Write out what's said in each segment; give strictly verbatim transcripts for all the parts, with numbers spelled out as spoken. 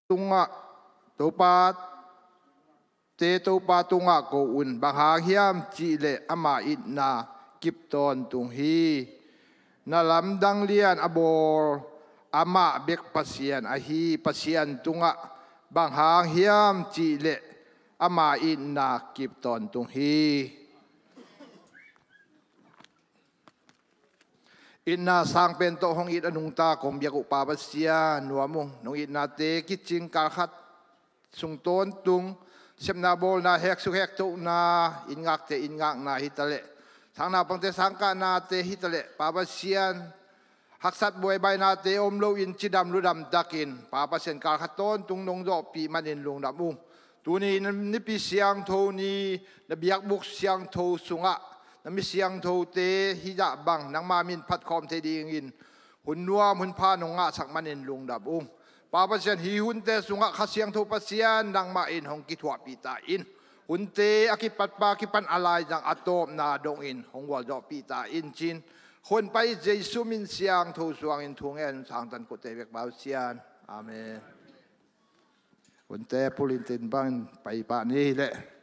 tungah, Topate Topa tungah ko un, bang hang hiam cih leh ama itna kip tawntung hi. Na lamdang lian a bawl amah bek Pasian ahi Pasian tungah, bang hang hiam cih leh ama itna kip tawntung hi. Itna sang pen tawh hong it a nungta kong biak uh Pa Pasian, nuam ung. Nong itnate kicing kalkhat sung tawntung, sepna bawlna, heksuk hektohna, inn ngakte inn ngakna hitaleh, sang naupangte sang kahnate hitaleh, Pa Pasian, haksat buaibainate om loin cidam ludam takin Pa Pasian kalkhat tawntung nong zawhpih manin lungdam ung. Tuni na nipi siangtho ni, na biakbuk siangtho sungah na mi siangthote hih dah bang nangma min phat khawm thei dingin hun nuam hun pha nong ngahsak manin lungdam ung. Pa Pasian, hih hunte sungah Kha Siangtho Pasian nangmah in hong kithuahpih ta in. Hunte a kipatpa kipan a laizang a tawpna dongin hong gualzawhpih ta in cin, Honpai Jesu min siangtho suangin thu ngen sangtan kote vek Pa Pasian. Amen. Hunte pulin tin bangin pai pah ni leh.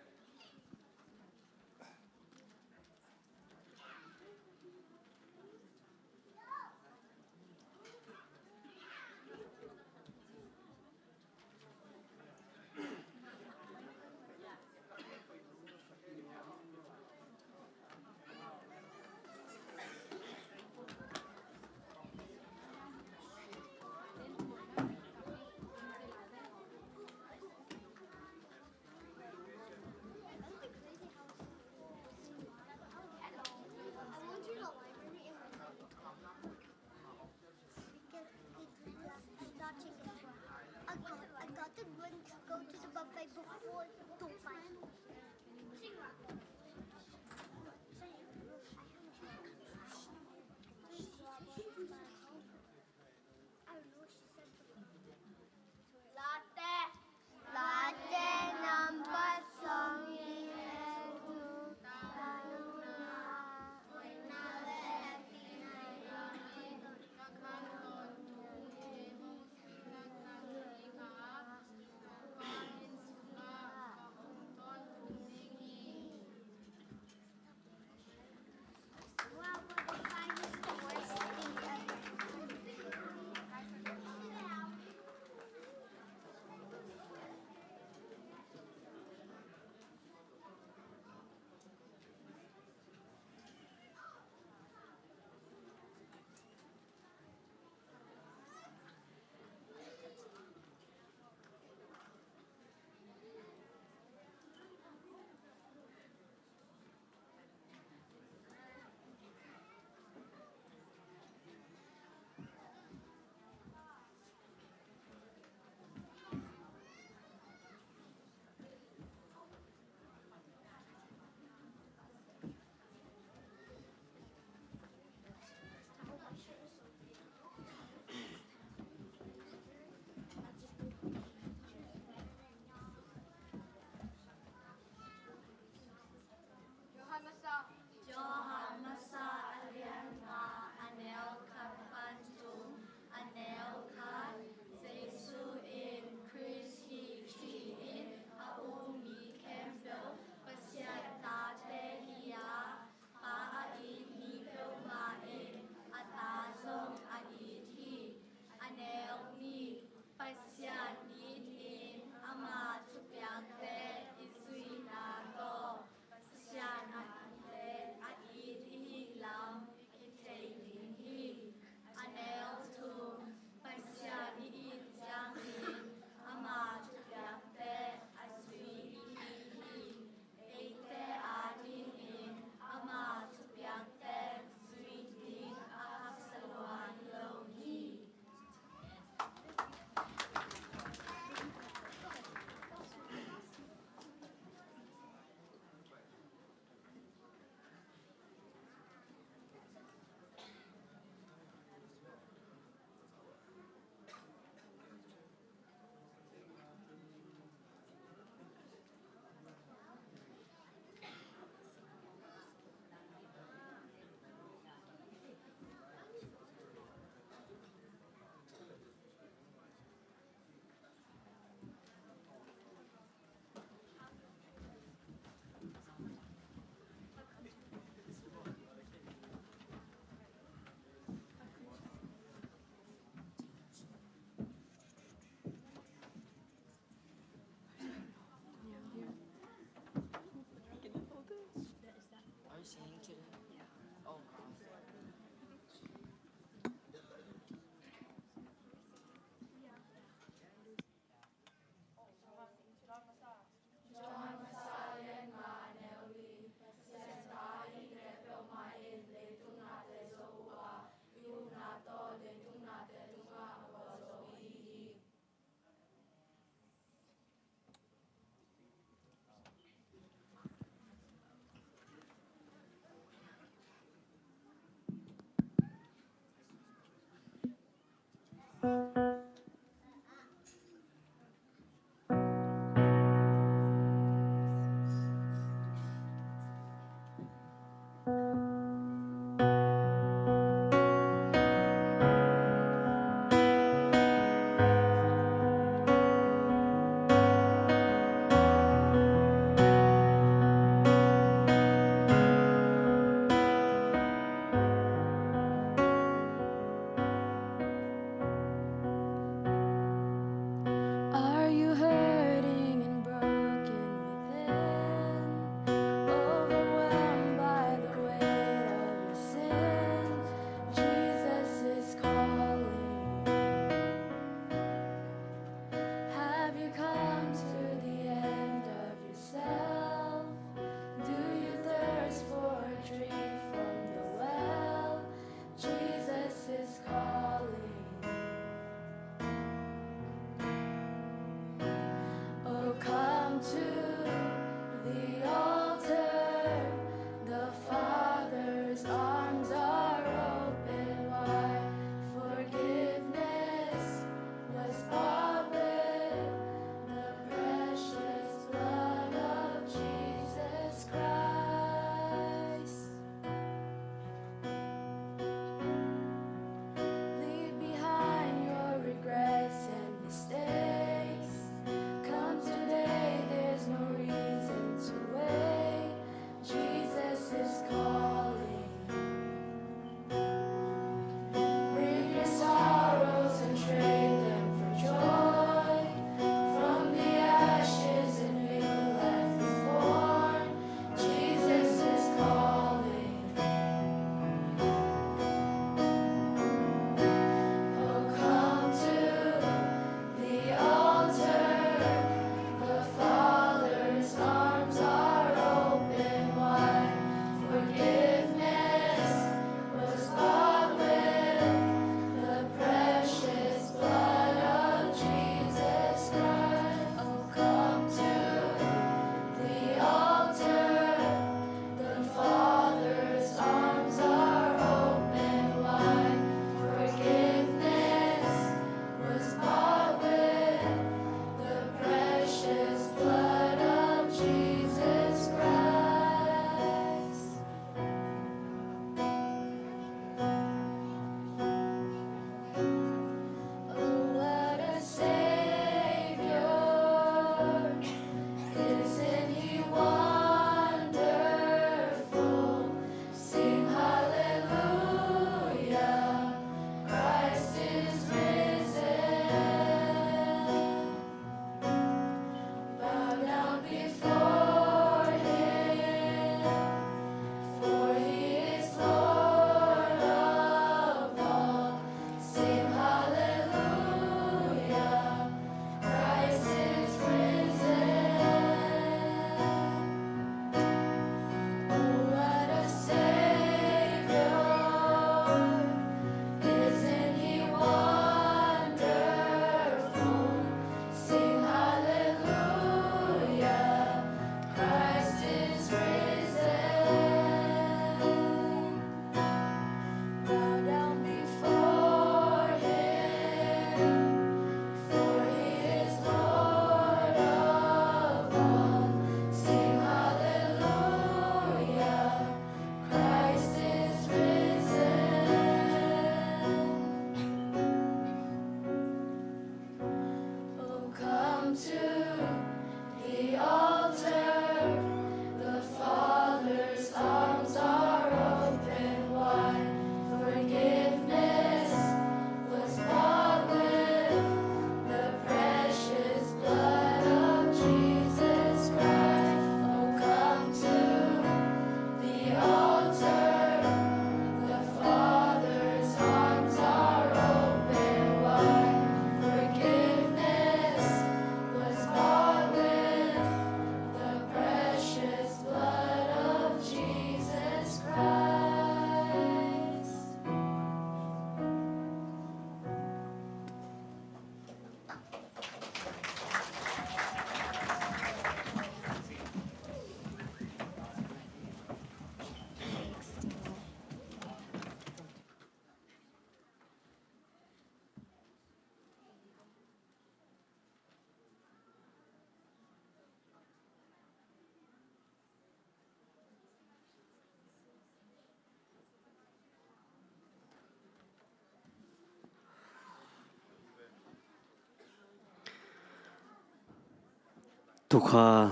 Tukha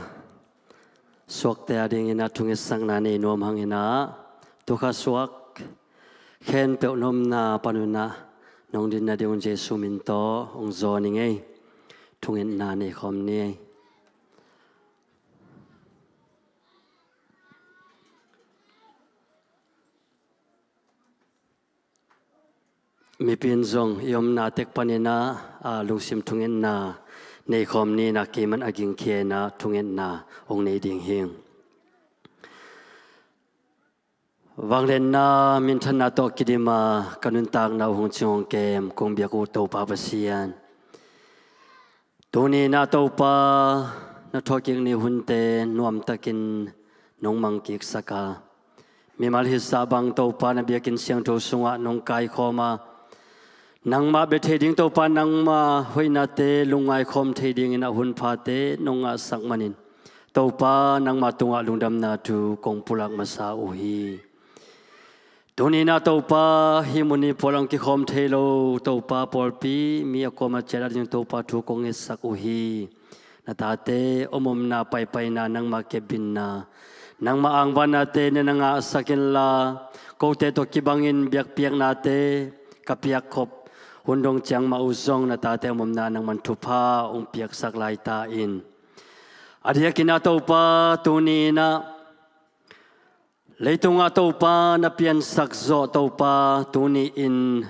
suakte a dingin ah thungetsakna nei nuam hangin ah, tukha suak khempeuh nopna panun ah nong dinna ding un Jesu min tawh hong zawn ing ei. Thungetna nei khawm ni ei. Mipi in zong i omna tek panin ah, a, lungsim thungetna nei khawm ni in ah, keiman a gingkhia in ah thungetna hong nei ding hi. Vangliatna minthanna tawh kidim a ka nuntakna uh hong cing hong kem kong biak uh Topa Pasian, tuni in ah Topa, na thawhkik ni hunte nuamtakin nong mangkiksak a, mimal hitsah bang Topa na biakinn siangtho sungah nong kaikhawm a, nangmah bia thei ding Topa, nangmah hoihnate lungngaikhawm thei dingin ah hunphate nong ngahsak manin, Topa, nangmah tungah lungdamna thu kong pulak masa uh hi. Tuni in ah Topa, hih mun i pawl hong kikhawm thei lo Topa, pawlpi mi a kuamah ciat a ding Topa, thu kong ngetsak uh hi. Na tate om omna paipaina, nangmah kepbinna, nangmah angvannate na ngahsak inla, kote tawh kibangin biakpiaknate ka piakkhop hun dong ciang mah uh zong na tate om omna nangman thupha hong piaksak lai ta in. A diakin ah Topa, tuni in ah leitungah Topa na piansak zawh Topa, tuni in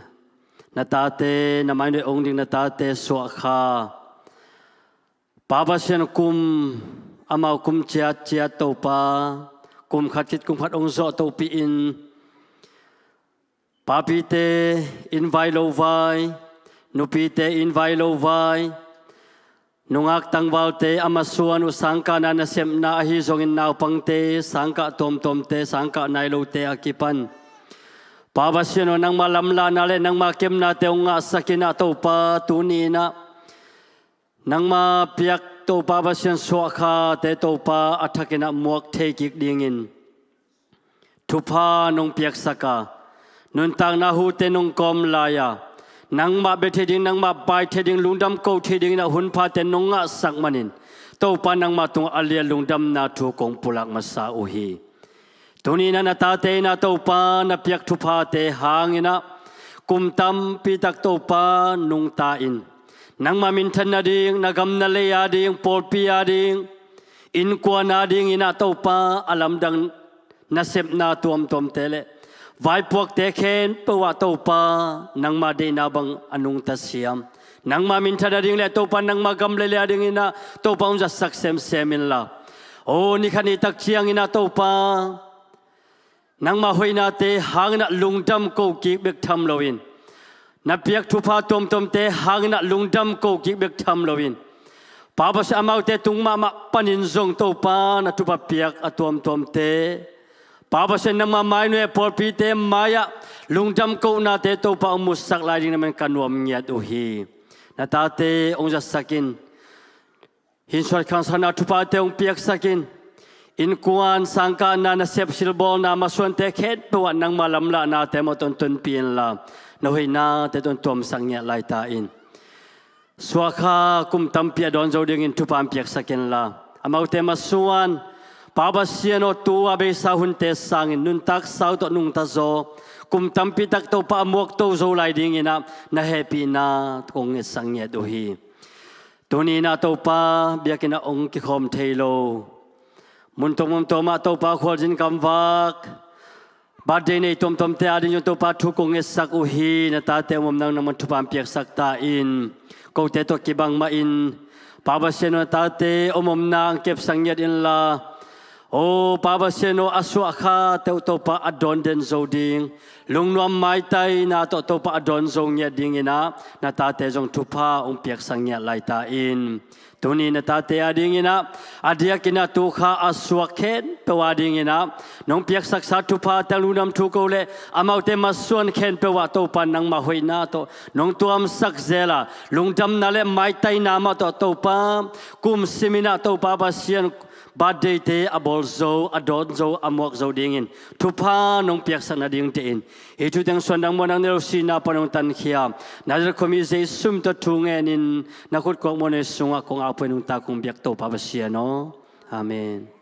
na tate, na mainuai ong ding na tate suahkha, Pa Pasian, kum, amau kum ciatciat Topa, kum khat khit kum khat ong zawh topih in, papite inn vai lo vai, nupite inn vai lo vai, nungak tangvalte a masuan uh sangkahna nasepna ahi zongin naupangte, sangkah tuamtuamte, sangkah nai lote a kipan, Pa Pasian aw, nangmah lamlahna le nangmah kepnate hong ngahsak in ah Topa, tuni in ah nangmah piak Topa Pasian, suahkhate Topa a thakin ah muak thei kik dingin thupha nong piaksak a, nuntakna hute nong kawm lai a, nangmah bia thei ding, nangmah pai thei ding, lungdam ko thei dingin ah hunphate nong ngahsak manin, Topa, nangmah tungah a lian lungdamna thu kong pulak masa uh hi. Tuni in ah na tate in ah Topa, na piak thuphate hangin ah kum tampi tak Topa nungta in, nangmah minthan nading, na gam na lei a ding, pawlpi a ding, innkuan a dingin ah Topa, a lamdang nasepna tuamtuamte le vaipuakte khempeuh ah Topa, nangmah deihna bang a nungta siam, nangmah minthan nading le Topa, nangmah gam le lei a dingin ah Topa hong zatsak semsem inla, aw, ni khat ni tak ciangin ah Topa, nangmah hoihnate hangin ah lungdam ko kik bek tham loin, na piak thupha tuamtuamte hangin ah lungdam ko kik bek tham loin, Pa Pasian, amaute tung mahmah panin zong Topa, na thupha piak a tuamtuamte, Pa Pasian, nangmah mainuai pawlpite mai-ah lungdam kohnate Topa hong musak lai ding na man ka nuam ngiat uh hi. Na tate hong zatsak in, hinsuat khangsakna thuphate hong piaksak in, innkuan, sangkahna, nasep silbawlna masuante khempeuh ah nangmah lamlahnate mah tawh tonpih inla, na hoihnate tawh tuamsak ngiat lai ta in. Suahkha kum tampi a dawn zo dingin thupha hong piaksak inla, amaute masuan, Pa Pasian aw, tu-a beisa hunte sangin nuntak sau tawh nungta zaw, kum tampi tak Topa a muakto zo lai dingin ah na hehpihna kong ngetsak ngiat uh hi. Tuni in ah Topa, biakinn ah hong kikhawm thei lo, mun tuamtuam ah Topa, khualzin gamvak, birthday nei tuamtuamte a ding zong Topa, thu kong ngetsak uh hi. Na tate om om nang, nangman thupha hong piaksak ta in. Kote tawh kibang mahin, Pa Pasian aw, na tate om omna hong kepsak ngiat inla, aw, Pa Pasian aw, a suahkhate uh Topa a dawn den zo ding, lungnuam maitaina tawh Topa a dawn zo ngiat dingin ah na tate zong thupha hong piaksak ngiat lai ta in. Tuni na tate a dingin ah, a diakin ah tukha a suak khempeuh a dingin ah nong piaksaksa thupha tang lungdam thu ko le amaute masuan khempeuh ah Topa, nangmah hoihna tawh nong tuamsak zel a, lungdamna le maitaina mah tawh Topa, kum simin ah Topa Pasian, Birthday-te a bawl zo, a dawn zo, a muak zo dingin thupha nong piaksak nading tein hih thu teng suandang muanang neu sihna pan hong tankhia Nazareth khuami Jesu min tawh thu ngenin na khut kuak muanei sungah kong au pua-in nungta kong biak Topa Pasian aw. Amen.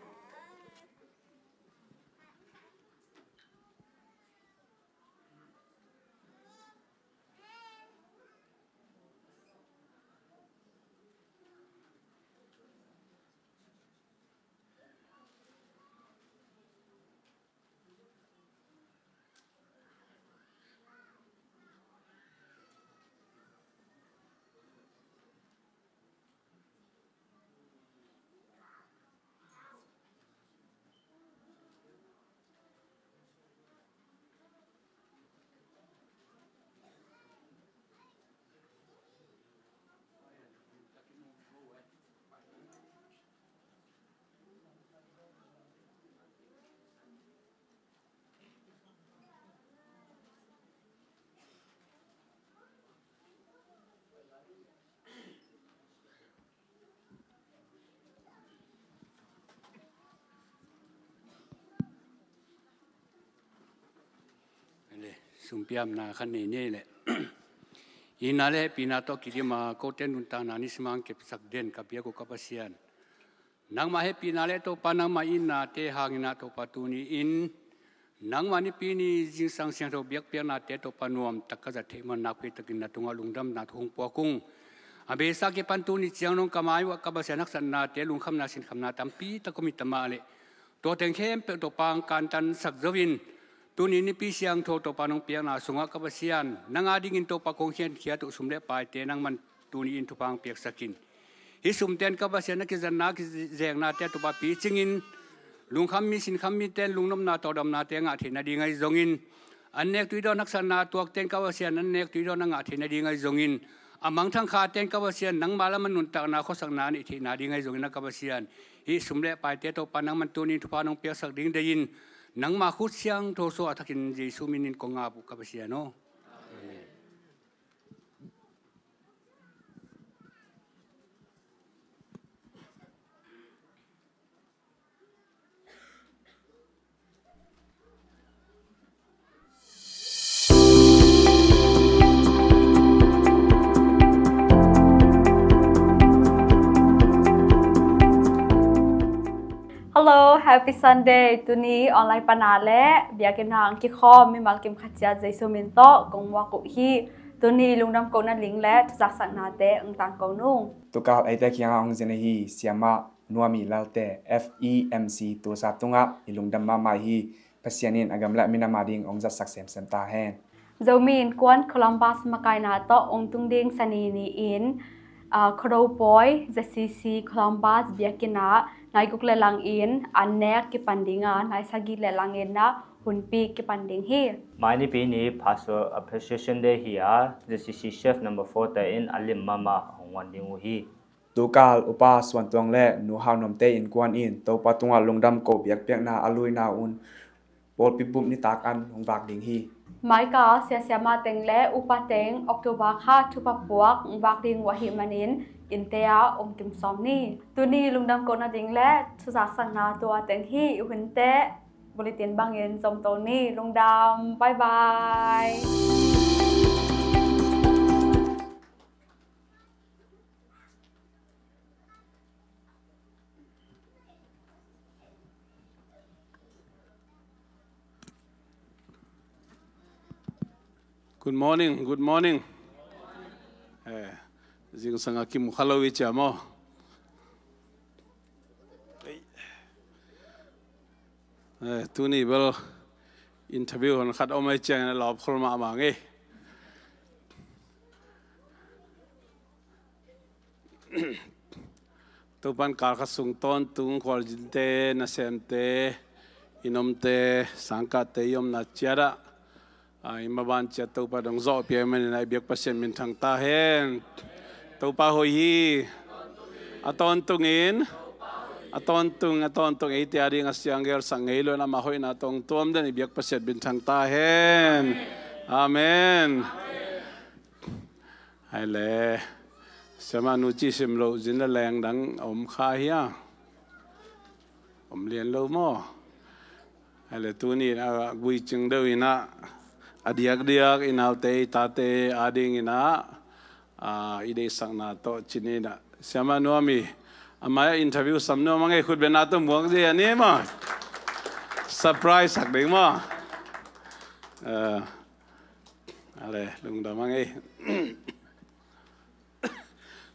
Sumpiamna khat nei ni ei leh. Itna le hehpihna tawh kidim a kote nuntakna nisim a hong kepsak den ka biak uh ka Pasian, nangmah hehpihna le Topa nangmah itnate hangin ah Topa tuni-in nangmah Nipi ni zingsang siangtho biakpiaknate Topa nuamtak ka zat theih man nakpi takin na tungah lungdamna thu hong puak ung. A beisa kipan tuni ciang dong ka mai uh ah ka Pasian haksatnate, lungkhamna sinkhamna tampi tak om hi ta mah leh, tua teng khempeuh Topa hong kantansak zo-in tuni Nipi siangtho Topa nong piakna sungah ka Pasian, nang a dingin Topa kong khiankhiat uh sum le paite nangman tuni-in thupha hong piaksak in. Hih sumte in ka Pasian na kizatna kizeknate a Topa picingin, lungkham mi sinkham mite in lungnopna tawldamnate a ngah theih nading ahi zongin, an nek tuidawn haksatna tuakte in ka Pasian an nek tuidawn a ngah theih nading ahi zongin, a mangthang khate in ka Pasian nangma lam a nuntakna khuasakna a neih theih nading ahi zongin ah ka Pasian, hih sum le paite Topa nangman tuni-in thupha nong piaksak ding deihin, nangma khut siangtho suah thakin Jesu minin kong ap uh ka Pasian aw. Amen. Hello, happy Sunday. Tuni online pana le biakinn hang kikhawm mimal kim khat ciat Jesu min tawh kong muak uh hi. Tuni lungdam kohna ding le thuzaksaknate hong tangko nung. Tukal eite kiangah hong zin ahi Siamah Nuami Lalte, F E M C Tulsa tungah i lungdam mahmah hi. Pasian in a gam le a minam a ding hong zatsak semsem ta hen. Zomi Innkuan Columbus makaihna tawh hong tung ding Sani ni-in, aa, Khuado Pawi Z C C Columbus biakinn ah nai guk le lang in an nek kipan ding a, nai sagih le lang in ah hunpih kipan ding hi. Mai Nipi ni Pastor Appreciation Day hi a, Z C C Chef number four te in a lim mahmah hong guan ding uh hi. Tukal Upa Suan Tuang le Nu Hau Nuam te innkuan in Topa tungah lungdam ko biakpiakna a luina un pawlpi bup nitak an hong vak ding hi. Maikal sia siamah teng le upa teng October kha thupha puak hong vak ding uh ahih manin innte ah om kim sawm ni. Tuni lungdam kohna ding le thuzaksakna tua teng hi. I hunte bulletin bangin zom to ni. Lungdam. Bye bye. Good morning, good morning. Eh, zingsang a kimu kha lo i cia maw? Eh, tuni bel interview hon khat om ai ciangin a lawp khol mahmah ngei. Topan kal khat sung tawntung khualzinte, nasemte, i nomte, sangkahte i omna ciat ah, a, i maban ciat Topa dong zawh pia manin a i biak Pasian minthang ta hen. Topa hoih hi. A tawntungin, a tawntung, a tawntung eite a ding a siang gel sak ngei lo in ama hoihna tawh tuam den i biak Pasian minthang ta hen. Amen. Hai le, siamah nu ci sim lo zin le leng dang a om kha hia? Om lian lo maw? Ahih leh tuni in a gui cing deuh in ah, a diakdiak i naute i tate ading in ah, a, i deihsakna tawh cin in ah, Siama Nuam i, a mai-ah interview sam nuam a ngei, khut beng na tawh muak zi a ni maw? Surprise sak ding maw? Eh, a leh, lungdam a ngei.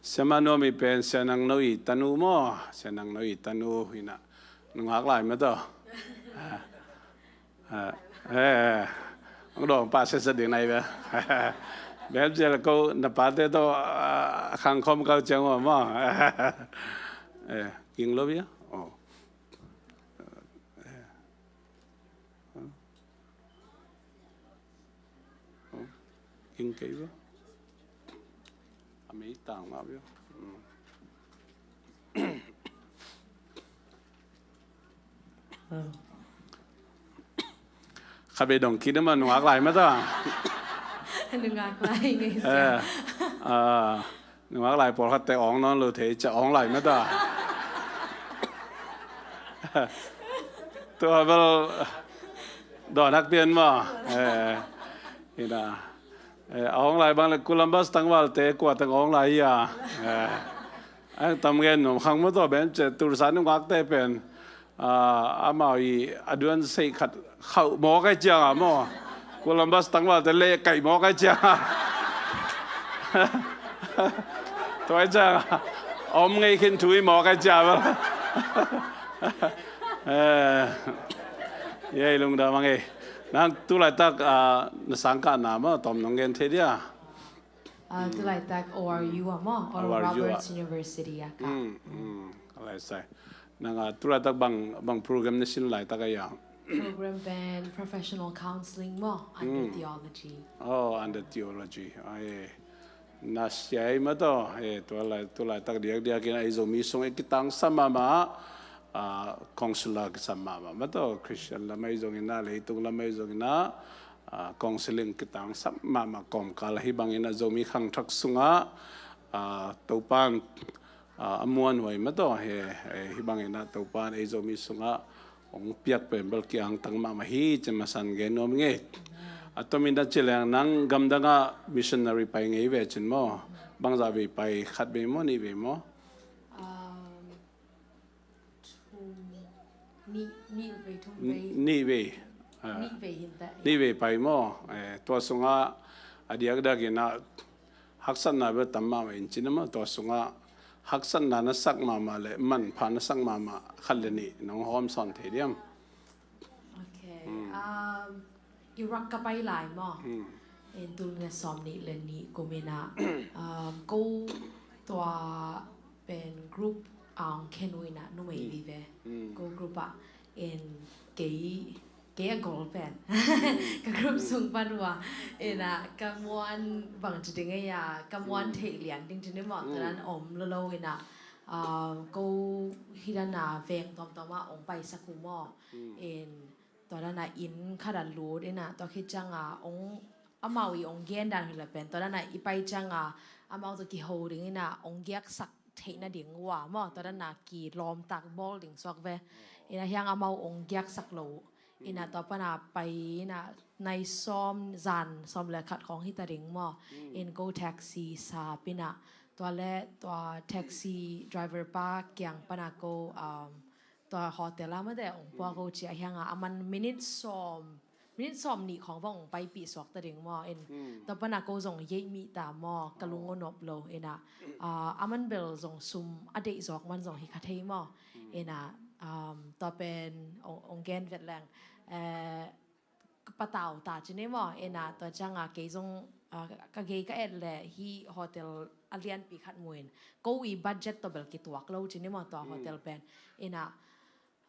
Siama Nuam i pen Sia Nang No i tanu maw? Sia Nang No i tanu hi na, nungak lai mah tawh. Ah, ah, eh, eh. Ang dong pa sia sa ding nai be. Bem zel ko na pa te to, ah, khang khom kau ciang maw. Eh, king lo bia. Oh. King kei bia. A mei tang ma bia. Kha bei dong kit ma nungak lai mah ta. Nungak lai ngei sia. Eh, ah, nungak lai pawlkhat te awng nawn lo thei cia awng lai mah ta. Tua bel dawn hak pian maw. Eh, hi na. Eh, a awng lai bang le Columbus tangvalte kua tang awng lai hi a. Eh, ang tam gen nuam khang maw tua bem cia Tulsa nungakte pen. Ah, amau i a duan sei khat khauh mawk ai ciang a maw. Columbus tangvalte leh kaih mawk ai ciang a. Tua ai ciang a om ngei khin thu i mawk ai ciang a. Eh, yei lungdam a ngei. Nang tulaitak, ah, na sangkahna maw tawm nong gen thei dia. Ah, tulaitak O R U a maw, Oral Roberts University a ka. Mm, mm, a lai sai. Nang, ah, tulaitak bang, bang program na sin laitak a ia? Program pen professional counseling maw, under theology. Oh, under theology. Ai, na siai ma to. Eh, tulai, tulaitak diakdiak in a i Zomi sung i kitangsam mahmah, ah, counselor kisam mahmah ma to. Christian lam a i zong in a, leitung lam a i zong in a, ah, counseling kitangsam mahmah kawmkal ahi bangin a Zomi khangthak sungah, ah, Topan, ah, a muanhuai ma to hi, eh, hi bangin a Topan ei Zomi sungah hong piak pen bel kiangtang mahmah hi ci masan gen nuam ngei. A tomin a ci leng nang gamdangah missionary pai ngei ve cin maw? Bangzah vei pai, khat vei maw, nih vei maw? Um, Thum, nih, nih vei, thum vei. Nih vei. Ah. Nih vei hin ta. Nih vei pai maw? Eh, tua sungah a diakdiak in a haksatna bel tam mahmah in cin a maw, tua sungah haksatna na sak mahmah le manpha na sak mahmah khat le nih nong hawm sawn thei diam? Okay. Um, Iraq ka pai lai maw? Mm. In tul nih le sawm nih le nih kum in a, um, ko tua pen group a hong khen uh in a numei vive. Mm. Ko group ah in kei, kei a gol pen. Mm. Ka group sung pan uh a. In a, ka muan bang ci ding ei a, ka muan theih lian ding ci ni maw, tua dan om lo lo in a, um, ko hi dan a veng tuamtuam ah hong paisak uh maw? Mm. In tua dan a inn khat ah lut in a, tua khit ciang a hong, amau i hong gen dan hi la pen, tua dan a i pai ciang a amau tawh kiho ding in a hong giaksak theih nading uh a maw, tua dan a kilawmtak bawl ding suak ve. In a hiang amau hong giaksak lo uh. In a tua pan a pai in a nai sawm, zan sawm le khat khawng hi ta ding maw. Mm. In ko taxi sap in a, tua le tua taxi driver pa kiang pan a ko, um, tua hotel ah mate hong puak uh ci a hiang a, a man minute sawm, minute sawm nih khawng vang hong paipih suak ta ding maw. In tua pan a ko zong yeih mih ta maw, ka lung a nop lo. In a, ah, a man bel zong sum a deih zawk man zong hi kha thei maw. In a, um, tua pen hong, hong gen vet leng, eh, patau ta ci ni maw. In a tua ciang a kei zong, ah, ka gei ka et le hih hotel a lianpi khat mu in, ko i budget tawh bel kituak lo ci ni maw tua hotel pen. In a,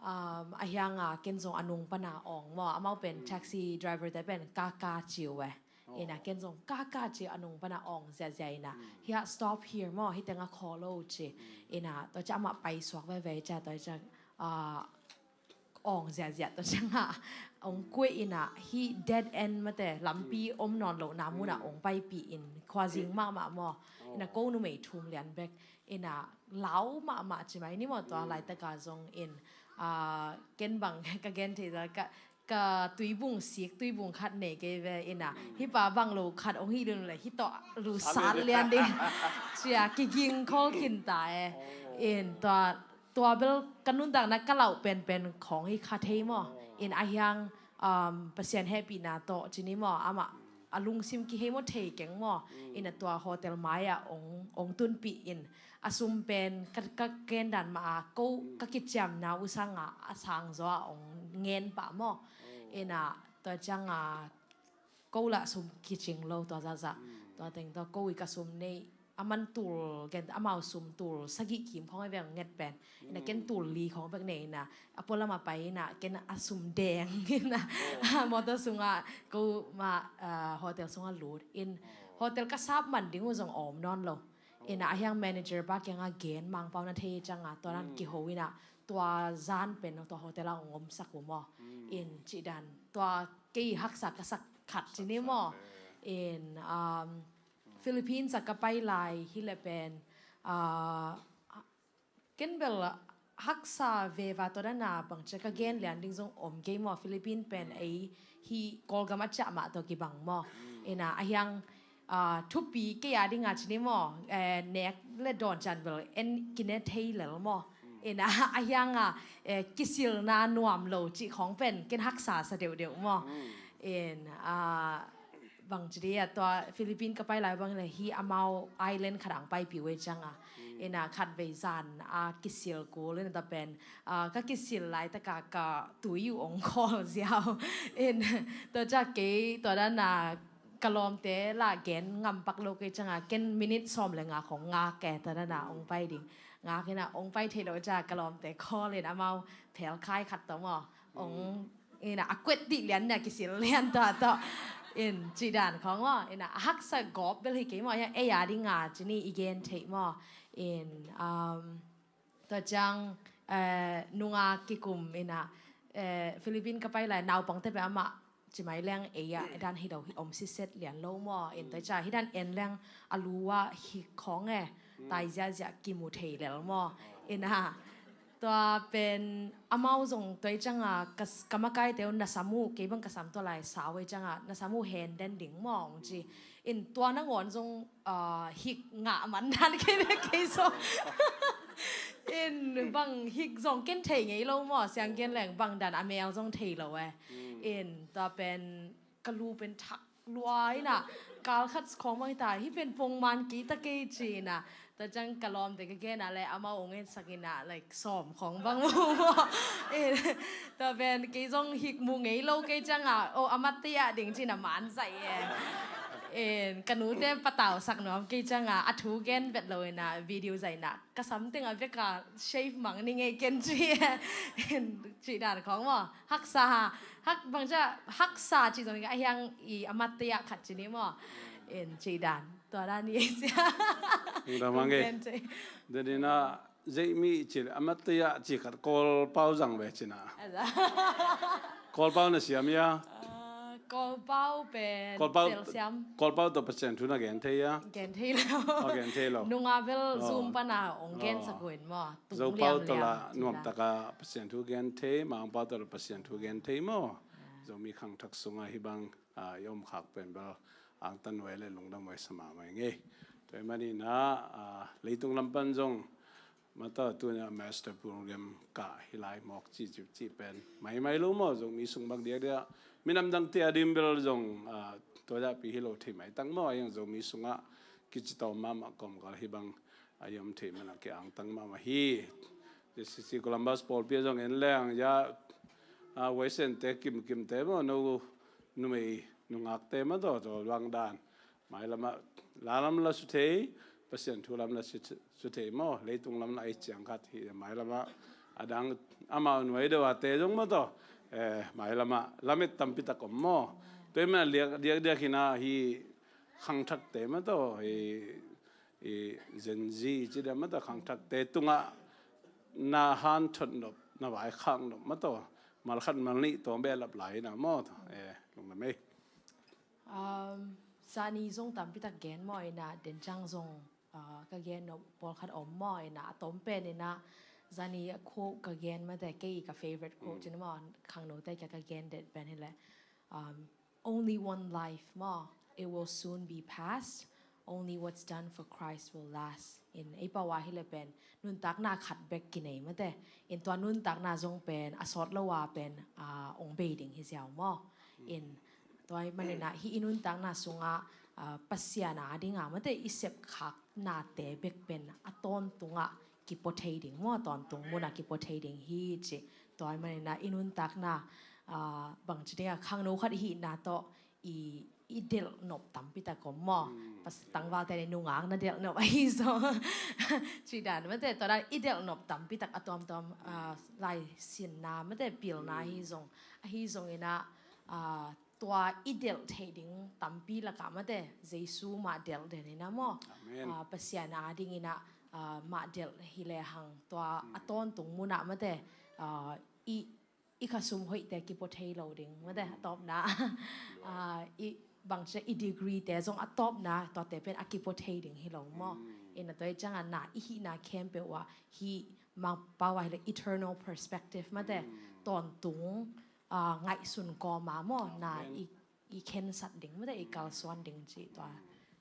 um, a hiang a ken zong a nung pan a awng maw, amau pen taxi driver te pen ka ka ci uh e. In a ken zong ka ka ci a nung pan a awng ziahziah in a, hiah stop here maw, hih teng a khaw lo ci. In a tua ciang amah paisuak veve ci a, tua ciang, ah, awng ziahziah tua ciang a hong kuih in a, hih dead end mate, lampi om nawn lohna mun a hong paipih in, khuazing mahmah maw. In a ko numei thum lian bek in a lau mahmah ci mai ni maw, tua laitak a zong in, Ah, ken bang ka gen thei za ka, ka tuibung sik, tuibung khat nei kei ve ina. Hi pa bang lo khat ong hi lun le, hi tawh lu sat lian ding. Cia kiging khol khin ta e. In tua, tua bel ka nuntakna ka lauh penpen khong hi kha thei maw. In a hiang, um, Pasian hehpihna tawh cini maw, amah a lungsim kihei maw thei keng maw. Ina tua hotel mai-ah ong, ong tunpih in a sum pen ka, ka gen dan mah a ko ka kiciamna uh sangah a sang zaw a ong ngen pah maw. Ina tua cianga ko lah sum kicing lo tua zahzah. Tua teng tua ko i ka sum nei a man tul gen amau sum tul sagih kim khong a veng nget pen. Ina ken tul li khong bek nei ina a pualam a pai ina ken a sum deng ina a motor sungah ko ma, ah, hotel sungah lut in hotel ka sap man ding uh zong om nawn lo. Ina a hiang manager pa kianga gen Mangpau na thei cianga tua nan kiho ina tua zan pen tua hotel a ong omsak uh maw. In cih dan tua kei haksa ka sak khat cini maw. In, um, Philippines a ka pai lai hi le pen, ah, ken bel haksa veva tua dana bangcia ka gen lian ding zong om kei maw. Philippines pen ei hi Kawlgam a ciah mah tua kibang maw. Ina a hiang, ah, thupi kei a dinga cini maw, eh, nek le dawn cian bel en kine thei lel maw. Ina a hianga, eh, kisilna nuam lo cih khong pen ken haksa sa deuhdeuh maw. In, ah, bang ci dia tua Philippines ka pai lai bang le hi amau island khat ang pai piu e cianga. Ina khat vei zan a kisil kul ina ta pen, ah, ka kisil lai taka ka tui uh ong khawl ziau. In tua ca kei tua dana ka lawmte lah gen ngampak lo kei cianga ken minute sawm le nga khong ngak e tua dana ong pai ding. Ngak ina ong pai thei lo ca ka lawmte khawl in amau phelkhai khat tawh maw. Ong ina a kuet dih lian nia kisil lian tua tawh. In cih dan khong maw ina a haksa gawp bel hi kei maw. Ei a dinga cini i gen theih maw. In, um, tua ciang, eh, nunga kikum ina, eh, Philippines ka pai lai naupangte pe amah cimai leng ei a dan hi lo hi om siset lian lo maw. In tua ca hi dan en leng a lu a hi khong e tai ziahziah kimu thei lel maw. Ina tua pen amau zong tua i cianga ka, ka makaite uh na sam uh kei bang ka sam tua lai sau i cianga na sam uh hen den ding maw ong ci. In tua nangawn zong, ah, hik ngah man dan kei le kei zong. In bang hik zong ken thei ngei lo maw siang ken leng bang dan a mel zong thei lo e. In tua pen ka lu pen thak lua ina kal khat khong bang ta hi pen pong man ki ta kei ci ina. Tua ciang ka lawmte ka gen a le amau ong en sak ina like sawm khong bang mu maw. In tua pen kei zong hik mu ngei lo kei cianga o a mat te a ding ci ina man zai e. In ka nute patau sak nuam kei cianga a thu gen vet lo ina video zai ina ka sam teng a veka shave mang ni ngei ken ci e. In ci dan khong maw. Haksa ha, hak bangcia haksa ci zong a hiang i a mat te a khat ci ni maw. In ci dan tua dan i sia. Ung dam ang e. Ken ci. Denina zeimi ci le a mat te a ci khat Kawlpau zang ve cina. Kawlpau na siam ia. Ah, Kawlpau pen Kawlpau, telsiam. Kawlpau tawh Pasian thu na gen thei ia. Gen thei lo. Oh, gen thei lo. Nunga bel Zoom pana ong gen sak uh in maw. Zopau tawh la nuam taka Pasian thu gen thei, Mangpau tawh la Pasian thu gen thei maw. Zomi khangthak sunga hi bang, ah, i om khak pen bel angtan uh e le lungdam uh e sa mahmah ing e. Tua i manina, ah, leitung lam pan zong mata tuna master program kah hi lai mawk ci ci ci pen maimai lo maw Zomi sung bang diakdiak minam dangte a dim bel zong, ah, tua dahpi hi lo thei mai tang maw a hiang Zomi sungah kici tawm mahmah kawmkal hi bang a i om thei mana ki angtang mahmah hi. J C C Columbus pawlpi a zong en leng ya, ah, Western te kimkimte maw no numei nungakte maw tawh tawh luang dan. Mailamah la lam la su thei, Pasian thu lam la su, su thei maw, leitung lam la ei ciang khat hi mailamah a dang amau nuai deuh a te zong maw tawh, eh, mailamah lamet tampi tak om maw. Tua i mana diak, diak, diak hina hi khangthakte maw tawh, hi, hi Gen Z ci dia maw tawh khangthakte tungah na hanthot nop, na vaikhak nop maw tawh, malkhat malnih tawh behlap lai hina maw tawh, eh, lungdam ei. Um, zani zong tampi tak gen maw ina, den ciang zong, ah, ka gen nop pawlkhat om maw ina, a tom pen ina, Zani a quote ka gen mate, kei ka favorite quote cin maw, khangnote kia ka gen det pen hileh, um, "Only one life maw, it will soon be past. Only what's done for Christ will last." In ei pau a hileh pen nuntakna khat bek kinei mate. In tua nuntakna zong pen a sawt lo a pen, ah, ong bei ding hi ziau maw. In tua ahih maninah hih i nuntakna sungah, ah, Pasian a dingah mate i sepkhaknate bek pen a tawntungah kipua thei ding maw, tawntung munah kipua thei ding hi ci. Tua ahih maninah i nuntakna, ah, bangci dingah khangno khat i hihna tawh i, i delh nop tampi tak om maw. Tangvalte nih nungak na delh nop ahi zong, ci dan mate, tua dan i delh nop tampi tak a tuamtuam, ah, laisinna mate, pilna ahi zong, ahi zonginah, ah, tua i delh theih ding tampi lakah mate, Jesu mah delh den inah maw. Amen. Ah, Pasian a dinginah, ah, mah delh hi lehang tua a tawntung munah mate, ah, i, i khasum hoihte kipua thei lo ding mate, a tawpna. Ah, i bangci i degree te zong a tawpna tuate pen a kipua thei ding hi lo maw. Ina tua i ciangah na i hihna khempeuh ah hih Mangpau ah hileh eternal perspective mate, tawntung, ah, ngaihsun kawma maw, na i, i khensat ding mate, i kalsuan ding ci tua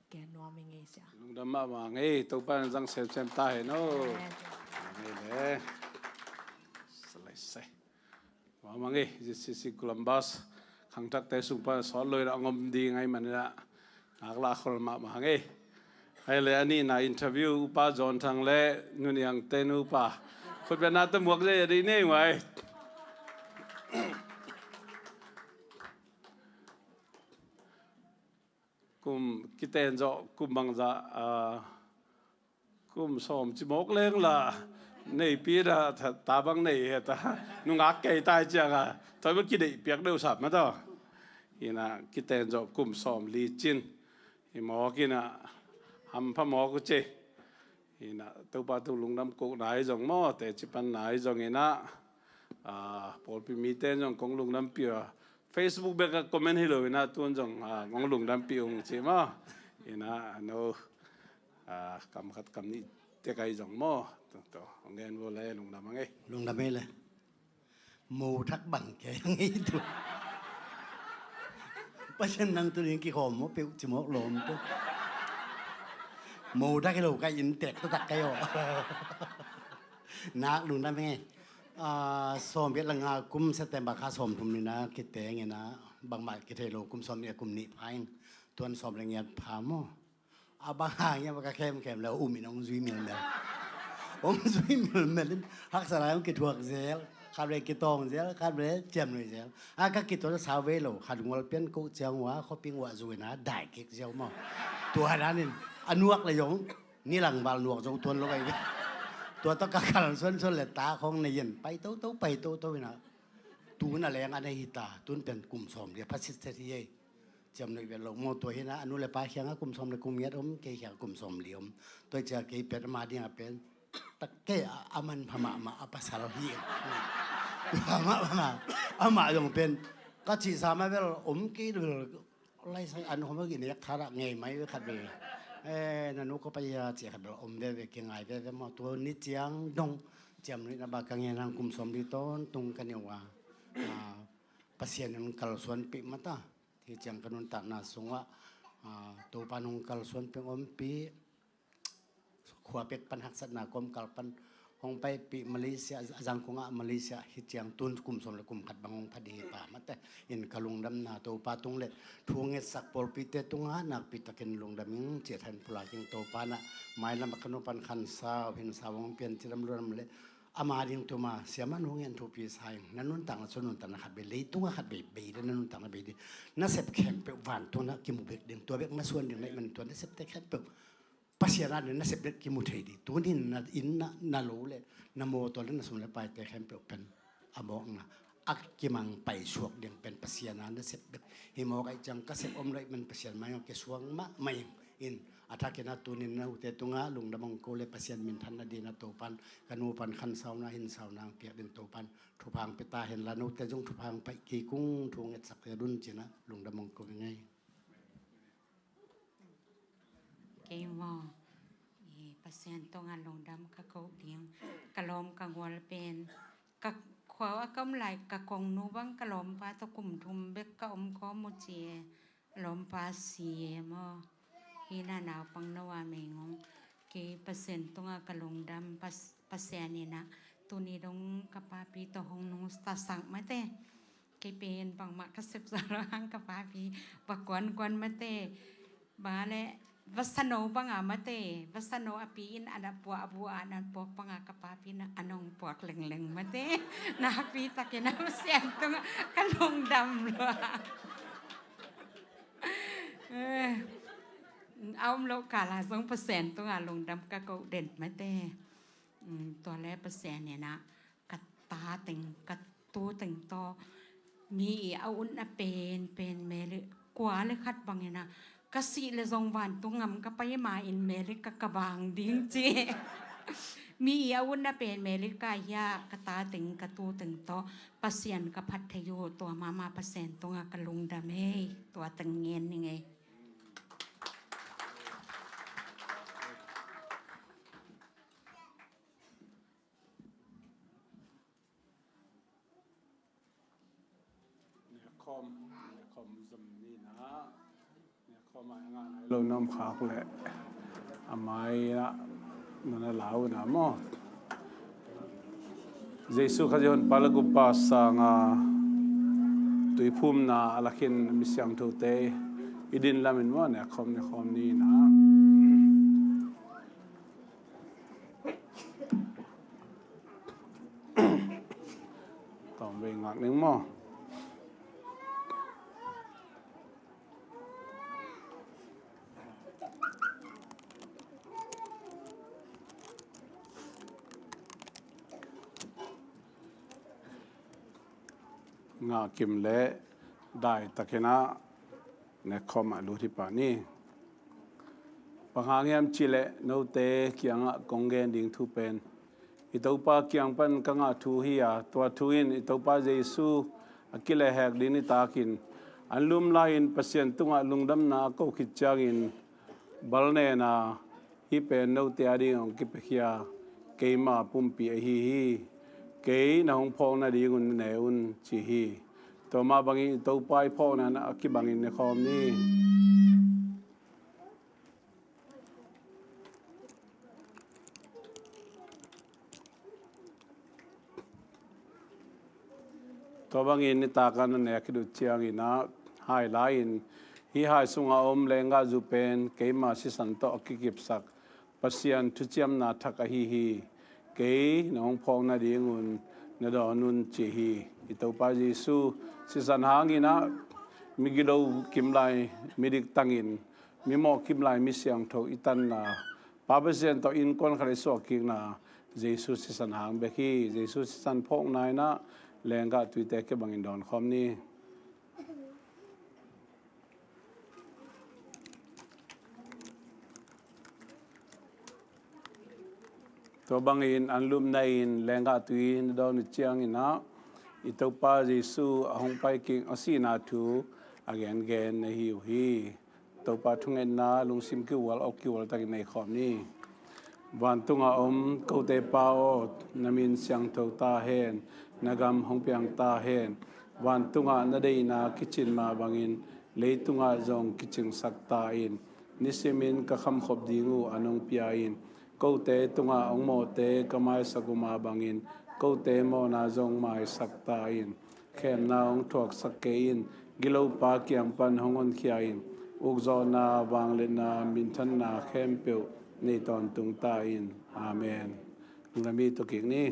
gen nuam i ngei sia. Lungdam mahmah ngei, Topa in zang semsem ta hen aw. Amen. Amen le. Salai sai. Mahmah ngei, J C C Columbus khangthakte sung pan sawt lo inah ngom ding ahih maninah ngaklah khol mahmah ngei. Ahih leh a nihna interview Upa John Thang le Nu Niang te nupa khutbetna tawh muak zia a dih nei mai. Kum kiten zawh kum bangzah, ah, kum sawm ci mawk leng la neipi da ta, ta bang nei he ta, nungak kei tai cianga tua bang kideih piak deuh sap mataw. Ina kiten zawh kum sawm li cin hi mawk ina hampha mawk uh ci. Ina Topa tung lungdam kohna hi zong maw, teci panna hi zong ina, ah, pawlpi mite zong kong lungdampi uh a, Facebook bek a comment hi lo ina tun zong, ah, kong lungdampi ung ci maw. Ina no, ah, kam khat kam nih tek ahi zong maw. To, to, hong gen vo le lungdam a ngei. Lungdam ei le. Mo thak bang kei a ngei tu. Pasian nang tu ding kikhawm maw peuh ci mawk lawm tu. Mo thak hi lo ka inn tek taktak kei aw. Nak lungdam ei. Ah, sawm biat la nga kum September kha sawm thum nina kiteng ina bangmah kithei lo kum sawm nih a kum nih pha in tuan sawm le ngiat pha maw. A bang hang hiam a ka khemkhem le um in hong zui milmel. Hong zui milmel in haksa lai hong kithuak zel, khat vei kitawng zel, khat vei ciamnuih zel. A ka kituak sau vei lo, khat ngual pian koh ciang uh a khuaping uah zui na dai kik ziau maw. Tua dan in a nuak le zong ni langval nuak zong tuan lo ahi ve. Tua tawh ka kal suansuan le ta khong nei in pai toto pai toto ina. Tun a leng a nei hi ta, tun pen kum sawm li a pha sitset hi ei. Ciamnuih vet lo maw, tua hi na a nu le pa khiangah kum sawm le kum ngiat om, kei khiangah kum sawm li om. Tua hi cia kei pen ama dingah pen tak kei a, a manpha mahmah a pasal hi. Tua mah bangah amah zong pen ka cihsa mah bel om kei bel laisai an hom a kinek thadah ngei mai ve khat bel. Eh, na nu ko pai a cih khat bel om veve kingai veve maw, tua ni ciang dong ciamnuihna bak ka ngen hang kum sawm li tawntung ka neu a. Ah, Pasian in kalsuanpih mata. Hi ciang ka nuntakna sungah, ah, Topa nung kalsuan peng ompih, khua pek pan haksatna kawmkal pan hong paipih Malaysia, Zangkong ah Malaysia, hi ciang tun kum sawm le kum khat bang hong pha dih hi ta mate. In ka lungdamna Topa tung le thu ngetsak pawlpite tungah nakpi takin lungdam ing, ciat han pulak ing Topa na, mailam a ka nu pan khansau, hinsau hong pian cidam ludam le, ama ding tuma siamah nu ngen thupi sa ing, na nuntakna cu nuntakna khat bei, leitungah khat bei bei ding, na nuntakna bei ding, na sep khempeuh vantung na kimu bek ding, tua bek na suan ding na ih man tua na septe khempeuh Pasian a ding na sep bek kimu thei ding, tunin na inn na, na lo le na mawtaw le na sum le paite khempeuh pen a mawkna a kimang paisuak ding pen Pasian a na sep bek hi mawk aih ciang ka sep om loih man Pasian mai hong kisuang mahmah ing. In a thakin a tunin na ute tungah lungdam hong ko le Pasian minthan na dina Topan ka nu pan khansauna hinsauna hong piak din Topan thupha hong pia ta hen la, note zong thupha hong paih kei kung, thu ngetsak te dun cina lungdam hong ko ngei. Kei maw, i, Pasian tungah lungdam ka ko ding, ka lawm ka gual pen, ka khua a ka om lai ka kongnu bang ka lawmpa tawh kum thum bek ka om khawm uh ci e. Lawmpa si e maw. Hi na naupang no a mengong. Kei Pasian tungah ka lungdam, Pas-, Pasian inah tuni dong ka papi tawh hong nungta sak mate. Kei pen bangmah ka sepsa lo hang ka papi va kuankuan mate. Ba le, vasano banga mate, vasano a pi in a na puak a bu a na puak banga ka papi na a nong puak lengleng mate. Nakpi takin a Pasian tungah ka lungdam lua. Eh, a om lo kala zong Pasian tungah lungdam ka ko den mate. Mm, tua le Pasian inah ka ta teng, ka tu teng tawh mi i a utna pen, pen Mary kua le khat bang inah ka sih le zong vantung ngam ka pai ma in Mary ka ka bang ding ci. Mi i a utna pen Mary ka hia ka ta teng, ka tu teng tawh Pasian ka phat thei uh, tua mama Pasian tungah ka lungdam hei, tua teng ngen ning ei. Nekhawm, nekhawm zom ni na, nekhawm a ngah nai lo na om khak leh a mai ah nana lau na maw. Jesu Khazih honpa le gumpa sanga tuiphumna a lakhin mi siangthote i din lamin maw, nekhawm, nekhawm ni na. Tawm vei ngak ning maw. Ngah kim le dai takin ah nekhawm ah lut hi pah ni. Bang hang hiam cih leh note kiangah kong gen ding thu pen i Topa kiang pan ka ngah thu hi a, tua thu in i Topa Jesu a kilehhek ding nitakin an lum lai-in Pasian tungah lungdamna a ko khit ciangin bal nen a, hih pen note a ding hong kipiakhia keima pumpi ahi hi. Kei na hong phawk nadingun na ne un ci hi. Tua mah bangin i Topa i phawkna a kibangin nekhawm ni. Tua bangin nitak a na nek khit uh ciangin ah hai lai-in hih hai sungah a om lenggahzu pen keima sisan tawh a kikipsak Pasian thuciamna thak ahi hi. Kei na hong phawk nadingun na dawn un ci hi. I Topa Jesu sisan hangin ah migilo kimlai midik tangin mimawh kimlai mi siangtho i tanna, Pa Pasian tawh innkuan khat i suakkikna Jesu sisan hang bek hi. Jesu sisan phawkna in ah lenggah tuite kibangin dawnkhawm ni. Tua bangin an lupna in lenggah tui na dawn uh ciangin ah i Topa Jesu a hong paikik a sihna thu a gengen na hi uh hi. Topa thungetna lungsim kiual awk kiual takin nei khawm ni. Vantungah om kote Pa aw, na min siangtho ta hen, na gam hong piang ta hen. Vantungah na deihna kicin mah bangin leitungah zong kicingsak ta in. Nisimin ka khamkhop ding uh a nong pia in. Kote tungah hong mawhte ka maisak uh mah bangin kote mawhna zong maisak ta in. Khemna hong thuaksak kei in. Gilopa kiang pan hong honkhia in. Ukzawhna, vangliatna, minthanna khempeuh nei tawntung ta in. Amen. Lungdam hi, tawh kik ni.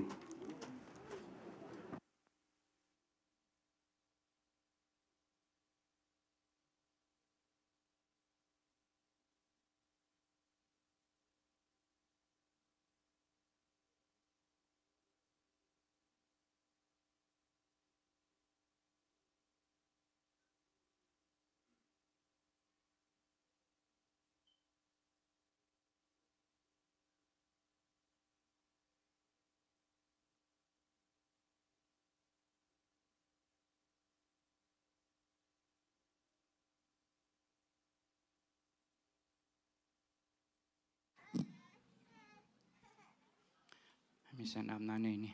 Misiangtho apna nei ni.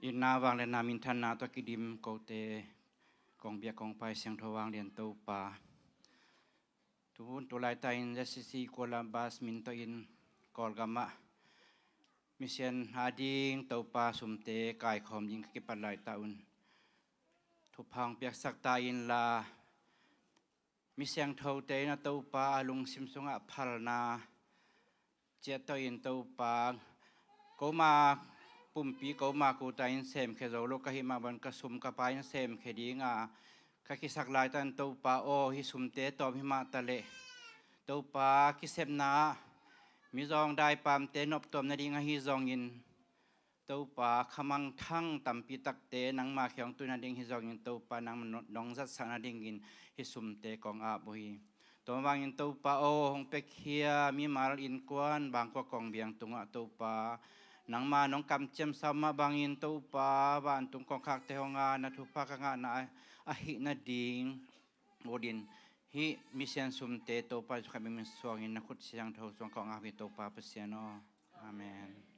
Itna, vangliatna, minthanna tawh kidim kote kong biak kong pai Siangtho Vanglian Topa, tu hun tu laitakin Z C C Kuala Bas min tawh in Kawlgam ah misiang ading Topa sumte kaikhawm ding ka kipat laitah un thupha hong piaksak ta inla, misiangthote in a Topa a lungsim sungah phalna ciat tawh in Topa, koma pumpi, koma kuta in semkhia zo lo ka hih mah bang ka sum ka pai in semkhia dinga ka kisak laitakin Topa aw, hih sumte tawm hih mah taleh Topa, kisepna ah mizawng daipamte noptuam nading ahi zongin Topa, khamangthang tampi takte nangma khia hong tun nading hi zongin Topa, nang nong zatsak nadingin hih sumte kong ap uh hi. Tua mah bangin Topa aw, hong piakhia mimal innkuan bangkua kong biang tungah Topa, nangma nong kamciamsa mah bangin Topa, vantung kongkhakte hong a na thupha ka ngahna ahih nading ut in hih misiang sumte Topa Jesuh Khrih min suangin na khut siangtho suang kong ap hi Topa Pasian aw. Amen.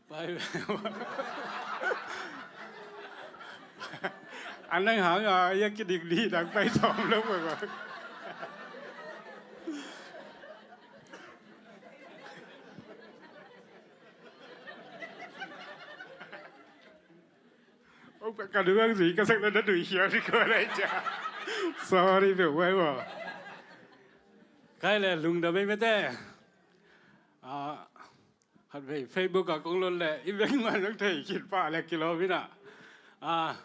Pai. An nang hang a, ya kidik di dang pai sawm lo ko. Ka duang zui ka sak na na dui hiau di ko lai cia. Sorry peuh wai maw. Kai le lungdam ei mete. Ah, khat vei Facebook ah kong lot le i veng man nang thei khit pah le kilawm hi na. Ah,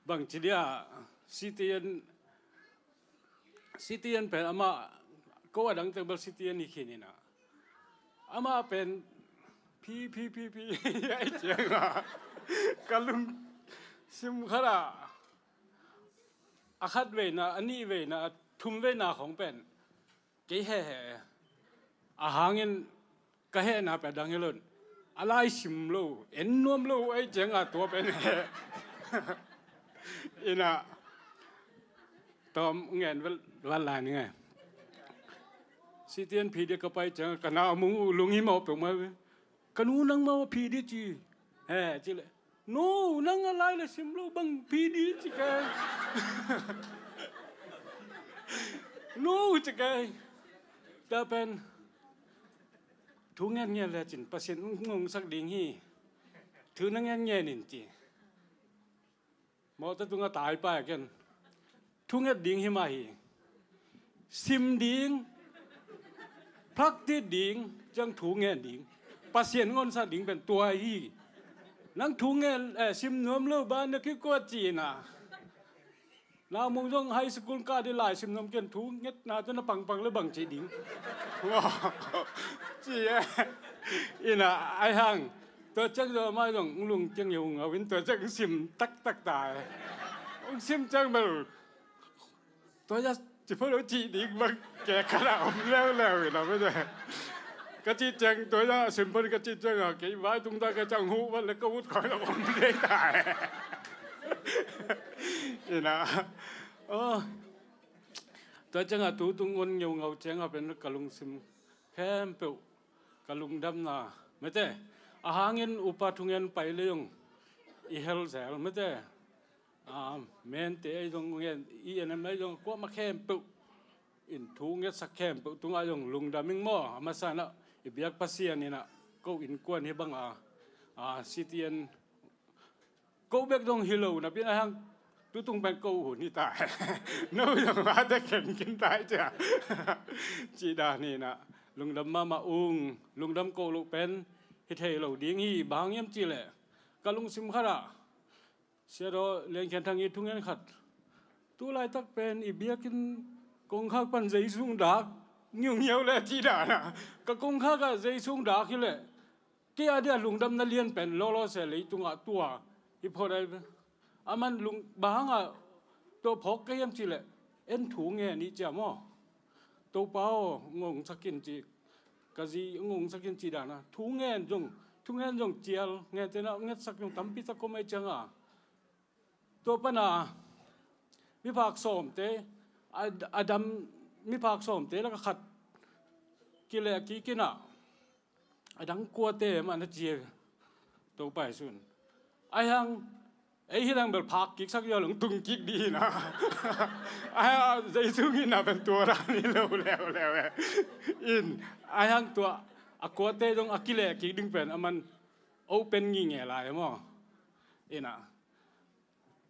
bangci dia C T N, C T N pen amah ko a dang teng bel C T N hi khin hi na. Amah pen phi phi phi phi ai ciang a ka lungsim khat ah a khat veina, a nih veina, a thum veina khong pen kei hehe. A hangin ka hehna pen dang hi lo in a lai sim lo, en nuam lo ai ciang a tua pen he. Ina tawm ngen vel val lai ni ngai. C T N phi dia ka pai ciang ka na mung uh lung hi mawh peuh mai ve. Ka nu nang mau phi di ci. He ci le. No, nang a lai le sim lo bang phi di ci ke. No ci ke. Ta pen thu ngen ngen le cin Pasian ngongsak ding hi. Thu na ngen ngen in ci. Mawhte tungah tai pai ken. Thu nget ding hi mah hi. Sim ding, practice ding, ciang thu ngen ding. Pasian ngonsak ding pen tua hi. Nang thu ngen, eh, sim nuam lo ba na kikuat cina. Naumung zong high school ka di lai sim nuam ken thu ngetna tu na pangpang le bang ci ding. Ci eh. Ina ai hang. Tua ciang zong mai zong lung ciang yo ngau in tua ciang sim taktak ta eh. Ong sim ciang bel tua ya ci pho lo ci ding bang ke kha la om leuleu ina bel. Ka ci ciang tua ya sim pho ka ci ciang a kei vai tung ta ka ciang hu bel ka ut khoi la om dei ta eh. Ina. Oh. Tua ciang a tu tung on ngeu ngau ciang a pen ka lungsim khempeuh ka lungdamna mete. A hangin upa thungen pai le zong i hel zel mete. A mente ei zong ngen i enam ei zong kuama khempeuh in thu ngetsak khempeuh tungah zong lungdam ing maw. A masa inah i biak Pasian inah ko innkuan hi banga, a, C T N ko bek dong hi lo napi-in a hang tutung pen ko hun hi ta. No zong mate khen kin ta cia. Cih dan hi inah lungdam mahmah ung. Lungdam ko loh pen hi thei lo ding hi. Bang hang hiam cihleh ka lungsim khatah Siadaw Lian Khian Thang i thungen khat. Tu laitak pen i biakinn kongkhak pan Jesu dak ngiungiau le a ci dan a. Ka kongkhak ah Jesu dak hi leh kei a dia lungdamna lian pen lawlaw se leitungah tua i phawt ai. A man lung bang hangah tua phawk ka hiam cih leh en thu ngen i cia maw? Topa aw, ngongsak in ci, ka zi ngongsak in ci dan a. Thu ngen zong, thu ngen zong cial ngen tena ngetsak zong tampi tak om ai cianga. Tua pana miphak sawmte, a, a dam miphak sawmte laka khat kileh kikina a dang kuate mah na cia Topa i sun. Ai hang ei hi lang bel phak kiksak yo long tung kik di na. Ai hang Jesu ngi na pen tua dan hi lo leuleu e. In ai hang tua a kuate zong a kileh kik ding pen a man open ngi nge lai maw? Ina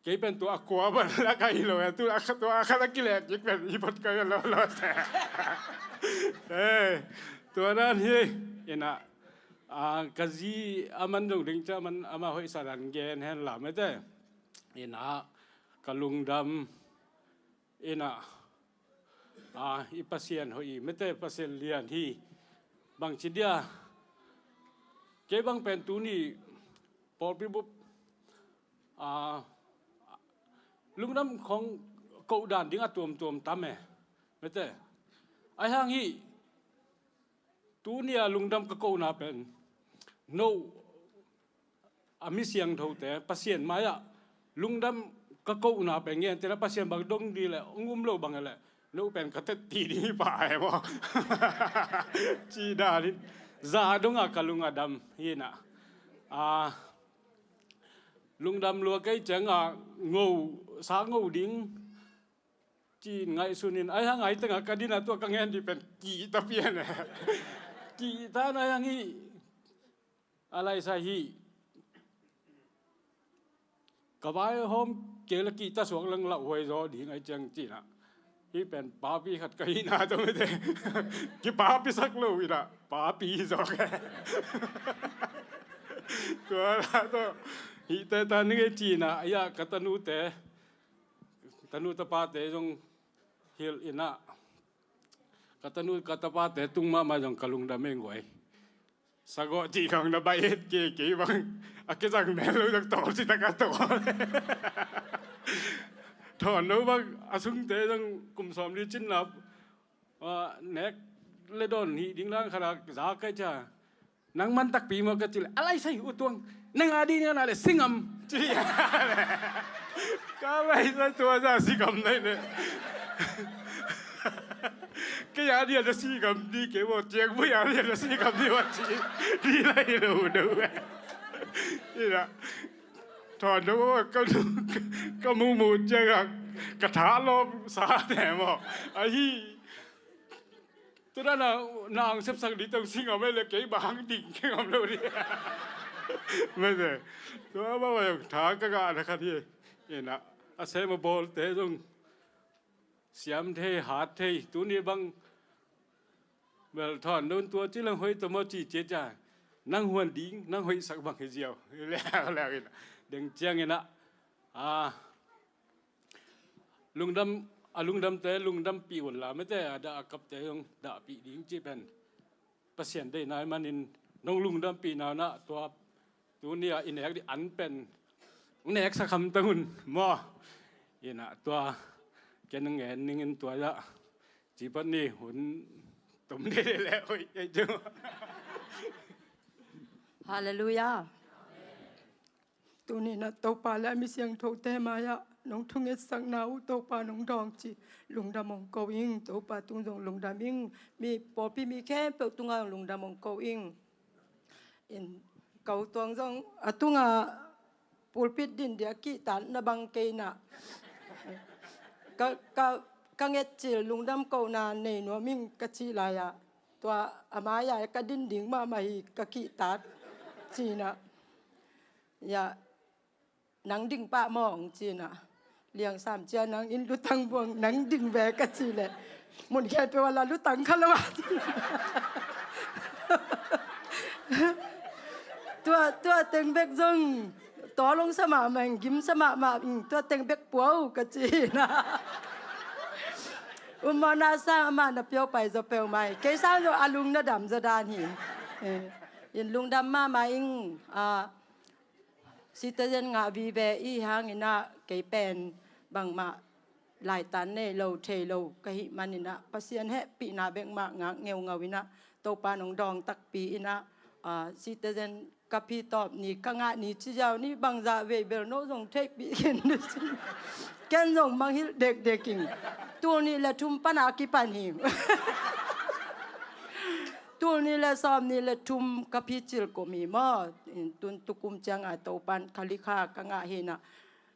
kei pen tua a kua ban la ka hi lo e, tu a kha, tua a kha la kileh kik pen hi bot ka hi lo lo te. Eh, tua dan hi. Ina a, ka zi a man dong ding ca man ama hoih sa dan gen hen la mete. Ina ka lungdam ina a, i Pasian hoih i mete Pasian lian hi. Bangci dia kei bang pen tuni pawlpi bup a, lungdam khong koh dan ding a tuamtuam tam e mete. Ai hang hi tunia lungdam ka kohna pen no a mi siangthote Pasian mai-ah lungdam ka kohna pen ngen tena Pasian bang dong di le ong um lo bang e le no pen ka tet ti ding hi pa e maw? Ci dan hi. Za donga ka lung a dam hi na. A, lungdam lua kei cianga ngo sa ngo ding ci ngaihsun in ai hang ai tengah ka dina tua ka ngen di pen kihta pian e. Kihta na ai hang hi a laisa hi. Ka vai hawm kei la kihta suak lang lauhuai zaw ding ai ciang cina. Hi pen papi khat ka hina tawh mete kipapi sak lo ina papi hi zaw ke. Tua la tawh hihte ta ning e cina ai a ka tanute tanu tapate zong hilh ina ka tanu ka tapate tung mahmah zong ka lungdam e nguai. Sagawh cih khang na baih het kei kei bang a kizang mel lo zong tawl cita ka tawl. Thawn lo bang a sungte zong kum sawm li cinna nek le dawn hih ding lang khara za kai ca. Nang man takpi maw ka cih le a lai sai u tuang nang a ding na le singam ci. Ka lai sai tua za singam nai ne. Kei a dia da si kam di kei bo tiang bui a dia da si kam di wa ci di lai lo do. Ina thawn do ka ka mu mu tiang ka tha lo sa te mo a hi. Tu na na nang sep sang di tong sing a mai le kei ba hang ding kei ngam lo di. Mai se tua ba ba tha ka ga na kha di. Ina a se ma bol te zong siam thei hat thei tuni bang. Bel thawn nun tua ci lang hoih tawh maw ci cia ca nang huan ding nang hoih sak bang hi ziau. Leu leu in deng ciang ina a lungdam a lungdamte lungdampih un la mete a dah a kapte zong dahpih ding ci pen Pasian deih nai manin nong lungdampih na na tua tunia i nek di an pen nek sa kham ta hun maw? Ina tua ken ngen ningin tua ya cipat ni hun tom de le oi ei cu. Halleluiah. Tuni na Topa le a mi siangthote mai-ah nong thungetsakna uh Topa nong dawng ci lungdam hong ko ing. Topa tung zong lungdam ing. Mi pawlpi mi khempeuh tungah lungdam hong ko ing. In ko tuang zong a tungah pulpit din dia kihtatna bang kei na ka, ka, ka ngetcil lungdam kohna nei nuam ing ka cih lai-ah tua a mai-ah ka din ding mahmah hi ka kihtat cina. Ya nang ding pah mawng cina. Liang sam cia nang in lutang buang nang ding ve ka ci le mun khe pe wala lutang kha lo a. Tua tua teng bek zong Tawlung sa mahmah in, gim sa mahmah in, tua teng bek pua uh ka ci hi na. Ummaw na sang amah na piau pai zaw peuhmah hi. Kei sang zaw a lung na dam zaw dan hi. Eh, in lungdam mahmah ing, ah, citizen ngah vive i hang in ah kei pen bangmah laitan nei lo, thei lo ka hih manin ah, Pasian hehpihna bek mah ngak ngeungau in ah, Topa nong dawng takpi in ah, ah, citizen ka phi tawp ni, ka ngah ni ci ziau ni, bangzah vei bel no zong theihpih khin ni ci. Ken zong mangngilh dekdek ing. Tul nih le thum pan a kipan hi. Tul nih le sawm nih le thum ka phi cil kum hi maw. Tun tukum ciang a Topan khalikha ka ngah hi na.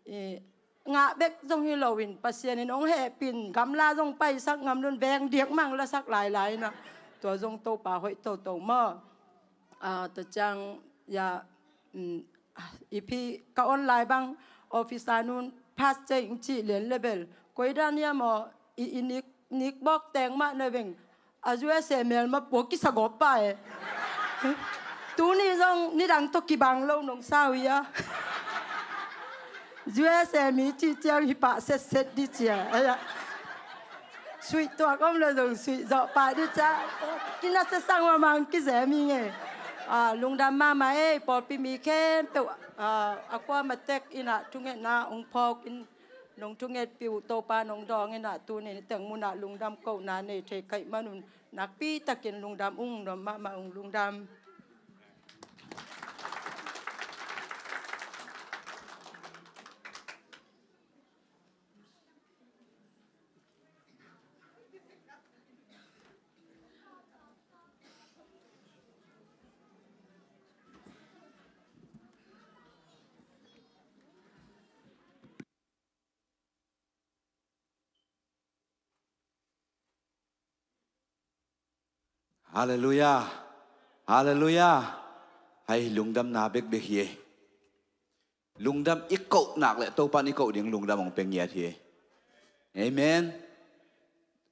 I, ngah bek zong hi loin Pasian in hong hehpih in gamla zong paisak ngam lo in veng diak mang lasak lailai na. Tua zong Topa hoih toto maw. Ah, tua ciang ya, mm, i phi ka on lai bang officer nun pass cei ing cih lian le bel koi dan hiam aw, i, i nik, nik bawk teng mah na veng. A U S A melma pua kisagawp pah e. Tuni zong nidang tawh kibang lo nong sa uh hi a. U S A mi cih ciang hi pah setset di cia. Aya. Suih tuak om lo zong suih zawh pah di cia. Kinasiasang mahmah kizem hi ngei. Ah, lungdam mahmah ei, pawlpi mi khempeuh, ah, a kuamah tek in ah thungetna hong phawk in, nong thungetpih uh Topa nong dawng in ah tuni teng mun ah lungdam kohna nei thei ka hih manun nakpi takin lungdam ung, nuam mahmah ung, lungdam. Halleluiah. Halleluiah. Hei, lungdamna bekbek hi ei. Lungdam i koh nak le Topan i koh ding lungdam hong pia ngiat hi ei. Amen.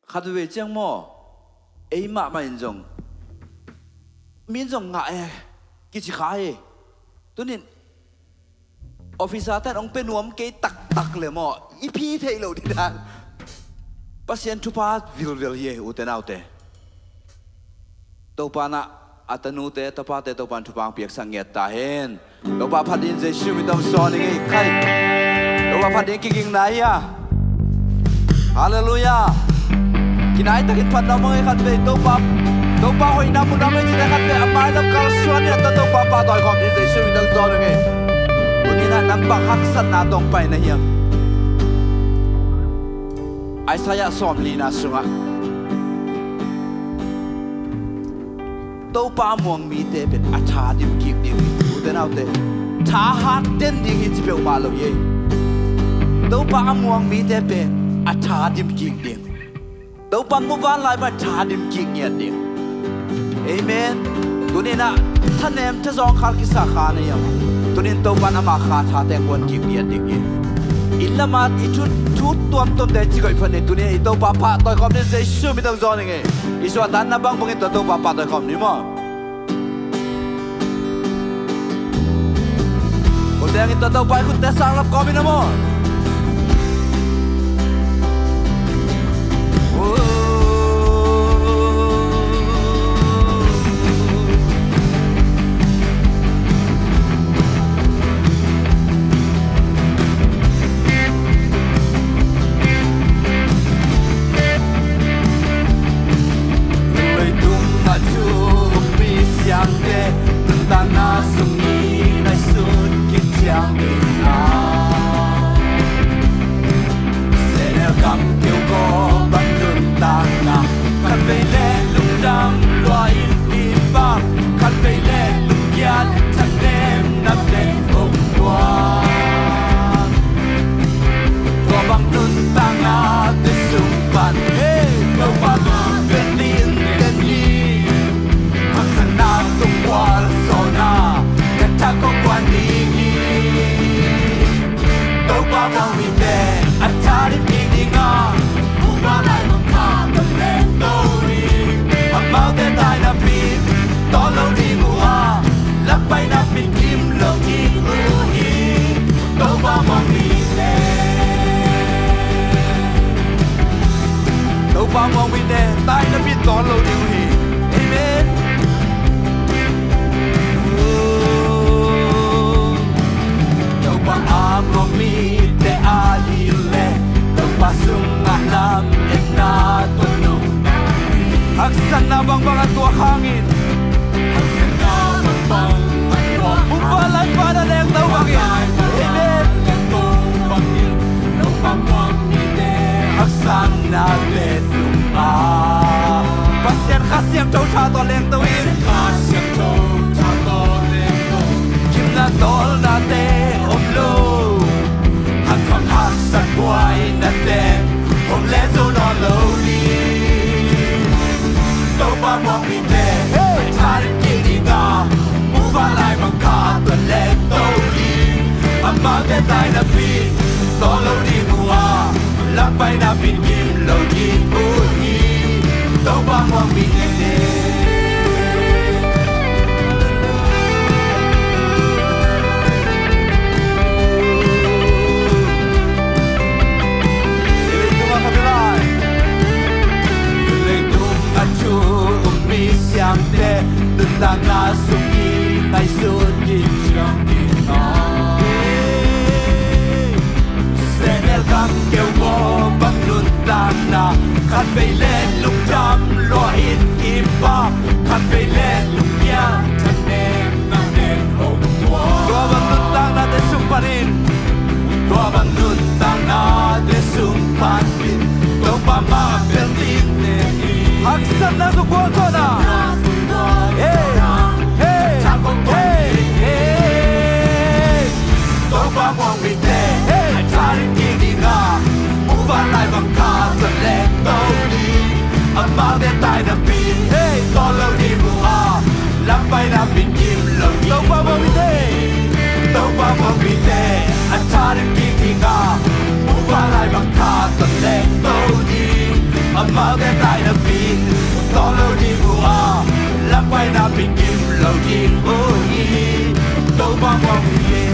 Khat veve ciang maw, ei mahmah in zong, mi in zong ngah e, kici kha e. Tunin officer ten hong pia nuam kei taktak le maw, i phi theih loh ding dan. Pasian thupha vilvel hi e, ute naute. Topa in a tanute, tapate, Topa in thupha hong piaksak ngiat ta hen. Topa phat ding Jesu min tawh hong sawn ing ei khai. Topa phat ding kigingna hi a. Halleluiah. Kinai takin phatna mong ei khat vei Topa, Topa hoihna mu dam ei cih khat vei a mailam kalsuan in a ta Topa pahtawi khawm ding Jesu min tawh hong sawn ing ei. Tuni in a nang bang haksatna tawh hong pai na hiam? Isaiah sawmlina sungah Topa a muang mite pen a tha dim kik ding hi, ute naute. Tha hat den ding hi ci peuhmah lo hi. Topa a muang mite pen a tha dim kik ding. Topa muvanlai pan tha dim kik ngiat ding. Amen. Tunin a thanem thazawng khal kisa kha na hiam? Tunin Topa in ama kha tha teng guan kik ngiat ding hi. Inn lam a i thu, thu tuamtuamte ci koih phat ni, tunin i Topa pahtawi khawm ni, Jesu min tawh hong sawn ing ei. I suahtakna bangbangin tua Topa pahtawi khawm ni maw? Kote hangin tua Topa i khutte sang lam kawm in a maw? Leitung a thukpi siangte nuntakna sung i ngaihsut kiciang ding a, sehnel kam keu kawbang nuntakna, khatvei le lungdam lua in i pam, khatvei le lungkiat thanemna pen hong tuak. Tua bang nuntakna te sung pan, hey, Topa mah pen ding den hi. Haksatna tung gualzawhna, ka tha kong guan ding hi. Tua hangin, hangsanna bang bang a tua, muvanlai Pa na lengto bangin. Amen. Hangsanna vet nung a, Pasian Kha Siangtho Tha tawh lengto in. Kha Siangtho Tha tawh lengto. Gimna tawlnate om lo, hangkham haksat buainate hong len zo nawn lo ding. Topa muang mite, hey, a tha ding kik ding a, muvanlai bang Kha tawh lengto ding. Amaute tainapi tawl lo ding uh a, lampai napi gim lo ding uh hi. Topa muang mite. Leitung a khat lai, leitung a thu um mi siamte, nuntakna sung i ngaihsut ding ciang ding a. Sehnel gam keu maw bang nuntakna, khatvei le lungdam lua in kipak, khatvei le lungkiang thanemna nen hong tua. Tua bang nuntaknate sung panin, tua bang nuntaknate sung panin, Topa mah bel ding ne hi. Haksatna sung gualzawhna. Hey, hey, hey, hey. Topa muang mite, hey, a tha ding kik ding a, muvanlai bang Kha tawh lengto ding. Amaute tainapi, hey, tawl lo ding uh a, lampai napi gim lo ding. Topa muang mite. Topa muang mite, a tha ding kik ding a, muvanlai bang Kha tawh lengto ding. Amaute tainapi tawl lo ding uh a, lampai napi gim lo ding uh hi. Topa muang mite.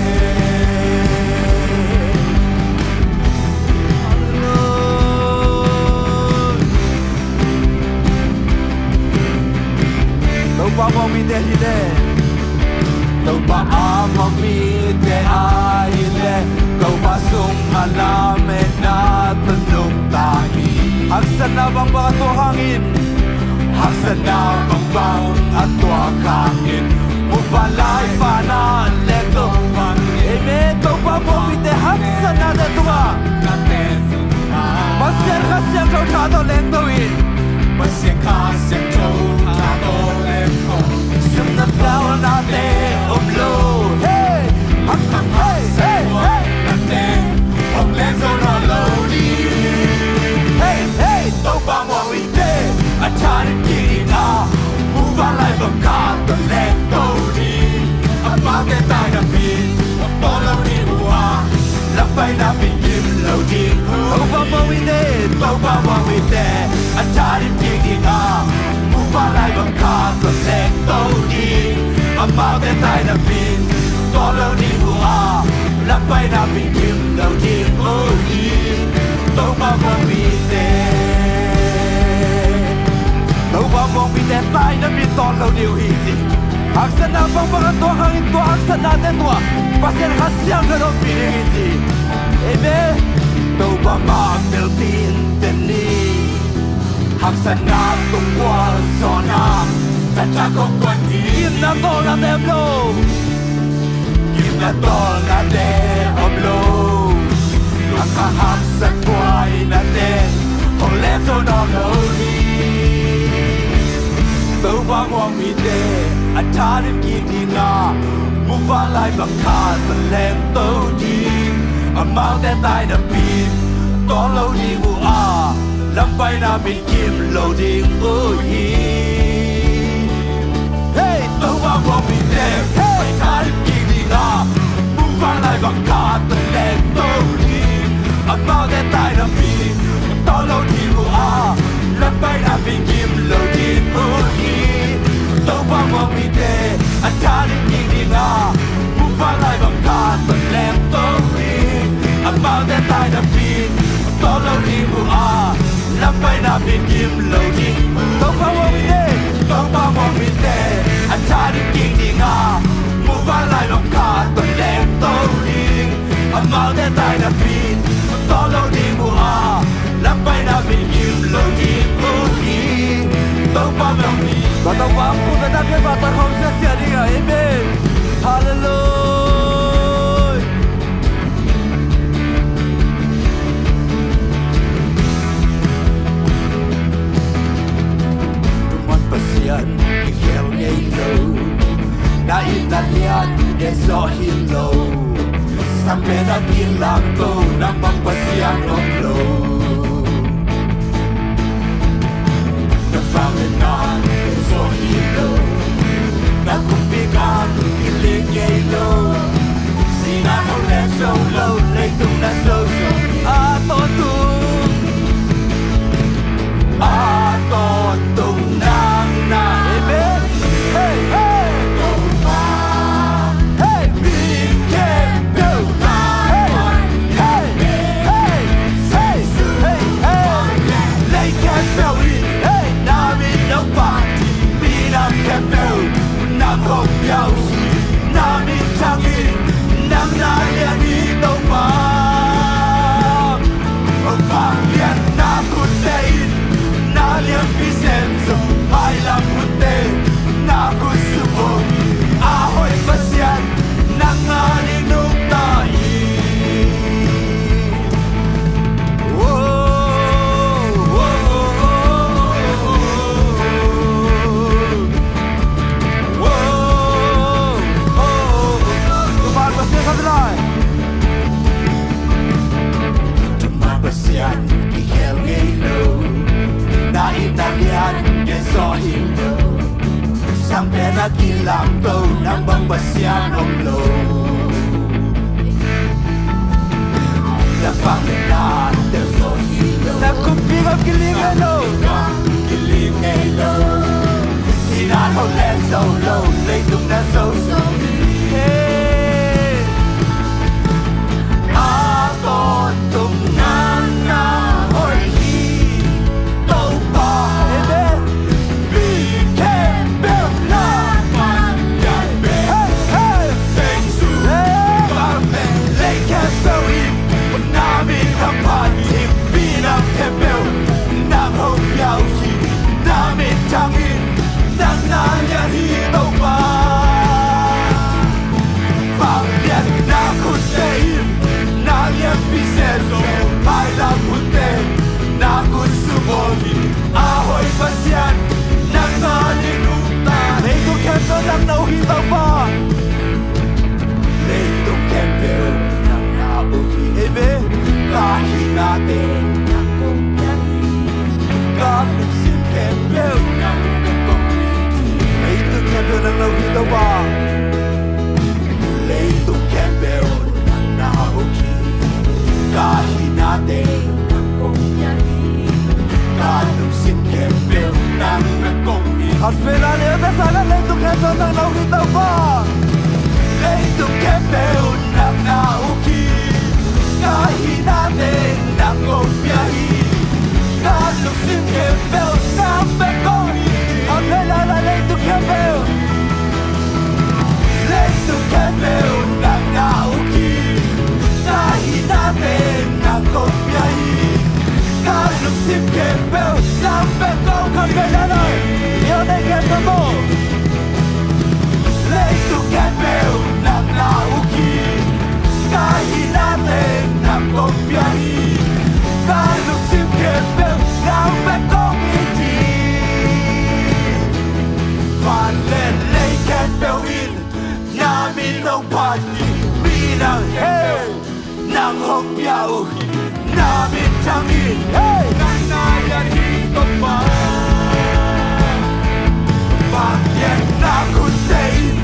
Topa muang mite hi le, Topa a muang mite a hi le, Topa sung a lametna tawh nungta hi. Haksatna bangbang a tuak hangin, haksatna bangbang a tuak hangin, muvanlai Pa na lengto bang. Amen. Topa muang mite haksatnate tungah, Pasian Kha Siangtho Tha tawh lengto in. Pasian Kha Siangtho Tha tawh lengto. Gimna tawlnate om lo. Hey! Hang, hang, hey, hey, hey. Nate hong len zo nawn lo ding. Hey, hey, Topa muang mite, a tha ding kik ding a, muvanlai bang Kha tawh lengto ding. Amaute tainapi tawl lo ding uh a, lampai napi gim lo ding uh. Topa muang mite, Topa muang mite, a tha ding kik ding a, muvanlai bang Kha tawh lengto ding. Amaute tainapi tawl lo ding uh a, lampai napi gim lo ding uh hi. Topa muang mite, Topa muang mite tainapi tawl lo ding uh hi ci. Haksatna bangbang a tuak hangin tua haksatnate tungah Pasian Kha Siangtho Tha ompih ding hi ci. Amen. Topa mah bel ding ne hi. Haksatna tung gualzawhna, thatak hong guan ding. Gimna tawlnate om lo. Gimna tawlnate om lo. Hangkham haksat buainate hong len zo nawn lo hi. Topa muang mite, a tha ding kik ding a, muvanlai bang Kha tawh lengto ding. Amaute tainapi tawl lo ding uh a, lampai napi gim lo ding uh hi. Hey, Topa muang mite, hey, a tha ding kik ding a, muvanlai bang Kha tawh lengto ding. Amaute tainapi tawl lo ding uh a, lampai napi gim lo ding uh hi. Topa muang mite, a tha ding kik ding a, muvanlai bang Kha tawh lengto ding. Amaute tainapi tawl lo ding uh a, lampai napi gim lo ding. Topa muang mite, Topa muang mite, a tha ding kik ding a, muvanlai bang Kha tawh lengto ding. Amaute tainapi tawl lo ding uh a, lampai napi gim lo ding uh hi. Topa muang mite. Biakpa tawh khawm siasia ding a, amen. Halleluia. Tuman Pasian i khel ngei lo, na it na lian gen zawh hi lo. Sampen a kilamto, nang bang Pasian om lo. Na vangliatna zawh hi lo, na kumpi gam kiling ngei lo. Sinan hong len zo lo, leitung na zo zo hi. A tawntung, a tawntung nang na. Amen. Hey, hey. Topa, hey, mi khempeuh na, hey, hey, hey, hey, hey, hey. Lei khempeuh in, hey, na min hong phat hi. Minam khempeuh nang hong pia uh hi. Na min thang in, nang na lian hi Topa. Vangliatna khutte in na lianpi sem zo, mailam khutte na khutsuk om hi. A hoih Pasian, nang a ding nungta hi. Oh, oh, oh, oh, oh, oh. Tuman Pasian khat lai. Tuman Pasian kikhel ngei lo, na it na lian gen zawh hi lo. Sampen a kilamto, nang bang Pasian om lo. Na vangliatna teel zawh hi lo, na kumpi gam kiling ngei lo. Kiling ngei lo. Sinan hong len zo lo, leitung na zo zo hi. Hey. A tawntung nang na hoih hi Topa. Amen. Mi khempeuh na man lian ve. Hey, hey. Seng su, hey, bang ve. Lei khempeuh in na min hong phat hi. Minam khempeuh nang hong pia uh hi. Na min thang in, nang na lian hi Topa. Vangliatna khutte in na lianpi sem zo, mailam khutte na khutsuk om hi. A hoih Pasian, nang na ding nungta hi. Leitung khempeuh nang na uk hi Topa. Leitung khempeuh nang na uk hi. Amen. Ka hinate nang kong pia hi. Ka lungsim khempeuh nang na kong it hi. Leitung khempeuh nang na uk hi Topa. Leitung khempeuh nang na uk hi. Ka hinate nang kong pia hi. Ka lungsim khempeuh nang na kong it hi. Khat vei lai leh a bia sa leh, leitung khempeuh nang na uk hi Topa. Leitung khempeuh nang na uk hi. Ka hinate nang kong pia hi. Ka lungsim khempeuh nang bek kong it hi. Khat vei lai leh, leitung khempeuh. Leitung khempeuh nang na uk hi. Ka hinate nang kong pia hi. Ka lungsim khempeuh nang bek kong it hi. Khat vei lai leh, i aw nei khempeuh maw. Leitung khempeuh nang na uk hi. Ka hinate nang kong pia hi. Ka lungsim khempeuh nang bek kong it hi. Van leh lei khempeuh in na min hong phat hi. Minam khempeuh nang hong pia uh hi. Na min thang in, hey, nang na lian hi Topa. Vangliatna khutte in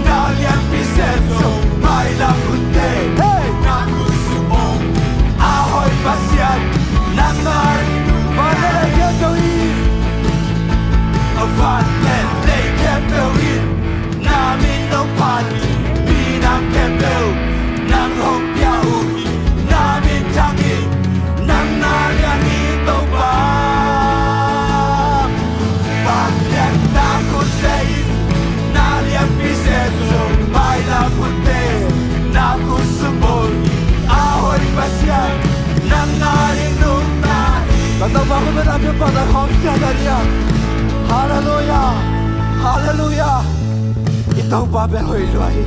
na lianpi sem zo, mailam khutte, hey, na khutsuk om. A hoih Pasian, nang na ding nungta hi. Van leh lei khempeuh in, van leh lei khempeuh in na min hong phat hi. Minam khempeuh nang hong pia uh hi. Na min thang in, nang na lian hi Topa. Vangliatna khutte in na lianpi sem zo, mailam khutte na khutsuk om hi. A hoih Pasian, nang na ding nungta hi. Ka Topa, khut beng a biakpa tawh khawm siasia ding a. Halleluia. Halleluiah. I Topa bel hoih lua hi.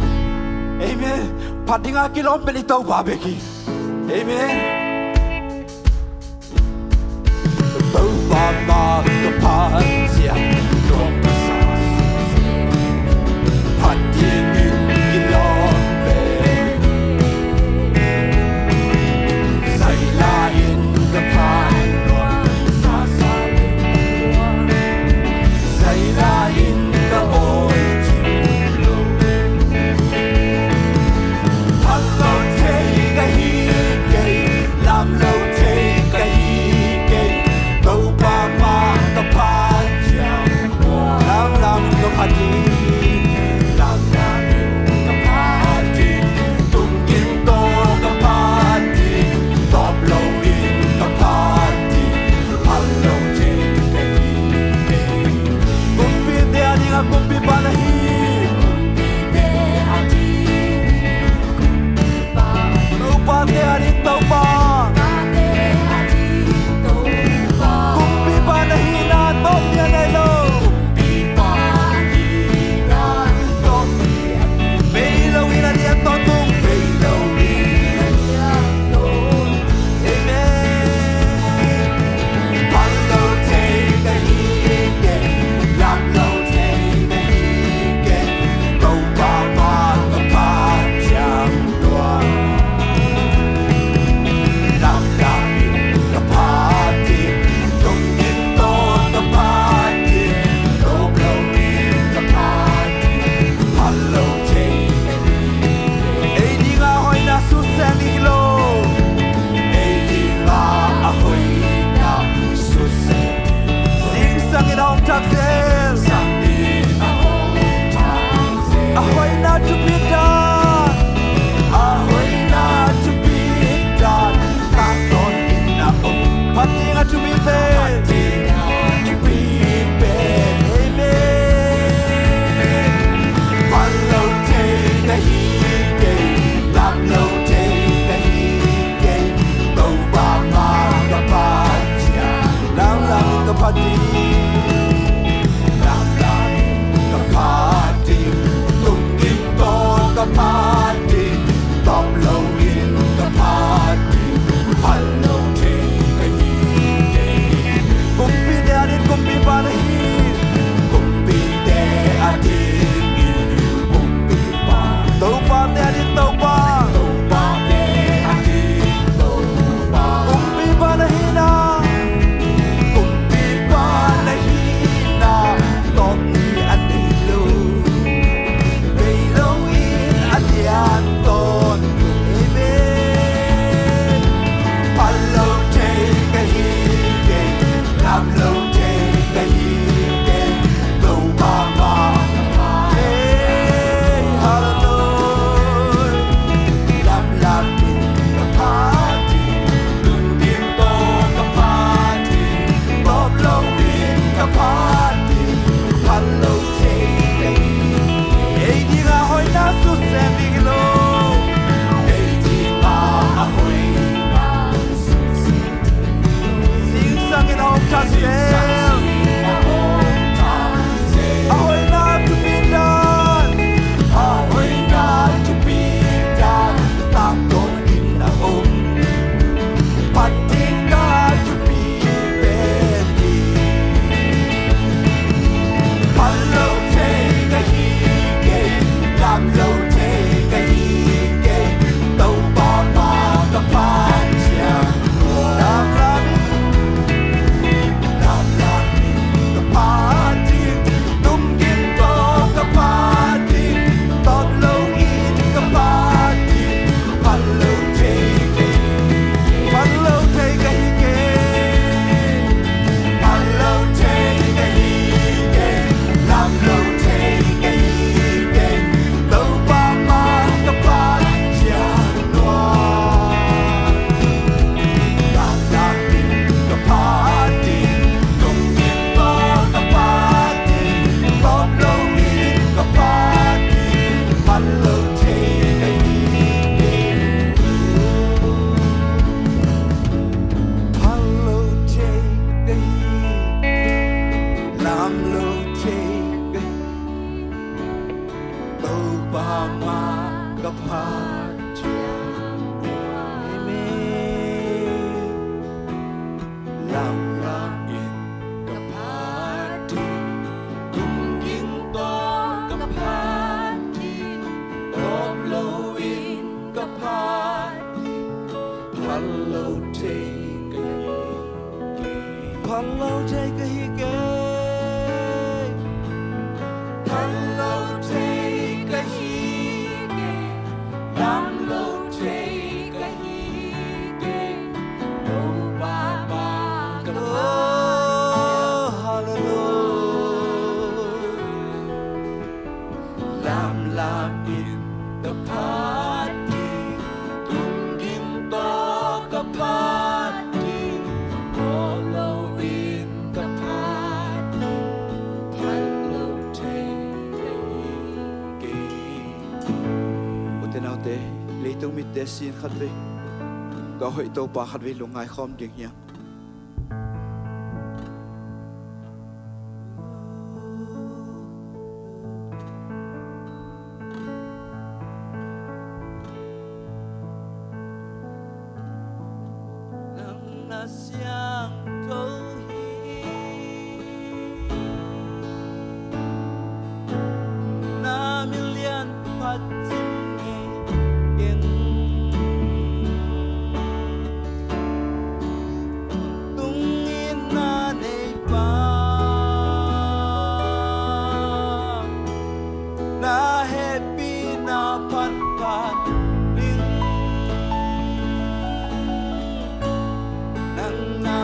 Amen. Phat dinga kilawm pen i Topa bek hi. Amen. Topa ma ka phat ciang, phat dingin kilawm pen. Zaila in ka phat, zaila in ka awi cing lo. Phal lo thei ka hi kei, lam lo thei ka hi kei. Topa ma ka phat ciang, lam lam ka phat ding, lam lam in ka phat ding. Tung gin tawh ka phat ding, tawp lo in ka phat ding. Phal lo thei ka hi kei. Kumpite a dingah kumpipa na hi. Kumpite a ding, kumpipa. Topate a ding Topa. Topate a ding Topa. Kumpipa na hihna tawpna nei lo. Kumpipa hihna tawpna. Bei lo in a lian tawh tung. Bei lo in a lian tawh. Amen. Phal lo thei ka hi kei, lam lo thei ka hi kei. Topa ma ka phat ciang tua. Phal lo thei ka hi kei. Phal lo thei ka hi kei. Phal lo thei ka hi kei. Lam lo thei ka hi kei. Topa, Pa ka pha. Oh, hallelujah. Lamlam in ka phat ding, tunggim tawh ka phat ding, aw lo in ka phat ding, phal lo thei ka hi kei. Ute naute, leitung mitte sin khatvei, tua hoih Topa khatvei lungngai khawm ding hiam? Nang na siangtho hi. Na min lian phat cing ngei keng. Tungin na nei pa, na hehpihna phat phat ding. Nang na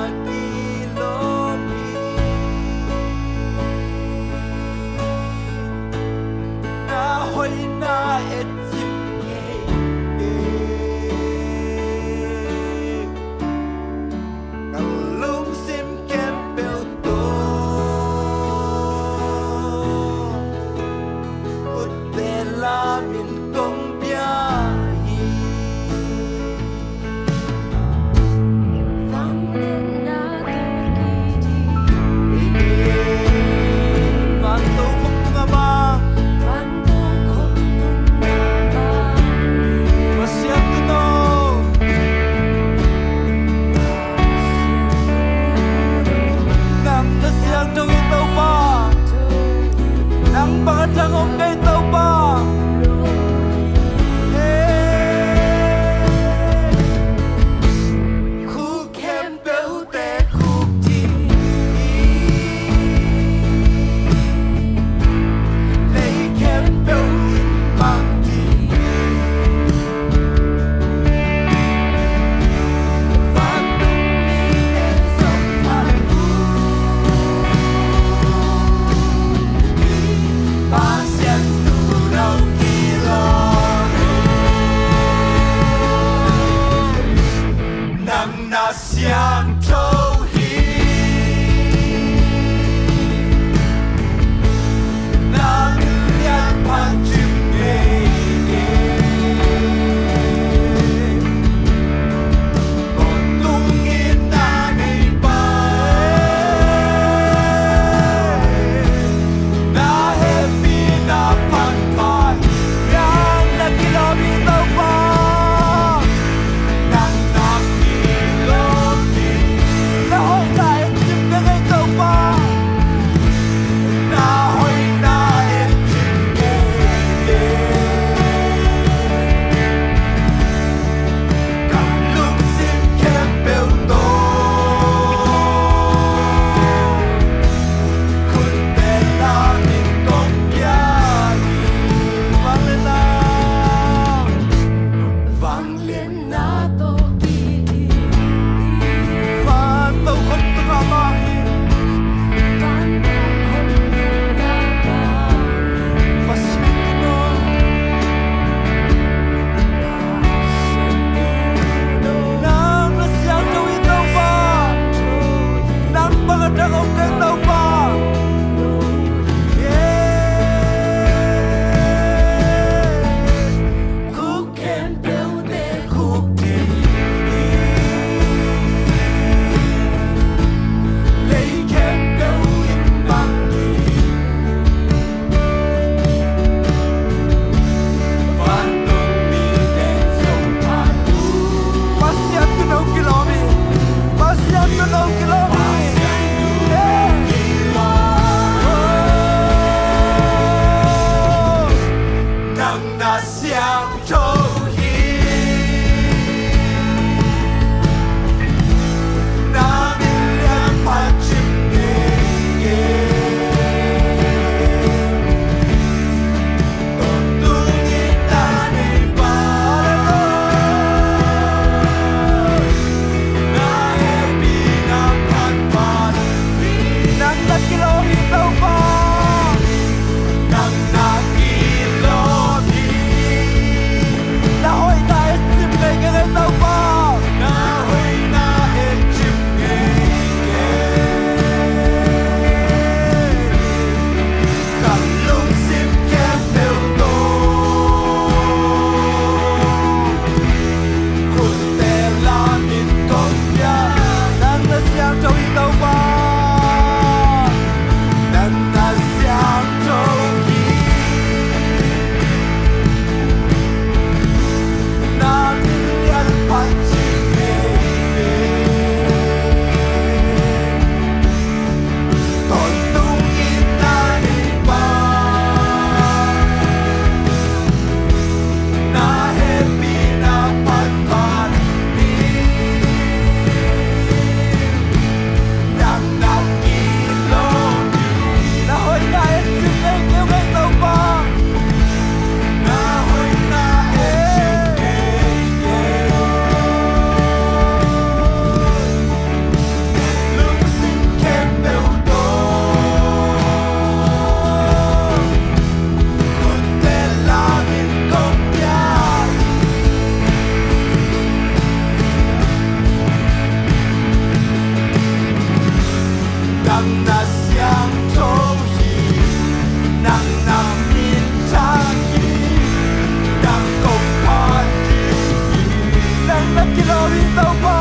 Kilawm hi Topa.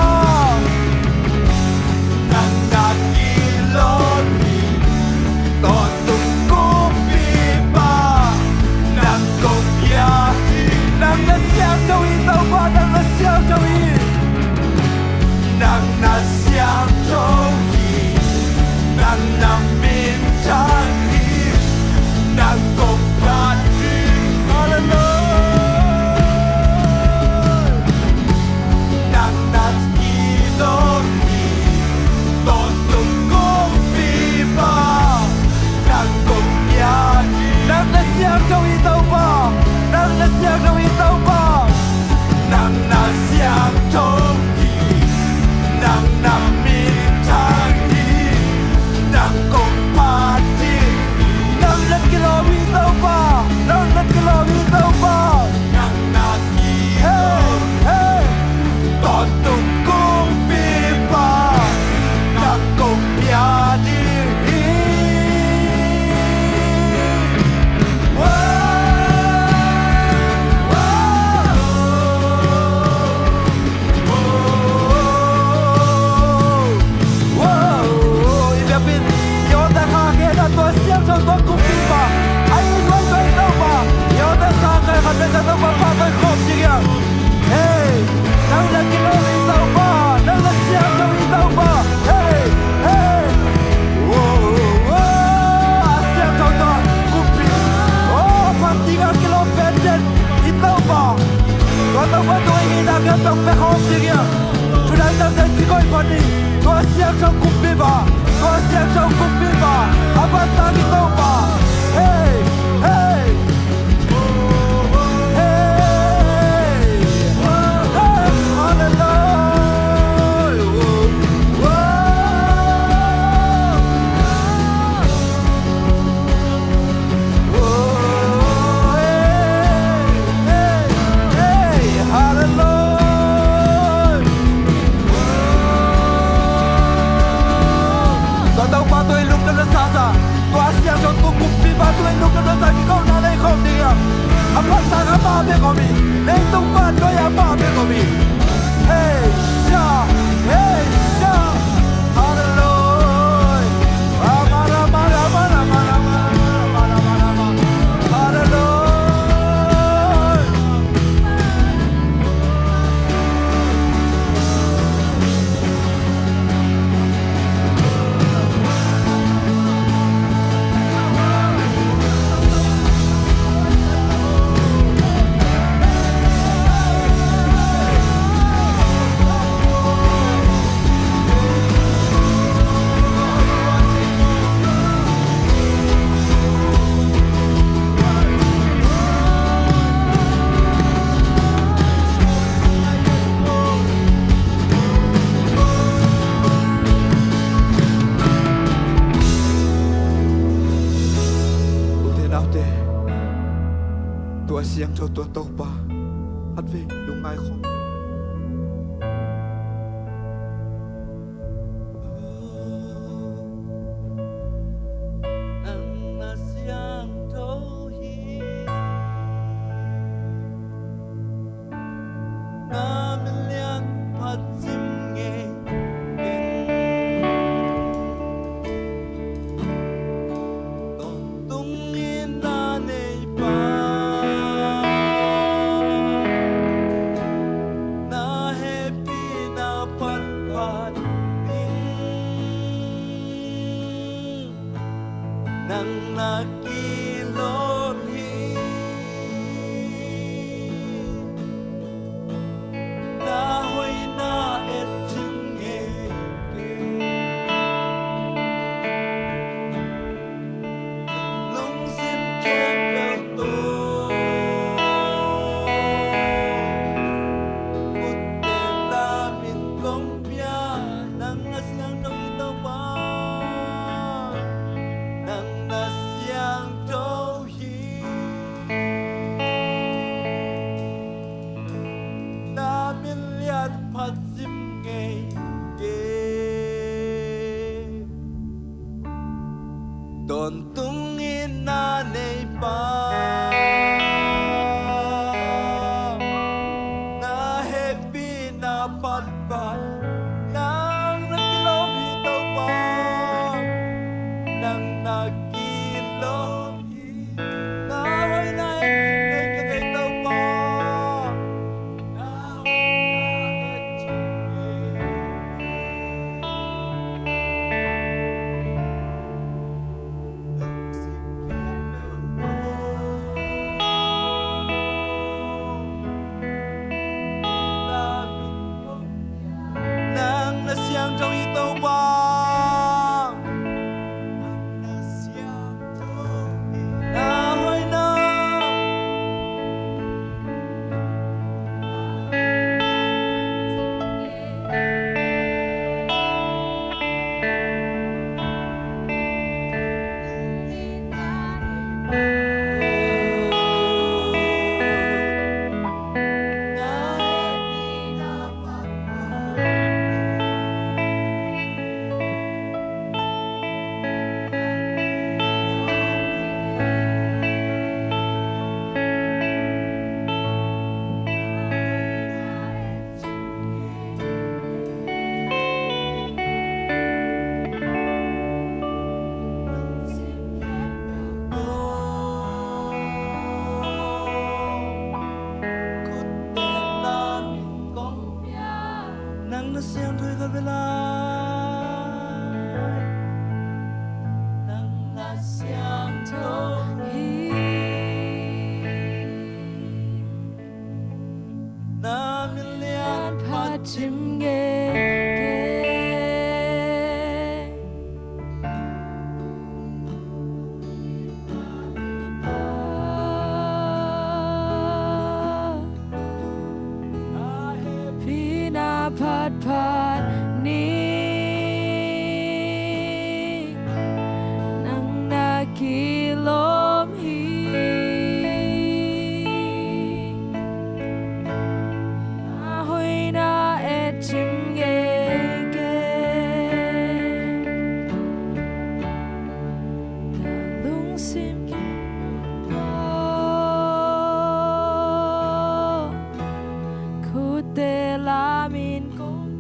Nang na kilawm hi. Tawntung kumpipa. Nang kong pia hi. Nang na siangtho hi Topa. Nang na siangtho hi. Nang na siangtho hi. Nang na minthang hi. Nang kong phat hi. Hallelujah. Nang na kilawm hi. Tawntung kumpipa. Nang kong pia hi. Nang na siangtho hi Topa. Nang na siangtho hi Topa. Nang na siangtho hi. Nang na minthang hi. Nang kong phat hi. Nang na kilawm hi Topa. Nang na kilawm hi Topa. Nang na kilawm hi. Hey, hey. Tawntung kumpipa. Nang kong pia ding hi. Wow. Wow. Wow. I biakinn, i awte khak hen la, tua siangtho, tua kumpipa. Ai, luai, luai, Topa. I awte khak hen la, khat vei khat Topa, phat khawm ding hi hang. Hey, nang na kilawm hi Topa, nang na siangtho hi Topa. Hey, hey. Oh, oh, oh, a siangtho tua kumpi. Oh, phat ding a kilawm pen den hi Topa. Tua Topa tua i hihna kiang tawh pia khawm ding hi hang. Tonight, tonight, ci koi phat ni. Tua siangtho kumpipa, tua siangtho kumpipa. A phat ding hi Topa. Hey, hey. Tua Topa tua i lungdam na sasa. Tua siangtho tua kumpipa tua i lungdam na sa kikawmna nei khawm ding hi hang. A phat tak amah bek om hi. Leitung vannuai ah amah bek om hi. Hey, sha. Hey, sha. Hallelujah. Rama, rama, rama, rama, rama. Hallelujah. Ute naute, tua siangtho tua Topa khatvei lungngai khawm. Nang na siangtho hi. Na min lian phat cim ngei keng. Tawntung in na neipa, na hehpihna phatphat ding. Nang na kilawm hi. Na hoihna et cing ngei keng. Lungsim khempeuh tawh khutte lam in kong pia. Nang na siangtho hi Topa. Nang na siangtho hi. Na min lian phat cim ngei keng. Tawntung in na neipa, na hehpihna Phatphat, nang na kilawm hi Topa. Nang na kilawm hi. Na hoihna et cih ngei ka thei Topa. Na hoihna et cih ngei. Nang na siangtho hi Topa. Nang na siangtho hi. Na hoihna. Nang na siangtho hi ka ve lai. Nang na siangtho hi. Na min lianpha cim ngei kei. Hehpihna phatphat ni. Nang na kilawm hi. Na hoihna et cim ngei kei. Ka lungsim tawh khutte lamin kong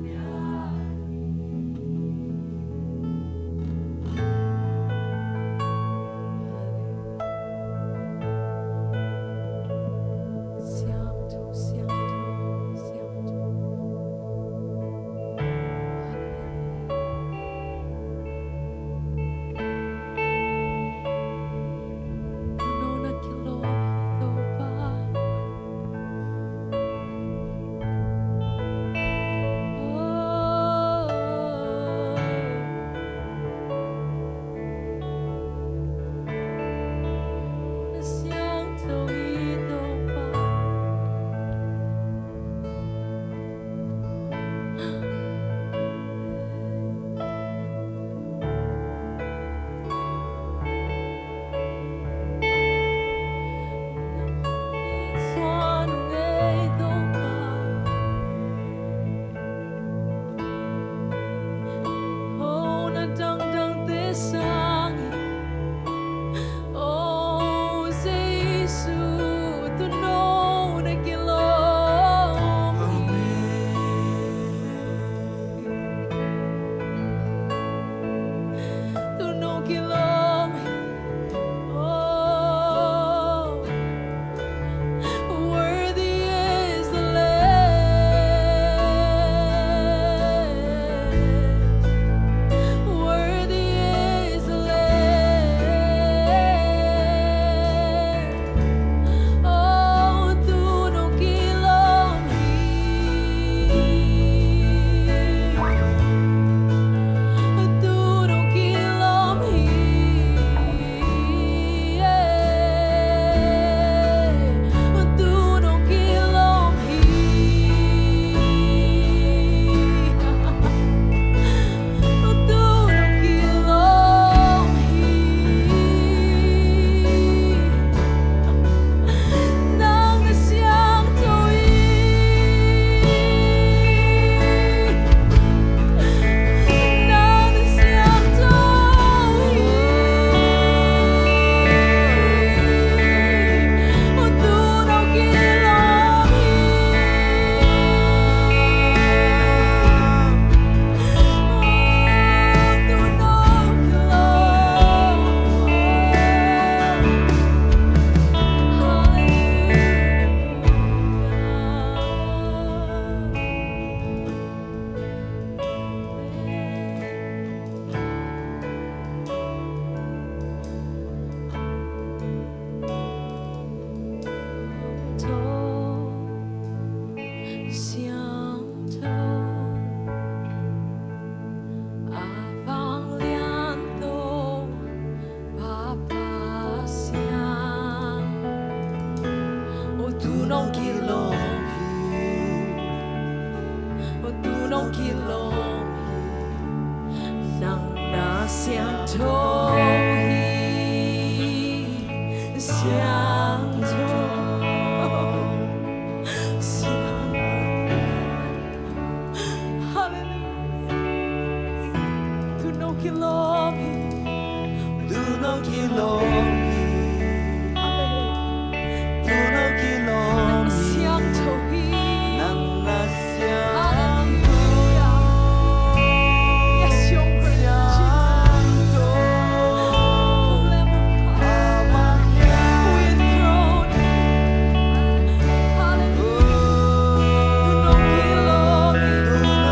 Kilawm hi, nang na siangtho hi, siangtho, siangtho. Hallelujah. Tu'n no kilawm hi. Tu'n no kilawm hi. Amen. Tu'n no kilawm hi. Nang na siangtho hi. Nang na siangtho. Hallelujah. Yes, your presence, Jesus. Siangtho. Lamb of God. Our King. We enthrone you. Hallelujah. Tu'n no kilawm hi. Tu'n no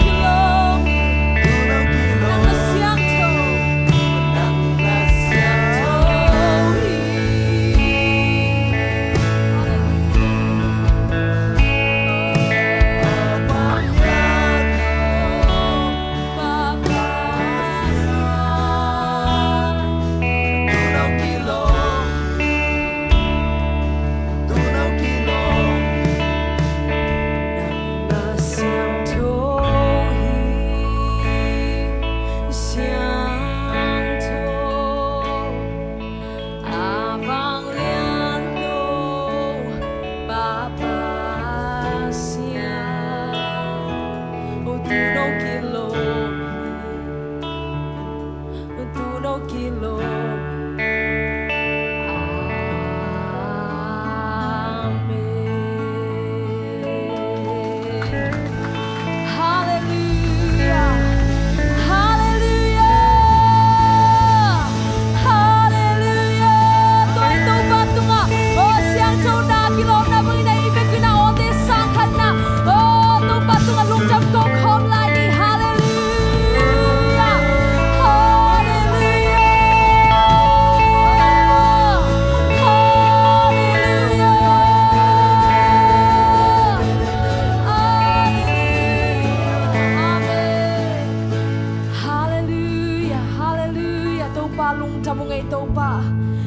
kilawm hi. Tu'n no kilawm hi. Nang na siangtho. Nang na siangtho hi. Hallelujah. Papa siang. Tu'n no kilawm hi. Tu'n no kilawm hi. Nang na siangtho hi, siangtho. A vang lianto, Papa siang. O, tu'n no kilawm hi. Tu'n no kilawm. Amen. Hallelujah. Hallelujah. Hallelujah. Tua i Topa tungah, o, siangthona kilawmna bangin a i bek in a awte sang khat in a, o, Topa tungah lungdam ko khawm lai ni. Hallelujah. Hallelujah. Hallelujah. Hallelujah. Amen. Hallelujah. Hallelujah. Topa lungdam ung ei Topa.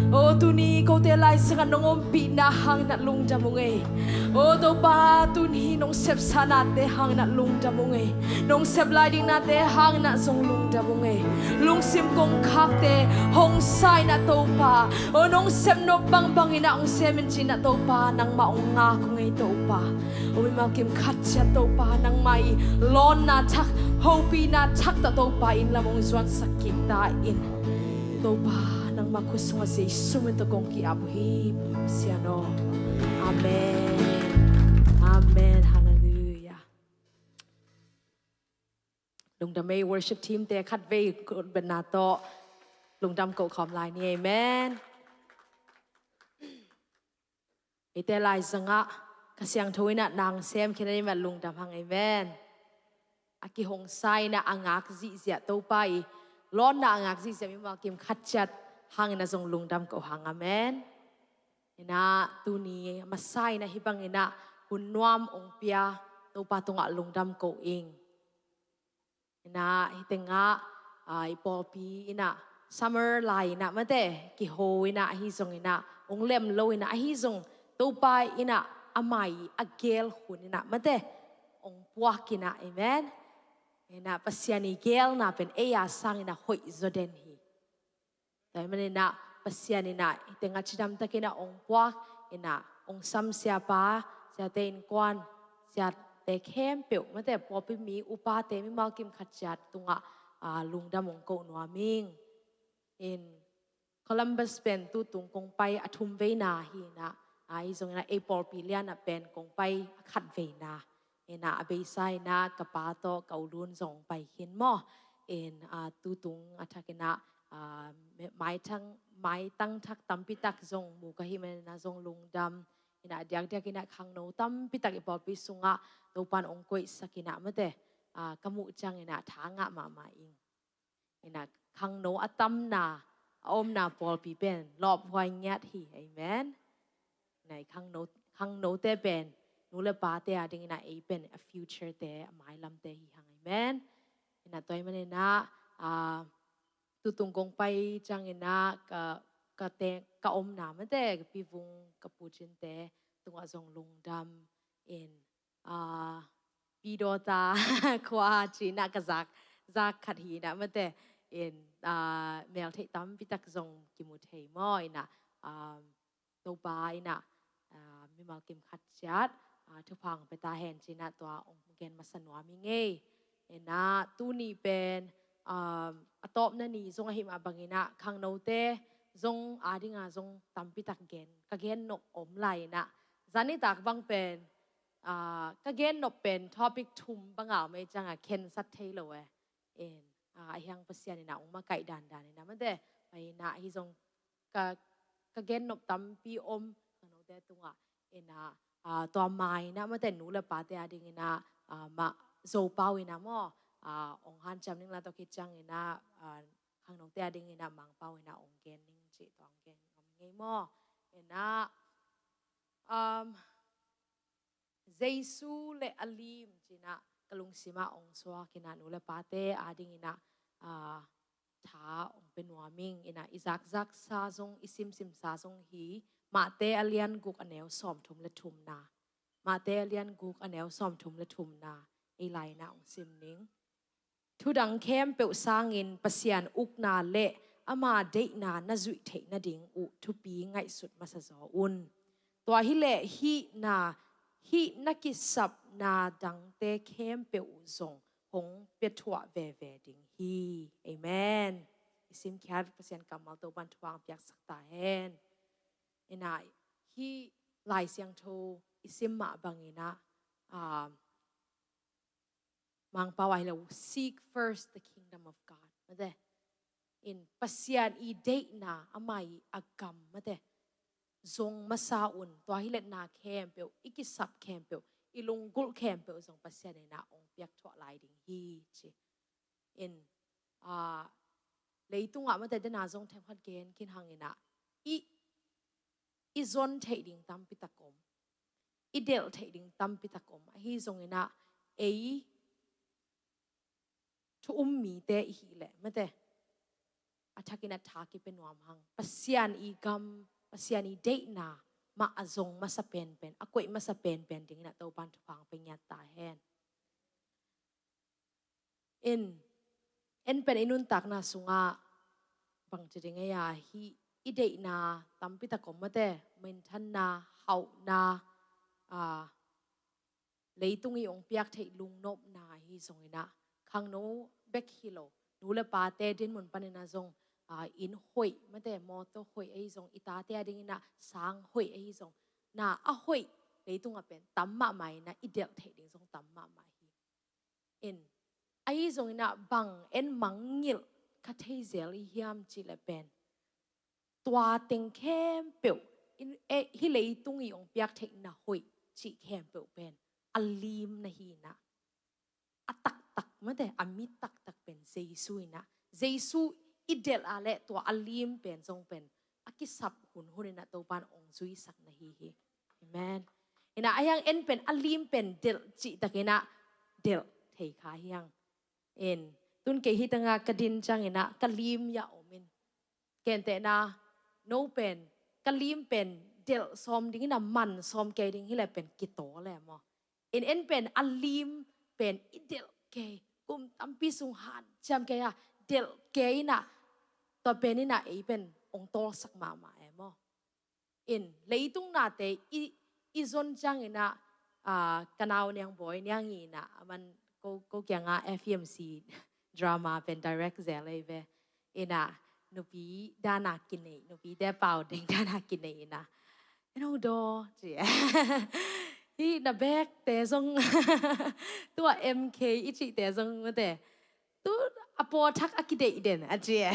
O, tuni kote laizangah nong ompihna hangin a lungdam ung ei. O Topa, tuni nong sepsa nate hangin a lungdam ung ei. Nong sep lai ding nate hangin a zong lungdam ung ei. Lungsim kongkhakte hong sa in a Topa, o, nong sep nop bangbang in a hong sem in ci in a Topa, nangmah hong ngak ung ei Topa. O, mimal kim khat ciat Topa, nangmah i lawnna thak, hopihna thak tawh Topa inn lam hong zuansak kik ta in. Topa, nangmah khut sungah Jesu min tawh kong ki-ap uh hi, Pasian aw. Amen. Amen. Hallelujah. Lungdam ei, worship team te khatvei kutbetna tawh lungdam ko khawm lai ni. Amen. Eite laizangah Kha Siangtho in a nang sem khin a, nangmah lungdam hang. Amen. A kihong sa in a, a ngak zihziah Topa i lawnna a ngak zihziah mimal kim khat ciat hangin a zong lungdam ko hang. Amen. In a tuni a masa in a hih bangin a hun nuam hong pia Topa tungah lungdam ko ing. In a hih tengah, a, i pawlpi in a summer lai in a mate kiho in a, ahi zongin a hong lem lo in a, ahi zong Topa in a amah i a geel hun in a mate hong puak in a. Amen. In a Pasian i geelna pen ei a sangin a hoih zaw den hi. Tua ahih manin a Pasian in a hih tengah cidamtakin a hong puak in a hong sam siapa, siate innkuan, siate khempeuh mate, pawlpi mi upate mimal kim khat ciat tungah, a, lungdam hong ko nuam ing. In Columbus pen tutung kong pai a thum veina hi in a, ahi zongin a ei pawlpi lian ah pen kong pai a khat veina. In a, a beisa in a ka pa tawh ka u Lun zong pai khin maw. In a, tutung a thak in a, a, maitang, maitang thak tampi tak zong mu ka hih manin a zong lungdam. In a, diakdiak in a khangno tampi tak i pawlpi sungah Topan hong koihsak in a mate, a, ka muh ciangin a tha ngah mahmah ing. In a, khangno a tamna, a omna pawlpi pen lawphuai ngiat hi. Amen. In a, khangno, khangnote pen nu le pate a dingin a ei pen a future te, a mailamte hi hang. Amen. In a, tua ahih manin a, a, tutung kong pai ciangin a ka, ka te, ka omna mate, ka pivung, ka pucinte tungah zong lungdam in, a, Pidawta khua ci-in ah ka zak, zak khat hi-in ah mate. In, ah, meltheih tampi tak zong kimu thei maw. In ah, ah, Topa in ah, ah, mimal kim khat ciat, ah, thupha hong pia ta hen ci-in ah tua hong gen masa nuam ing ei. In ah tuni pen, ah, a tawpna ni zong ahih mah bangin ah khangnote zong ading a zong tampi tak gen, ka gen nop om lai in ah, zan nitak bang pen, ah, ka gen nop pen topic thum bang a om ei ciang a khensat thei lo e. In, ah, a hiang Pasian in ah hong makaih dandan in ah mate. Pai in ah hi zong ka, ka gen nop tampi om khangnote tungah. In ah, ah, tua ma in ah mate, nu le pate ading in ah, ah, mah Zopau in ah maw, ah, hong hanciam ning la, tua khit ciangin ah, ah, khangnote ading in ah Mangpau in ah hong gen ning ci, tua hong gen ngam ngei maw. In ah, um, Jesu le a lim ci-in ah ka lungsim ah hong suak in ah nu le pate ading in ah, ah, tha hong pia nuam ing. In ah i zakzaksa zong, i simsimsa zong hi Matthai a lian guk a neu sawmthum le thumna. Matthai a lian guk a neu sawmthum le thumna ei lai in ah hong sim ning. Thudang khempeuh sangin Pasian ukna le ama deihna na zuih theih nading uh thupi ngaihsut masa zaw un. Tua hileh hih na, hih na kisapna dangte khempeuh uh zong hong piathuah veve ding hi. Amen. I simkhiat Pasian kammal Topa'n thupha hong piaksak ta hen. In ah hih Lai Siangtho i sim mah bangin ah, ah, Mangpau ah hi lo, "Seek first the kingdom of God." Mate. In Pasian i deihna, ama i a gam mate, zong masa un, tua hileh na khempeuh, i kisap khempeuh, i lunggulh khempeuh zong Pasian in ah hong piakthuah lai ding hi ci. In, ah, leitungah mate, den a zong themkhat gen khin hang in ah, i, i zon theih ding tampi tak om, i delh theih ding tampi tak om. Ahi zongin ah ei thu um mite i hih leh mate, a thakin ah tha kipia nuam hang. Pasian i gam, Pasian i deihna mah a zong masa penpen, a koih masa penpen dingin ah Topa'n thupha hong pia ngiat ta hen. In, en pen i nuntakna sungah bangci ding ei a, hih i deihna tampi tak om mate, minthanna, hauhna, ah, leitung i hong piak theih lungnopna ahi zongin ah, khangno bek hi lo, nu le pate dinmun panin ah zong, ah, inn hoih mate, mawtaw hoih ahi zong, i tate adingin ah sang hoih ahi zong, na a hoih leitungah pen tam mahmah in ah, i delh theih ding zong tam mahmah hi. In, ahi zongin ah bang en mangngilh kha thei zel i hiam cih leh pen, tua teng khempeuh, in, eh, hih leitung i hong piak theih na hoih cih khempeuh pen a lim na hi in ah, a taktak mate, a mi taktak pen Jesu in ah, Jesu i delh a leh tua a lim pen zong pen a kisap hunhun in ah Topa'n hong zuisak na hi hi. Amen. In ah a hiang en pen a lim pen delh cih takin ah delh thei kha hiang. In, tun kei hi tangah ka din ciangin ah ka lim ya om in, kentehna, no pen ka lim pen delh sawm dingin ah man sawm kei ding hi leh pen kitaw le maw. In, en pen a lim pen i delh kei, kum tampi sung hanciam kei a delh kei in ah, tua pen in ah ei pen hong tawlsak mahmah e maw. In, leitung nate i, i zon ciangin ah, ah, ka nau Niang Bawi Niang in ah, aman ko, ko kiangah F E M C drama pen direct zel ei ve. In ah, nupi dan a kinei, nupite pau ding dan a kinei in ah, "En hong daw," ci. "Hih na bekte zong, tua M K i cihte zong mate, tu a pawthak a kideih den," a ci e.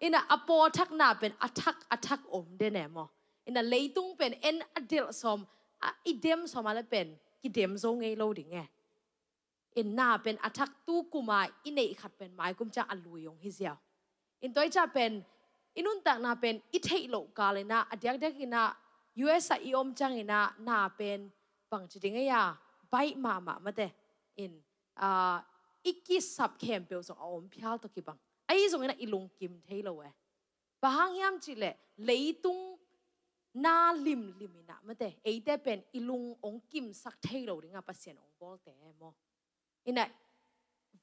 In ah a pawthak na pen a thak, a thak om den e maw. In ah leitung pen en a delh sawm, a i dem sawm a leh pen kidem zo ngei lo ding e. In na pen a thak, tu kum a i neih khat pen mai kum ciang a lui hong hi ziau. In tua i ciah pen i nuntakna pen i theih loh kal in ah, a diakdiak in ah U S ah i om ciangin ah na pen bangci ding ei a baih mahmah mate. In, ah, i kisap khempeuh zong a om phial tawh kibang. Ahi zongin ah i lungkim thei lo e. Bang hang hiam cih leh leitung na limlim in ah, mate, eite pen i lung hong kimsak thei lo ding a Pasian hong bawlte maw. In ah,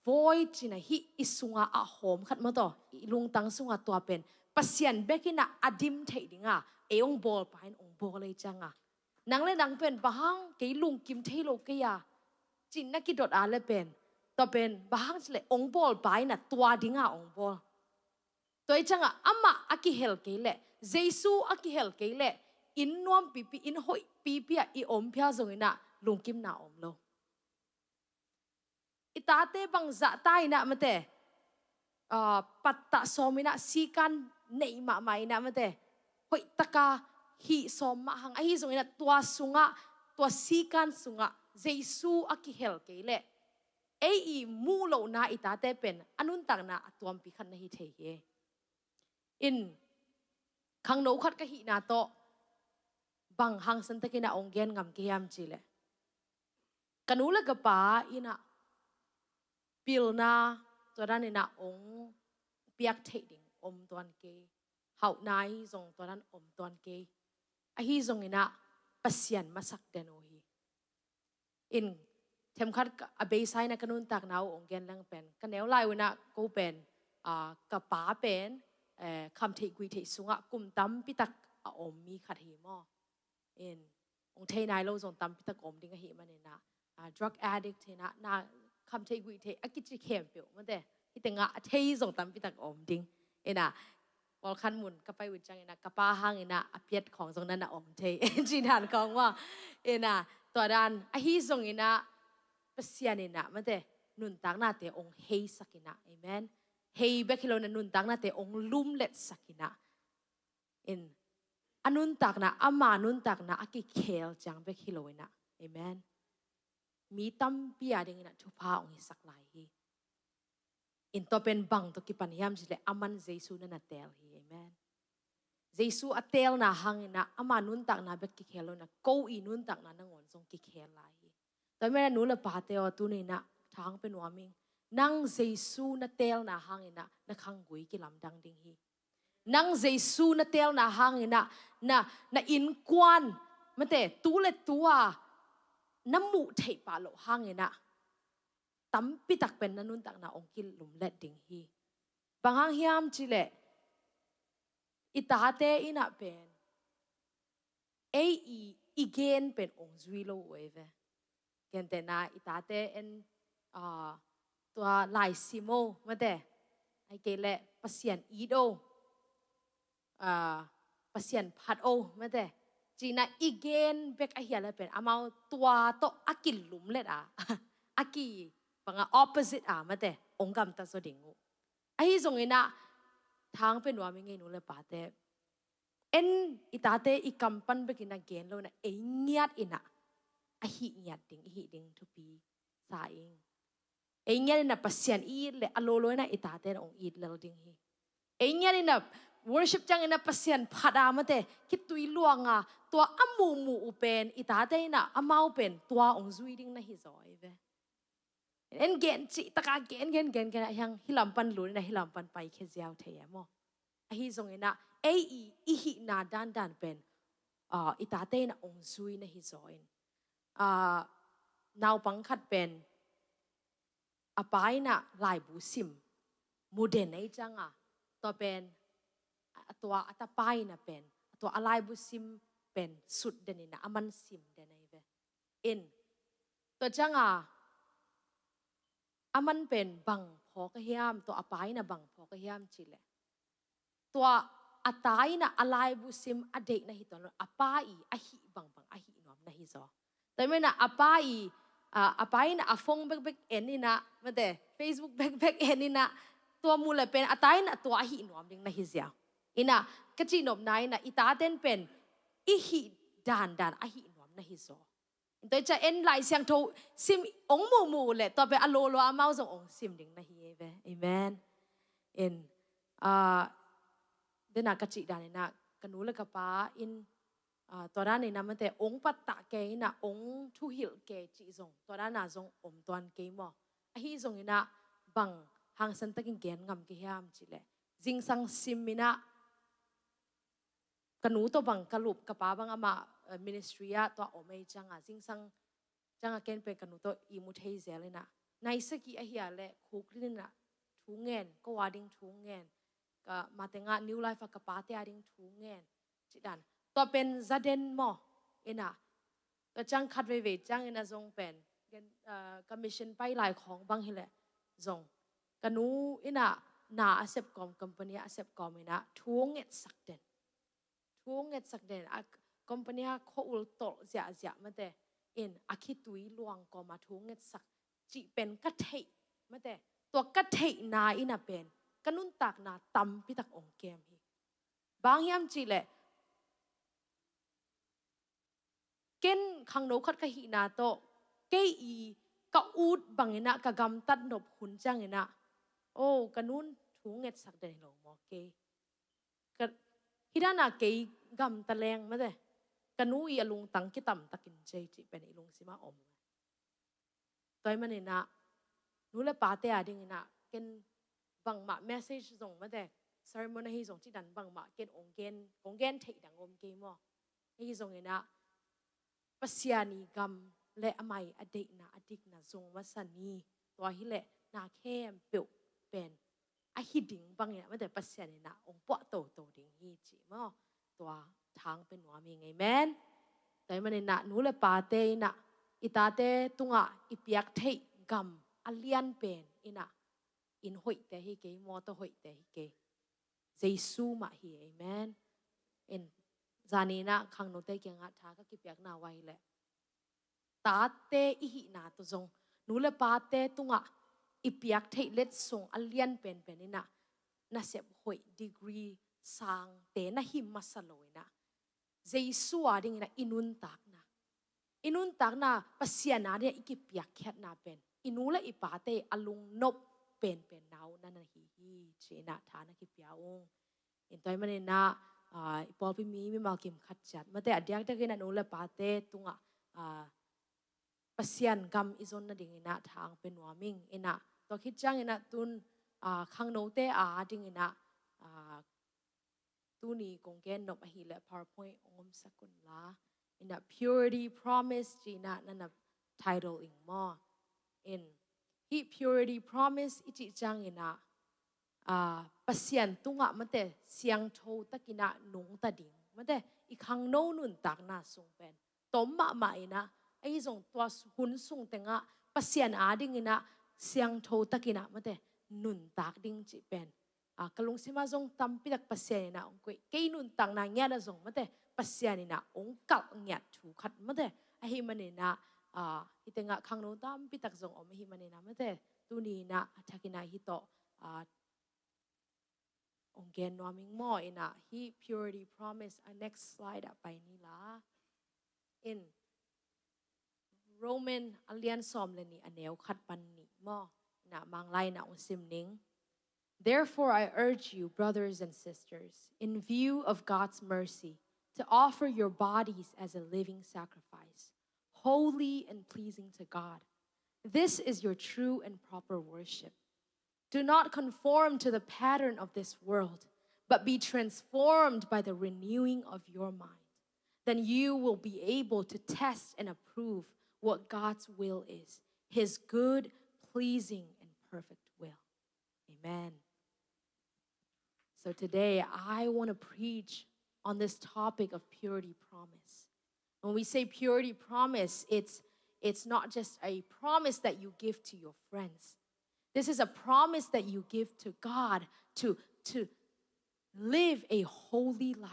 void in ah hih i sungah a hawm khat maw, tua i lungtang sungah tua pen Pasian bek in ah a dim theih ding a ei hong bawlpa in hong bawl ei ciang a, nang le nang pen bang hang kei lungkim thei lo kei a, ci-in na kidot a leh pen, tua pen bang hang cih leh hong bawlpa in ah tua ding a hong bawl. Tua hi ciang a amah a kihel kei leh, Jesu a kihel kei leh, inn nuam pipi, inn hoih pipi ah i om phial zong in ah lungkimna om lo. I tate bangzah ta in ah, mate, ah, pattah sawm in ah, sikan nei mahmah in ah, mate, hoih tak a hih sawm mah hang, ahi zong in ah tua sungah, tua sikan sungah Jesu a kihel kei leh, ei i muh lohna i tate pen a nuntakna a tuampi khat na hi thei hi. In, khangno khat ka hihna tawh bang hangsan tak in ah hong gen ngam kei hiam cih leh, ka nu le ka pa in ah pilna tua dan in ah hong piak theih ding om tuan kei, hauhna hi zong tua dan om tuan kei. Ahi zong in ah Pasian masak den uh hi. In, themkhat ka, a beisa in ah ka nuntakna uh hong gen leng pen, ka neu lai uh in ah ko pen, ah, ka pa pen, eh, khamtheih guihtheih sungah kum tampi tak a om mi khat hi maw. In, hong thei nai lo zong tampi tak om ding ahih man in ah, ah, drug addict hi in ah, na khamtheih guihtheih a kici khempeuh, mate, hih tengah a thei zong tampi tak om ding. In ah, pawlkhat mun ka pai uh ciang in ah, ka pa hang in ah a piat khawng zong na na om thei, ci dan khawng maw. In ah, tua dan ahi zong in ah Pasian in ah, mate, nuntaknate hong heisak in ah, amen. Hei bek hi lo in ah nuntaknate hong lumletsak in ah. In, a nuntakna, ama nuntakna a kikhel ciang bek hi lo in ah, amen, mi tampi a ding in ah thupha hong hisak lai hi. In, tua pen bang tawh kipan hiam cih leh, aman Jesu na na teel hi, amen. Jesu a teelna hang in ah ama nuntakna bek kikhel lo in ah, ko i nuntakna nangawn zong kikhel lai hi. Tua manin ah nu le pate aw, tuni in ah thang pe nuam ing. Nang Jesu na teelna hang in ah na khanggui kilamdang ding hi. Nang Jesu na teelna hang in ah na, na innkuan, mate, tu le tu a na muh theih pah loh hang in ah tampi tak pen na nuntakna hong kilumlet ding hi. Bang hang hiam cih leh, i tate in ah pen ei i, i gen pen hong zui lo uh ei ve. Gentehna, i tate en, ah, tua laisim o, mate, ahih kei leh Pasian it o, ah, Pasian phat o, mate, ci-in ah i gen bek ahih leh pen amau tua tawh a kilumlet a, a ki, bang a, opposite a, mate, hong gamta zaw ding uh. Ahi zong in ah thang pe nuam ing ei nu le pate. En, i tate i kam pan bek in ah gen lo in ah, ei ngiat in ah a hih ngiat ding i hih ding thupi sa ing. Ei ngiat in ah Pasian i it leh a lawlaw in ah i tate in ah hong it lel ding hi. Ei ngiat in ah worship ciang in ah Pasian phat a, mate, khitui luang a, tua a muhmuh uh pen i tate in ah amau pen tua hong zui ding na hi zaw ei ve. En, gen cih tak a gen, gen, gen, gen a hiang, hih lam pan lut in ah hih lam pan paikhia ziau thei e maw. Ahi zong in ah ei i, i hihna dandan pen, ah, i tate in ah hong zui na hi zaw in. Ah, naupang khat pen a pa in ah laibu sim mu den ahih ciang a, tua pen, a, tua a tapa in ah pen, tua a laibu sim pen sut den in ah aman sim den ei ve. In, tua ciang a, aman pen bang phawk a hiam, tua a pa in ah bang phawk a hiam cih leh, tua a ta in ah a laibu sim a deih na hi tuan lo, a pa i a hih bangbang a hih nuam na hi zaw. Tua manin ah a pa i, ah, a pa in ah a phone bekbek en in ah, mate, Facebook bekbek en in ah, tua mu leh pen a ta in ah tua a hih nuam ding na hi ziau. In ah, ka cihnopna in ah i taten pen i hih dandan a hih nuam na hi zaw. Tua hi ciang en Lai Siangtho sim hong muhmuh uh leh tua pen a lawlaw amau zong hong sim ding na hi ei ve. Amen. In, ah, den a ka cih dan in ah ka nu le ka pa in, ah, tua dan in ah, mate, hong pattah kei in ah, hong thuhilh kei cih zong, tua dan a zong om tuan kei maw. Ahi zong in ah bang hangsan takin gen ngam kei hiam cih leh, zingsang sim in ah ka nu tawh bang ka lup, ka pa bang amah, eh, ministry ah tua om ei ciangah, zingsang ciangah ken pen ka nu tawh i mu thei zel inah, nai sagih ahi ah leh khuklin inah thu ngen, ko a ding thu ngen, ka matengah New Life ah ka pate a ding thu ngen, cih dan. Tua pen zaden maw, inah. Tua ciang khat veivei ciang inah zong pen, gen, ah, ka mission pai lai khawng bang hileh zong, ka nu inah na a sep kawm, company a sep kawm inah thu ngetsak den. Thu ngetsak den, a company a khua-ul tolh ziahziah mate in a khitui luang kawm a thu ngetsak cih pen ka theih mate. Tua ka theihna inah pen ka nuntakna tampitak ong kem hi. Bang hiam cihleh, ken khangno khat ka hihna tawh, kei i ka ut bang inah ka gamtat nop hun ciang inah, oh, ka nun thu ngetsak den hi lo maw kei. Ka, hih dan a kei gamta leng mate, ka nu i a lungtang kitamtakin cei cih pen i lungsim ah om. Tua ahih maninah nu le pate a dinginah ken bangmah message zong mate, sermon ahi zong cih dan bangmah ken ong gen, kong gen theih dang om kei maw. Ahi zonginah Pasian i gam le amah i a deihna, a dikna zong masa ni. Tua hileh na khempeuh pen ahi ding bangin ah mate, Pasian inah ong puah toto ding hi ci maw. Tua thang pe nuam ing, amen. Tua ahih maninah nu le pate inah i tate tungah i piak theih gam a lian pen inah inn hoihte hi kei, mawtaw hoihte hi kei. Jesu mah hi, amen. In, zaninah khangnote kiangah tha ka kipiakna uh ahileh, tate i hihna tawh zong nu le pate tungah i piak theih letsong a lian penpen inah nasep hoih, degree sangte na hi masa lo inah Jesu a dinginah i nuntakna, i nuntakna Pasian a dinginah i kipiakkhiatna pen i nu le i pate a lungnop penpenna uh na na hi hi ci inah tha na kipia ung. In tua ahih maninah, ah, i pawlpi mi mimal kim khat ciat mate a diakdiakinah nu le pate tungah, ah, Pasian gam i zon nadinginah thang pe nuam ing. Inah tua khit cianginah tun, ah, khangnote a dinginah, ah, tuni kong gen nop ahileh PowerPoint ong omsak unla. Inah purity promise ci inah na na title ing maw. In, hih purity promise i cih cianginah, ah, Pasian tungah mate siangtho takinah nungta ding mate, i khangno nuntakna sung pen tom mahmah inah, ahi zong tua hun sung tengah Pasian a dinginah siangtho takinah mate nuntak ding cih pen, ah, ka lungsimah zong tampitak Pasian inah ong koih, kei nuntakna ngiat ah zong mate Pasian inah ong kalh ngiat thu khat mate. Ahih maninah, ah, hih tengah khangno tampitak zong om ahih maninah mate, tuni inah a thakinah hih tawh, ah, ong gen nuam ing maw. Inah hih purity promise, a next slide ah pai ni la. In, Roman a lian sawm le nih a neu khat pan nih maw. Inah Manglai inah ong sim ning. Therefore, I urge you, brothers and sisters, in view of God's mercy, to offer your bodies as a living sacrifice, holy and pleasing to God. This is your true and proper worship. Do not conform to the pattern of this world, but be transformed by the renewing of your mind. Then you will be able to test and approve what God's will is, his good, pleasing, and perfect will. Amen. So today, I want to preach on this topic of purity promise. When we say purity promise, it's, it's not just a promise that you give to your friends. This is a promise that you give to God to, to live a holy life,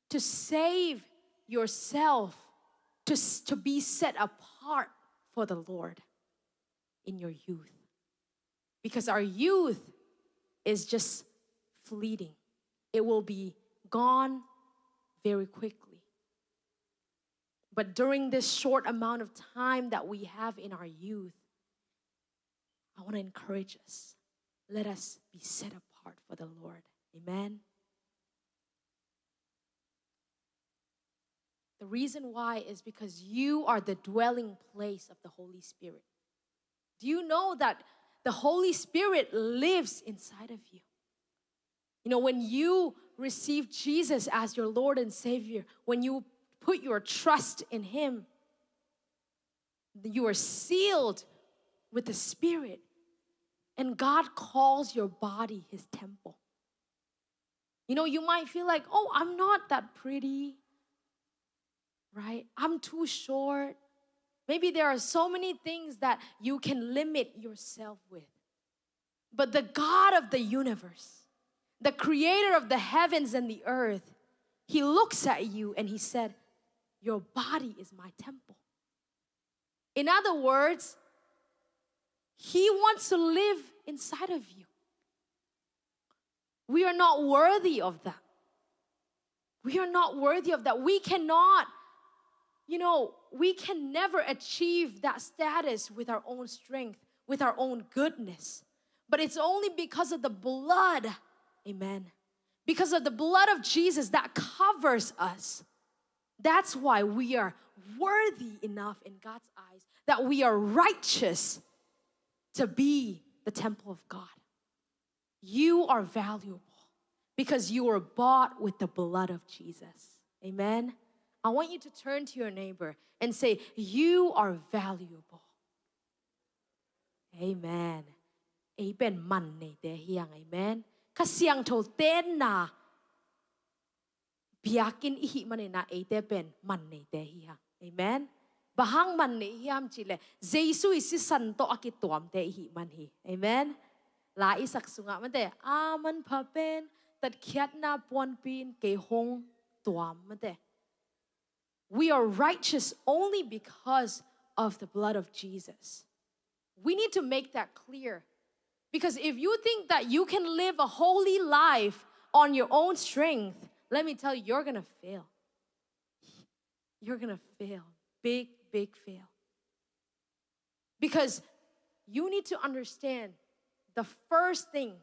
to save yourself, to s-, to be set apart for the Lord in your youth. Because our youth is just fleeting. It will be gone very quickly. But during this short amount of time that we have in our youth, I want to encourage us. Let us be set apart for the Lord. Amen. The reason why is because you are the dwelling place of the Holy Spirit. Do you know that the Holy Spirit lives inside of you? You know, when you receive Jesus as your Lord and Savior, when you put your trust in Him, you are sealed with the Spirit. And God calls your body His temple. You know, you might feel like, "Oh, I'm not that pretty, right? I'm too short." Maybe there are so many things that you can limit yourself with. But the God of the universe, the creator of the heavens and the earth, He looks at you and He said, "Your body is my temple." In other words, He wants to live inside of you. We are not worthy of that. We are not worthy of that. We cannot, you know, we can never achieve that status with our own strength, with our own goodness. But it's only because of the blood, amen, because of the blood of Jesus that covers us. That's why we are worthy enough in God's eyes, that we are righteous to be the temple of God. You are valuable because you were bought with the blood of Jesus. Amen. I want you to turn to your neighbor and say, "You are valuable." Amen. Ei pen man neite hi hang. Amen. Kha Siangtho tenna biakinn i hih manin ah eite pen man neite hi hang. Amen. Bang hang man nei hiam cih leh Jesu i sisan tawh a kituamte i hih man hi. Amen. La i sak sungah mate, "A manpha pen tatkhiatna puanpi in kei hong tuam," mate. We are righteous only because of the blood of Jesus. We need to make that clear. Because if you think that you can live a holy life on your own strength, let me tell you, you're gonna fail. You're gonna fail. Big, big fail. Because you need to understand, the first thing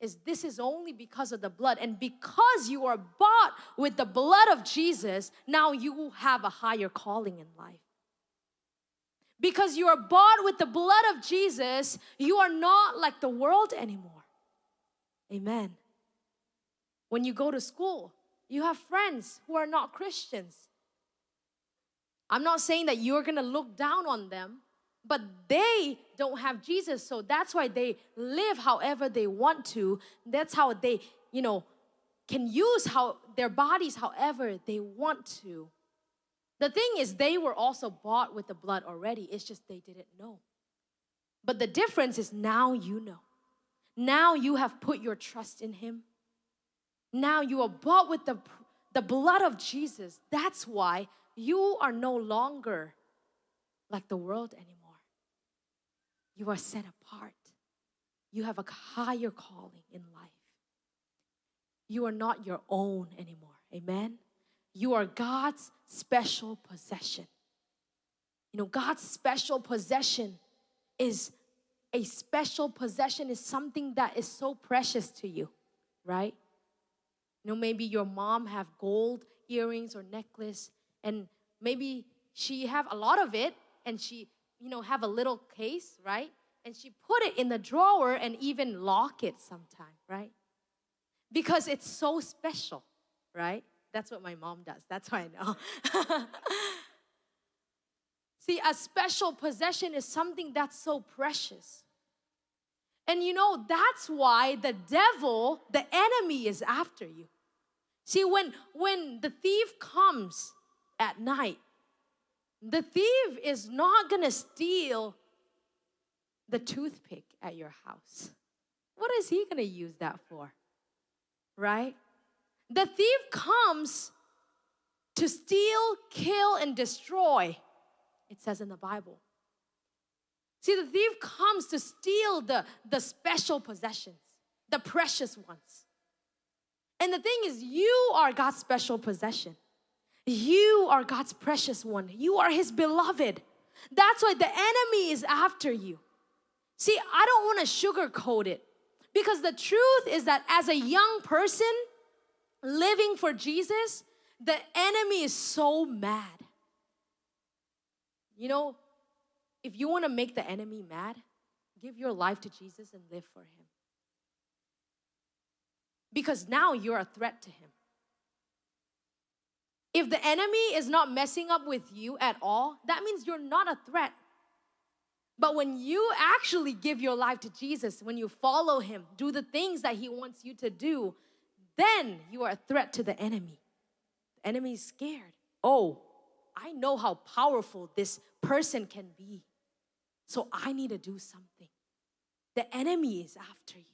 is, this is only because of the blood. And because you are bought with the blood of Jesus, now you have a higher calling in life. Because you are bought with the blood of Jesus, you are not like the world anymore. Amen. When you go to school, you have friends who are not Christians. I'm not saying that you're gonna look down on them, but they don't have Jesus, so that's why they live however they want to. That's how they, you know, can use how, their bodies however they want to. The thing is, they were also bought with the blood already. It's just they didn't know. But the difference is, now you know. Now you have put your trust in Him. Now you are bought with the, the blood of Jesus. That's why you are no longer like the world anymore. You are set apart. You have a higher calling in life. You are not your own anymore. Amen? You are God's special possession. You know, God's special possession is, a special possession is something that is so precious to you, right? You know, maybe your mom have gold earrings or necklace, and maybe she have a lot of it, and she, you know, have a little case, right? And she put it in the drawer and even lock it sometime, right? Because it's so special, right? That's what my mom does. That's why I know. See, a special possession is something that's so precious. And you know, that's why the devil, the enemy, is after you. See, when, when the thief comes at night, the thief is not gonna steal the toothpick at your house. What is he gonna use that for? Right? The thief comes to steal, kill, and destroy, it says in the Bible. See, the thief comes to steal the, the special possessions, the precious ones. And the thing is, you are God's special possession. You are God's precious one. You are His beloved. That's why the enemy is after you. See, I don't wanna sugarcoat it, because the truth is that as a young person living for Jesus, the enemy is so mad. You know, if you wanna make the enemy mad, give your life to Jesus and live for Him. because now you're a threat to him. If the enemy is not messing up with you at all, that means you're not a threat. But when you actually give your life to Jesus, when you follow him, do the things that he wants you to do, then you are a threat to the enemy. The enemy is scared. Oh, I know how powerful this person can be. So I need to do something. The enemy is after you.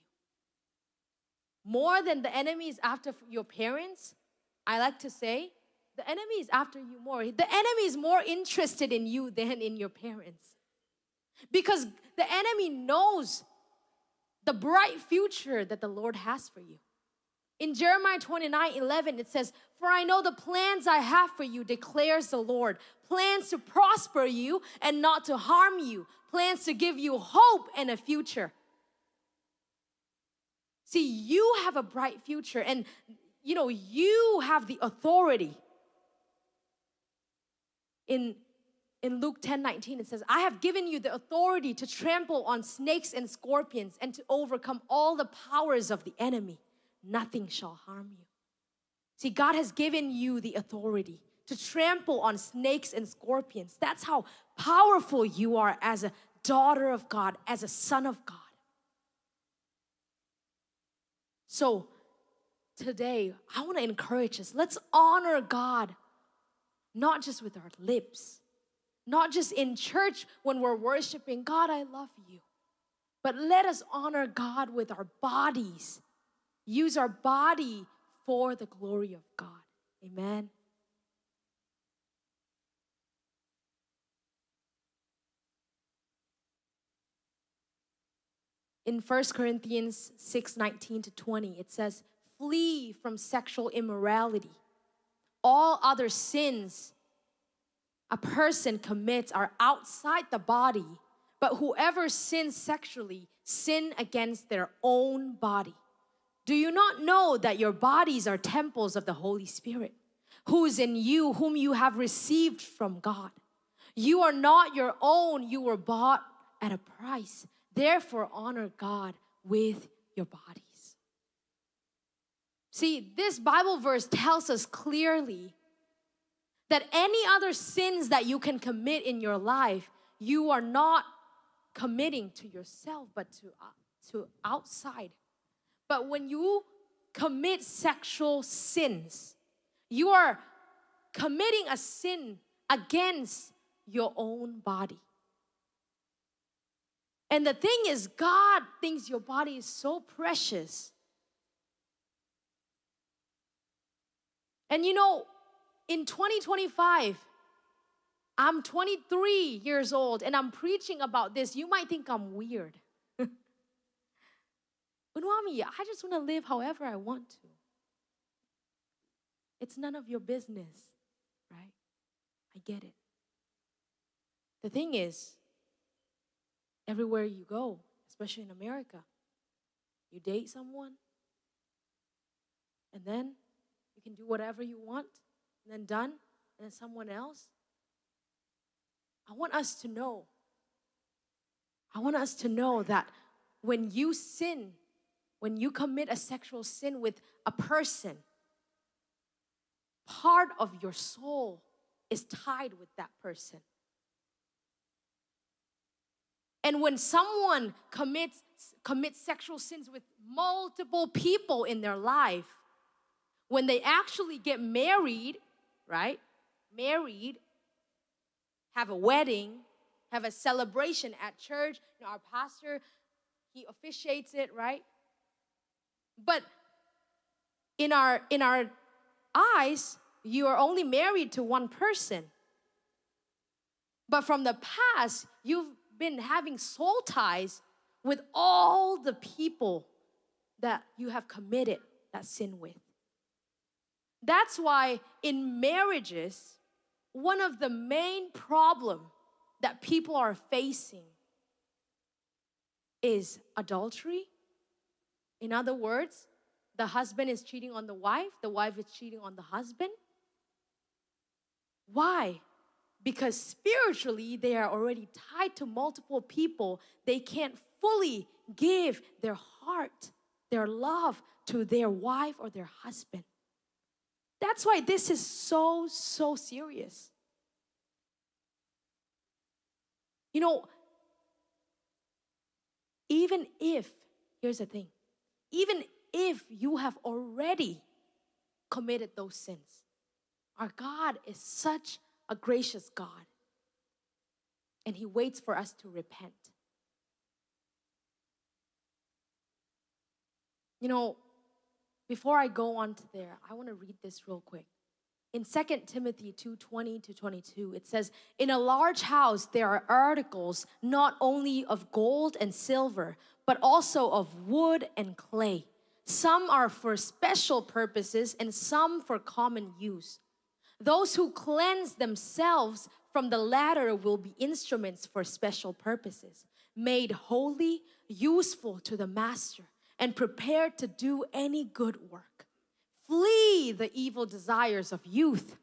More than the enemy is after your parents, I like to say, the enemy is after you more. The enemy is more interested in you than in your parents. Because the enemy knows the bright future that the Lord has for you. In Jeremiah twenty-nine eleven, it says, "For I know the plans I have for you," declares the Lord. "Plans to prosper you and not to harm you. Plans to give you hope and a future." See, you have a bright future, and, you know, you have the authority. In, in Luke ten nineteen, it says, "I have given you the authority to trample on snakes and scorpions and to overcome all the powers of the enemy. Nothing shall harm you." See, God has given you the authority to trample on snakes and scorpions. That's how powerful you are as a daughter of God, as a son of God. So today, I want to encourage us. Let's honor God, not just with our lips, not just in church when we're worshiping, "God, I love you." But let us honor God with our bodies. Use our body for the glory of God. Amen. In First Corinthians six nineteen to twenty, it says, "Flee from sexual immorality. All other sins a person commits are outside the body, but whoever sins sexually sin against their own body. Do you not know that your bodies are temples of the Holy Spirit, who is in you, whom you have received from God? You are not your own, you were bought at a price. Therefore, honor God with your bodies." See, this Bible verse tells us clearly that any other sins that you can commit in your life, you are not committing to yourself, but to, uh, to outside. But when you commit sexual sins, you are committing a sin against your own body. And the thing is, God thinks your body is so precious. And you know, in twenty twenty-five, I'm twenty-three years old and I'm preaching about this. You might think I'm weird. Unuami, I just want to live however I want to. It's none of your business, right? I get it. The thing is, everywhere you go, especially in America, you date someone, and then you can do whatever you want, and then done, and then someone else. I want us to know. I want us to know that when you sin, when you commit a sexual sin with a person, part of your soul is tied with that person. And when someone commits, commits sexual sins with multiple people in their life, when they actually get married, right? Married, have a wedding, have a celebration at church. You know, our pastor, he officiates it, right? But in our, in our eyes, you are only married to one person. But from the past, you've been having soul ties with all the people that you have committed that sin with. That's why in marriages, one of the main problem that people are facing is adultery. In other words, the husband is cheating on the wife, the wife is cheating on the husband. Why? Because spiritually, they are already tied to multiple people. They can't fully give their heart their love to their wife or their husband. That's why this is so, so serious. You know, even if, here's the thing, even if you have already committed those sins, our God is such a gracious God, and He waits for us to repent. You know, before I go on to there, I want to read this real quick. In Second Timothy two twenty to twenty-two, it says, "In a large house, there are articles not only of gold and silver, but also of wood and clay. Some are for special purposes and some for common use. Those who cleanse themselves from the latter will be instruments for special purposes, made holy, useful to the master, and prepared to do any good work. Flee the evil desires of youth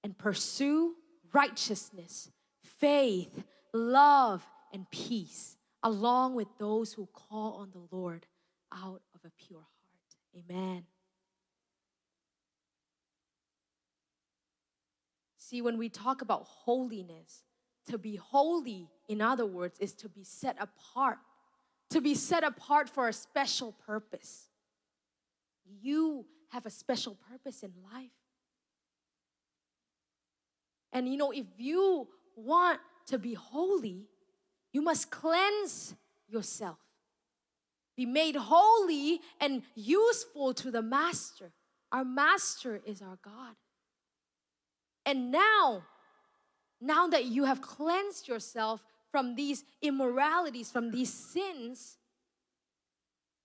and pursue righteousness, faith, love, and peace, along with those who call on the Lord out of a pure heart." Amen. See, when we talk about holiness, to be holy, in other words, is to be set apart. To be set apart for a special purpose. You have a special purpose in life. And you know, if you want to be holy, you must cleanse yourself. Be made holy and useful to the master. Our master is our God. And now, now that you have cleansed yourself from these immoralities, from these sins,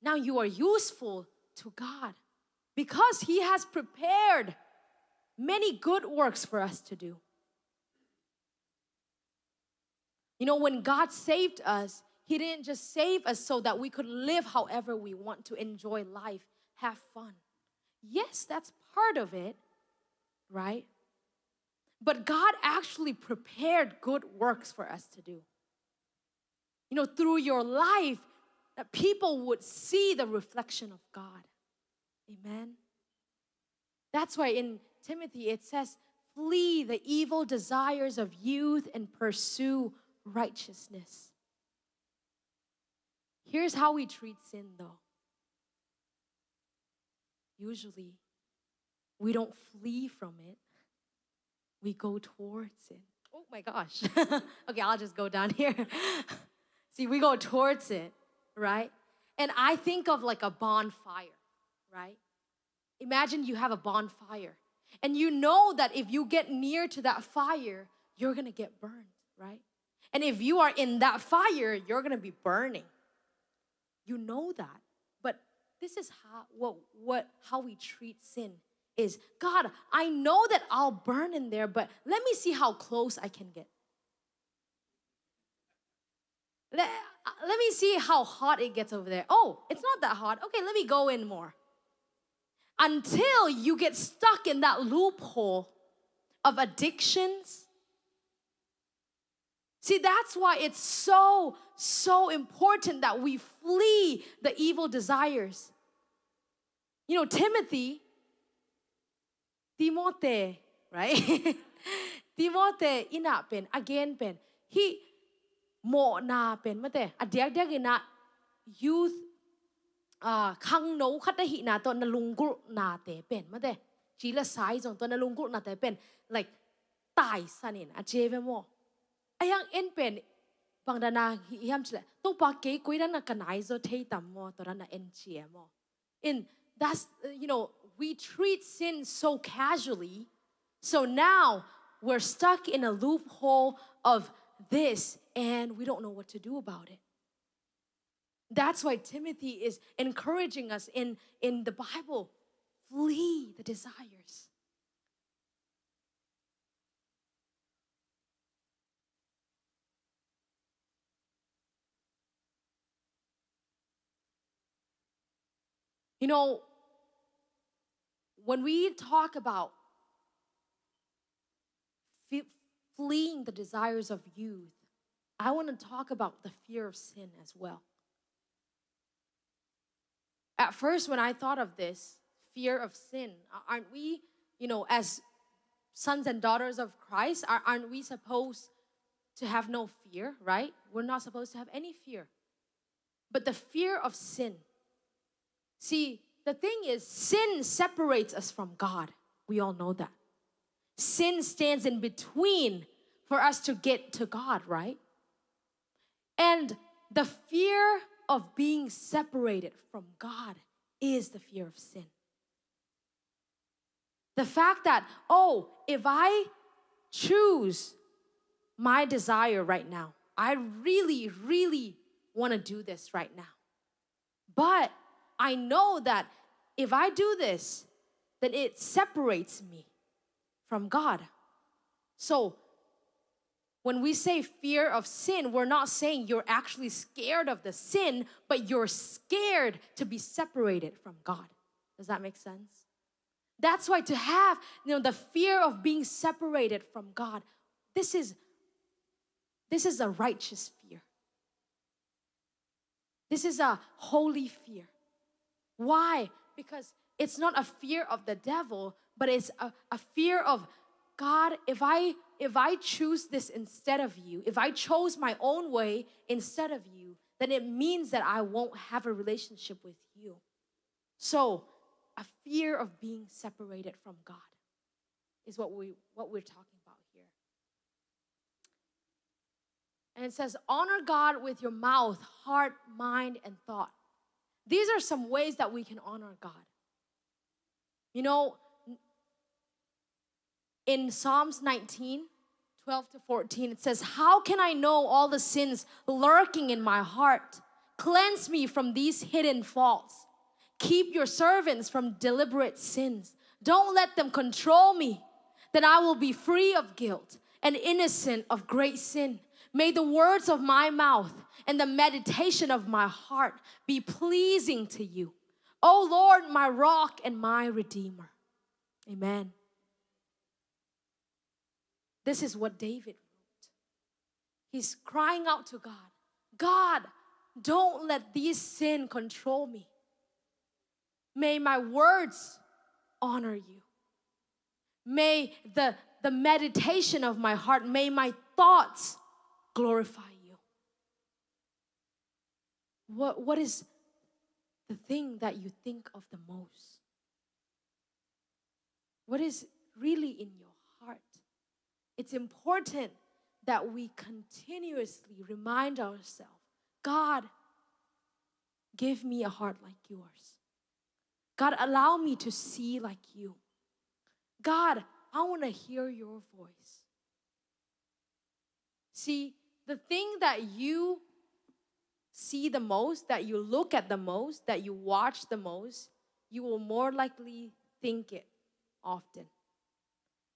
now you are useful to God because He has prepared many good works for us to do. You know, when God saved us, He didn't just save us so that we could live however we want to, enjoy life, have fun. Yes, that's part of it, right? But God actually prepared good works for us to do. You know, through your life, that people would see the reflection of God. Amen. That's why in Timothy it says, "Flee the evil desires of youth and pursue righteousness." Here's how we treat sin, though. Usually, we don't flee from it. We go towards it. Oh my gosh. Okay, I'll just go down here. See, we go towards it, right? And I think of, like, a bonfire, right? Imagine you have a bonfire. And you know that if you get near to that fire, you're gonna get burned, right? And if you are in that fire, you're gonna be burning. You know that. But this is how, what, what, how we treat sin is, "God, I know that I'll burn in there, but let me see how close I can get. Let, let me see how hot it gets over there. Oh, it's not that hot. Okay, let me go in more." Until you get stuck in that loophole of addictions. See, that's why it's so, so important that we flee the evil desires. You know, Timothy, Timothy, right? Timothy in ah pen, again pen, hih mawhna pen, mate, a diakdiak in ah youth, ah, khangno khat ahihna tawh na lunggulhnate pen, mate, ci le sai zong tawh na lunggulhnate pen, like, taisan in a ci ve maw. Ahih hang en pen, bang dan a hih hiam cih leh, Topa, kei koi dan a ka nai zaw thei tam maw, tua dan a en ci e maw. In, that's, uh, you know, we treat sin so casually. So now we're stuck in a loophole of this, and we don't know what to do about it. That's why Timothy is encouraging us in, in the Bible, flee the desires. You know, when we talk about fe-, fleeing the desires of youth, I want to talk about the fear of sin as well. At first, when I thought of this, fear of sin, a- aren't we, you know, as sons and daughters of Christ, are- aren't we supposed to have no fear, right? We're not supposed to have any fear. But the fear of sin. See, the thing is, sin separates us from God. We all know that. Sin stands in between for us to get to God, right? And the fear of being separated from God is the fear of sin. The fact that, oh, if I choose my desire right now, I really, really want to do this right now. But I know that if I do this, then it separates me from God. So when we say fear of sin, we're not saying you're actually scared of the sin, but you're scared to be separated from God. Does that make sense? That's why to have, you know, the fear of being separated from God, this is this is a righteous fear. This is a holy fear. Why? Because it's not a fear of the devil, but it's a, a fear of, "God, if I if I choose this instead of you, if I chose my own way instead of you, then it means that I won't have a relationship with you." So, a fear of being separated from God is what we what we're talking about here. And it says, "Honor God with your mouth, heart, mind, and thought." These are some ways that we can honor God. You know, in Psalms nineteen, twelve to fourteen, it says, "How can I know all the sins lurking in my heart? Cleanse me from these hidden faults. Keep your servants from deliberate sins. Don't let them control me. Then I will be free of guilt and innocent of great sin. May the words of my mouth and the meditation of my heart be pleasing to you, O Lord, my rock and my redeemer." Amen. This is what David wrote. He's crying out to God, "God, don't let this sin control me. May my words honor you. May the, the meditation of my heart, may my thoughts glorify you." What, what is the thing that you think of the most? What is really in your heart? It's important that we continuously remind ourselves, "God, give me a heart like yours. God, allow me to see like you. God, I want to hear your voice." See, the thing that you see the most, that you look at the most, that you watch the most, you will more likely think it often.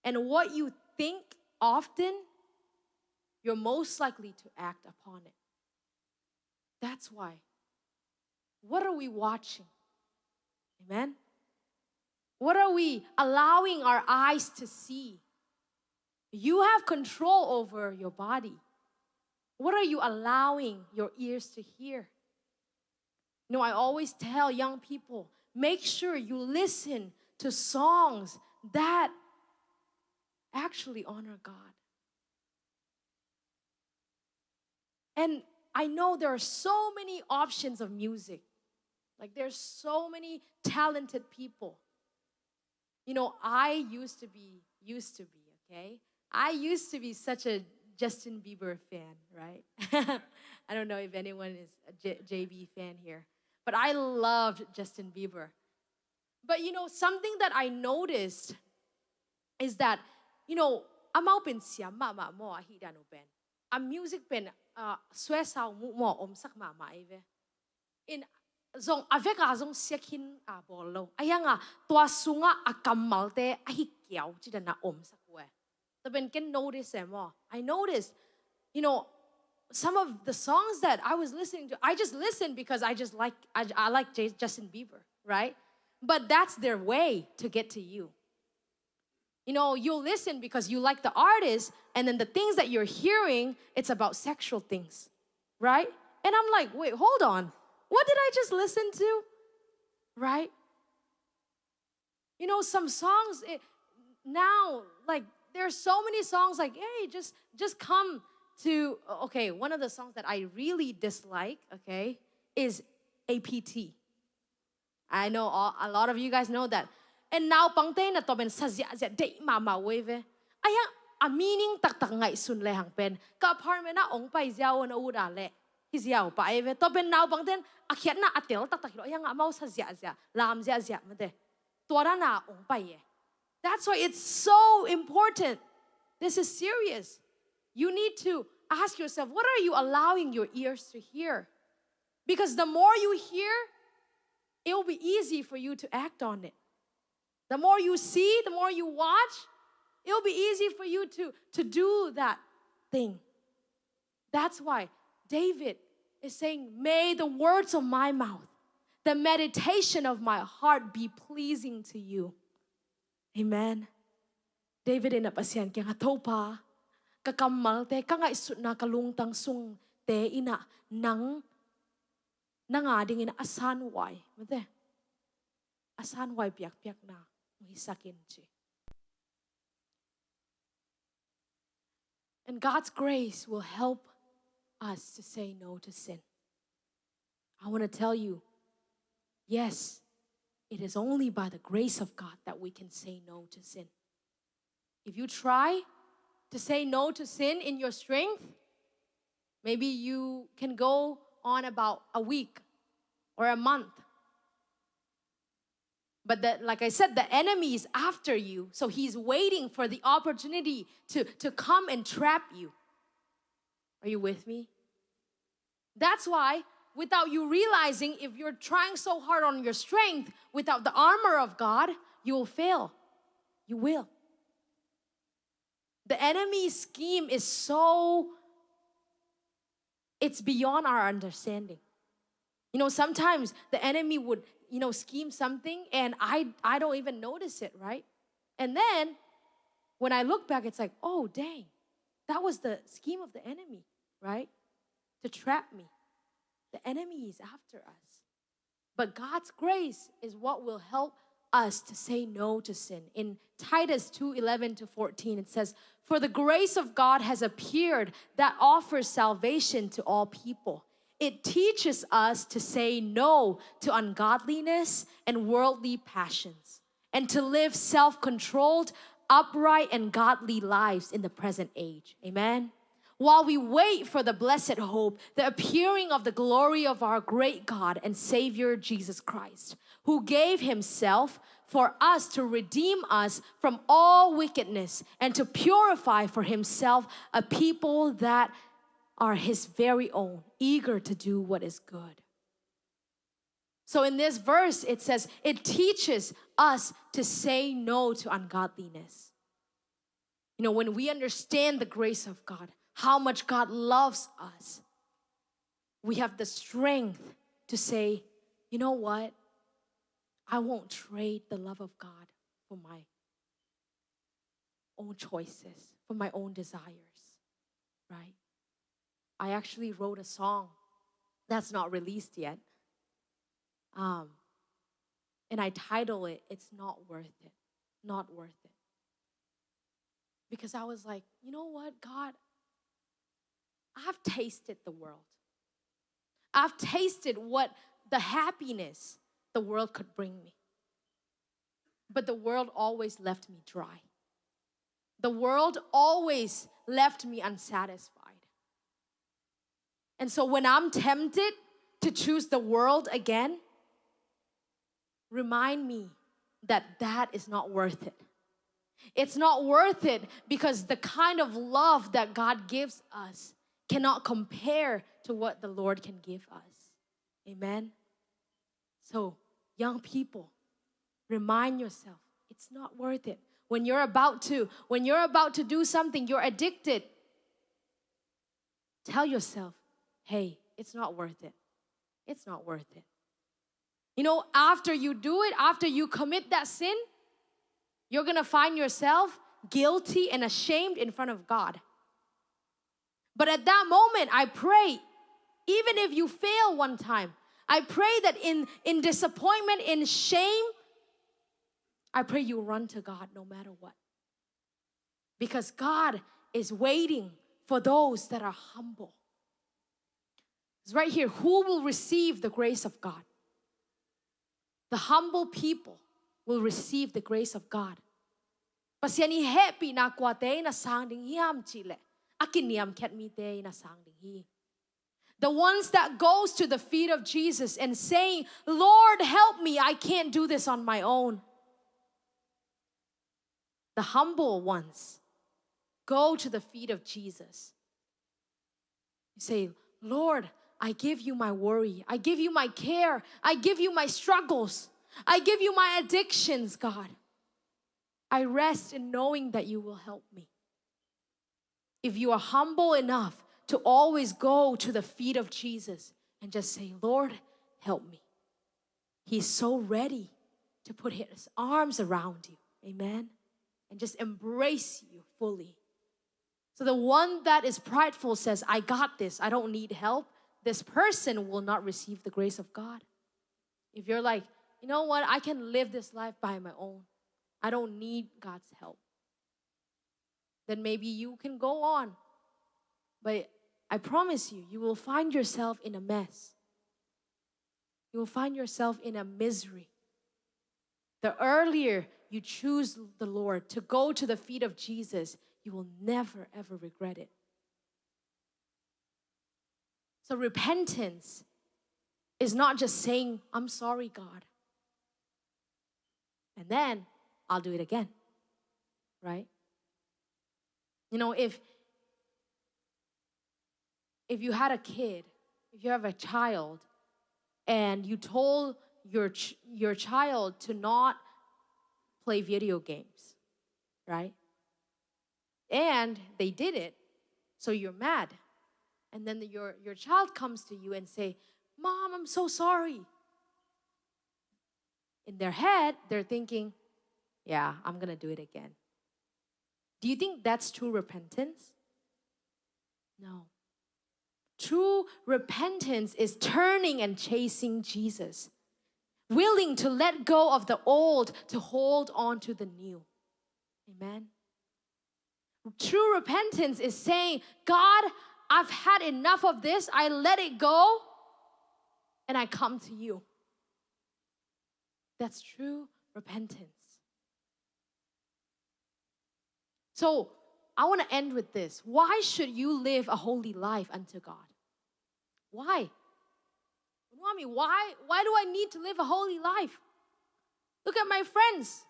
And what you think often, you're most likely to act upon it. That's why. What are we watching? Amen? What are we allowing our eyes to see? You have control over your body. What are you allowing your ears to hear? You know, I always tell young people, make sure you listen to songs that actually honor God. And I know there are so many options of music. Like, there's so many talented people. You know, I used to be, used to be, okay? I used to be such a Justin Bieber fan, right? I don't know if anyone is a J- JB fan here, but I loved Justin Bieber. But you know, something that I noticed is that, you know, amau pen siam mahmah maw, ahi dan uh pen. A music pen, uh, swear sound mu maw, omsak mahmah ei ve. In zong, a veka zong siakin a bawl lo. A yanga, tua sunga a kammalte, ahi kiau, ci dan a omsak uh e. Tua pen ken notice e maw. I noticed, you know, some of the songs that I was listening to, I just listened because I just like, I, I like J- Justin Bieber, right? But that's their way to get to you. You know, you listen because you like the artist, and then the things that you're hearing, it's about sexual things, right? And I'm like, "Wait, hold on. What did I just listen to?" Right? You know, some songs, eh, now, like, there are so many songs like, "Hey, just, just come to," okay, one of the songs that I really dislike, okay, is A P T. I know all, a lot of you guys know that. And naupangte in a tua pen sa ziahziah deih mahmah uh ei ve. Ahi hang a meaning taktak ngaihsun le hang pen, ka apartment ah ong pai ziau na ut a leh hi ziau pah ei ve. Tua pen naupangte in a khiatna a tel taktak hi lo, ahi hang amau sa ziahziah, lam ziahziah mate. Tua dan a ong pai e. That's why it's so important. This is serious. You need to ask yourself, what are you allowing your ears to hear? Because the more you hear, it will be easy for you to act on it. The more you see, the more you watch, it will be easy for you to, to do that thing. That's why David is saying, "May the words of my mouth, the meditation of my heart be pleasing to you." Amen. David in a Pasian kiangah, "Topa, ka kammalte, ka ngaihsutna, ka lungtang sungte in a nang, nang a dingin a sanhuai mate, a sanhuai piakpiakna hong hisak in," ci. And God's grace will help us to say no to sin. I want to tell you, yes, it is only by the grace of God that we can say no to sin. If you try to say no to sin in your strength, maybe you can go on about a week or a month. But the, like I said, the enemy is after you. So he's waiting for the opportunity to, to come and trap you. Are you with me? That's why, without you realizing, if you're trying so hard on your strength, without the armor of God, you will fail. You will. The enemy's scheme is so, it's beyond our understanding. You know, sometimes the enemy would, you know, scheme something and I, I don't even notice it, right? And then when I look back, it's like, "Oh, dang, that was the scheme of the enemy, right? To trap me." The enemy is after us. But God's grace is what will help us to say no to sin. In Titus two eleven to fourteen, it says, "For the grace of God has appeared that offers salvation to all people. It teaches us to say no to ungodliness and worldly passions, and to live self-controlled, upright, and godly lives in the present age." Amen. While we wait for the blessed hope, the appearing of the glory of our great God and Savior Jesus Christ, who gave himself for us to redeem us from all wickedness and to purify for himself a people that are his very own, eager to do what is good. So in this verse, it says it teaches us to say no to ungodliness. You know, when we understand the grace of God, how much God loves us, we have the strength to say, "You know what? I won't trade the love of God for my own choices, for my own desires," right? I actually wrote a song that's not released yet. Um, and I title it, "It's Not Worth It." Not worth it. Because I was like, "You know what, God? I've tasted the world. I've tasted what the happiness the world could bring me. But the world always left me dry. The world always left me unsatisfied." And so when I'm tempted to choose the world again, remind me that that is not worth it. It's not worth it because the kind of love that God gives us cannot compare to what the Lord can give us. Amen. So, young people, remind yourself, it's not worth it. When you're about to, when you're about to do something, you're addicted, tell yourself, "Hey, it's not worth it. It's not worth it." You know, after you do it, after you commit that sin, you're gonna find yourself guilty and ashamed in front of God. But at that moment, I pray, even if you fail one time, I pray that in, in disappointment, in shame, I pray you run to God no matter what. Because God is waiting for those that are humble. It's right here. Who will receive the grace of God? The humble people will receive the grace of God. Pasian' hehpihna kuate in a sang ding hiam cih leh, a kiniamkhiat mite in a sang ding hi. The ones that goes to the feet of Jesus and saying, "Lord, help me, I can't do this on my own." The humble ones go to the feet of Jesus. You say, "Lord, I give you my worry. I give you my care. I give you my struggles. I give you my addictions, God. I rest in knowing that you will help me." If you are humble enough to always go to the feet of Jesus and just say, "Lord, help me," He's so ready to put His arms around you. Amen. And just embrace you fully. So the one that is prideful says, "I got this. I don't need help." This person will not receive the grace of God. If you're like, "You know what? I can live this life by my own. I don't need God's help," then maybe you can go on. But I promise you, you will find yourself in a mess. You will find yourself in a misery. The earlier you choose the Lord, to go to the feet of Jesus, you will never, ever regret it. So repentance is not just saying, "I'm sorry, God, and then I'll do it again," right? You know, if, if you had a kid, if you have a child, and you told your ch-, your child to not play video games, right? And they did it, so you're mad. And then your, your child comes to you and say, "Mom, I'm so sorry." In their head, they're thinking, "Yeah, I'm gonna do it again." Do you think that's true repentance? No. True repentance is turning and chasing Jesus, willing to let go of the old to hold on to the new. Amen. True repentance is saying, "God, I've had enough of this. I let it go, and I come to you." That's true repentance. So I want to end with this. Why should you live a holy life unto God? Why? Why, why do I need to live a holy life? Look at my friends.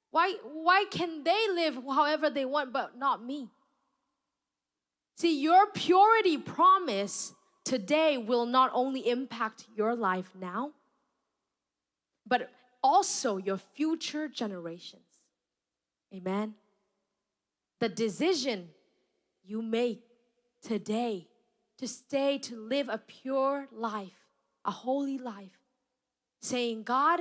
Why, why can they live however they want, but not me? See, your purity promise today will not only impact your life now, but also your future generations. Amen. The decision you make today to stay, to live a pure life, a holy life, saying, "God,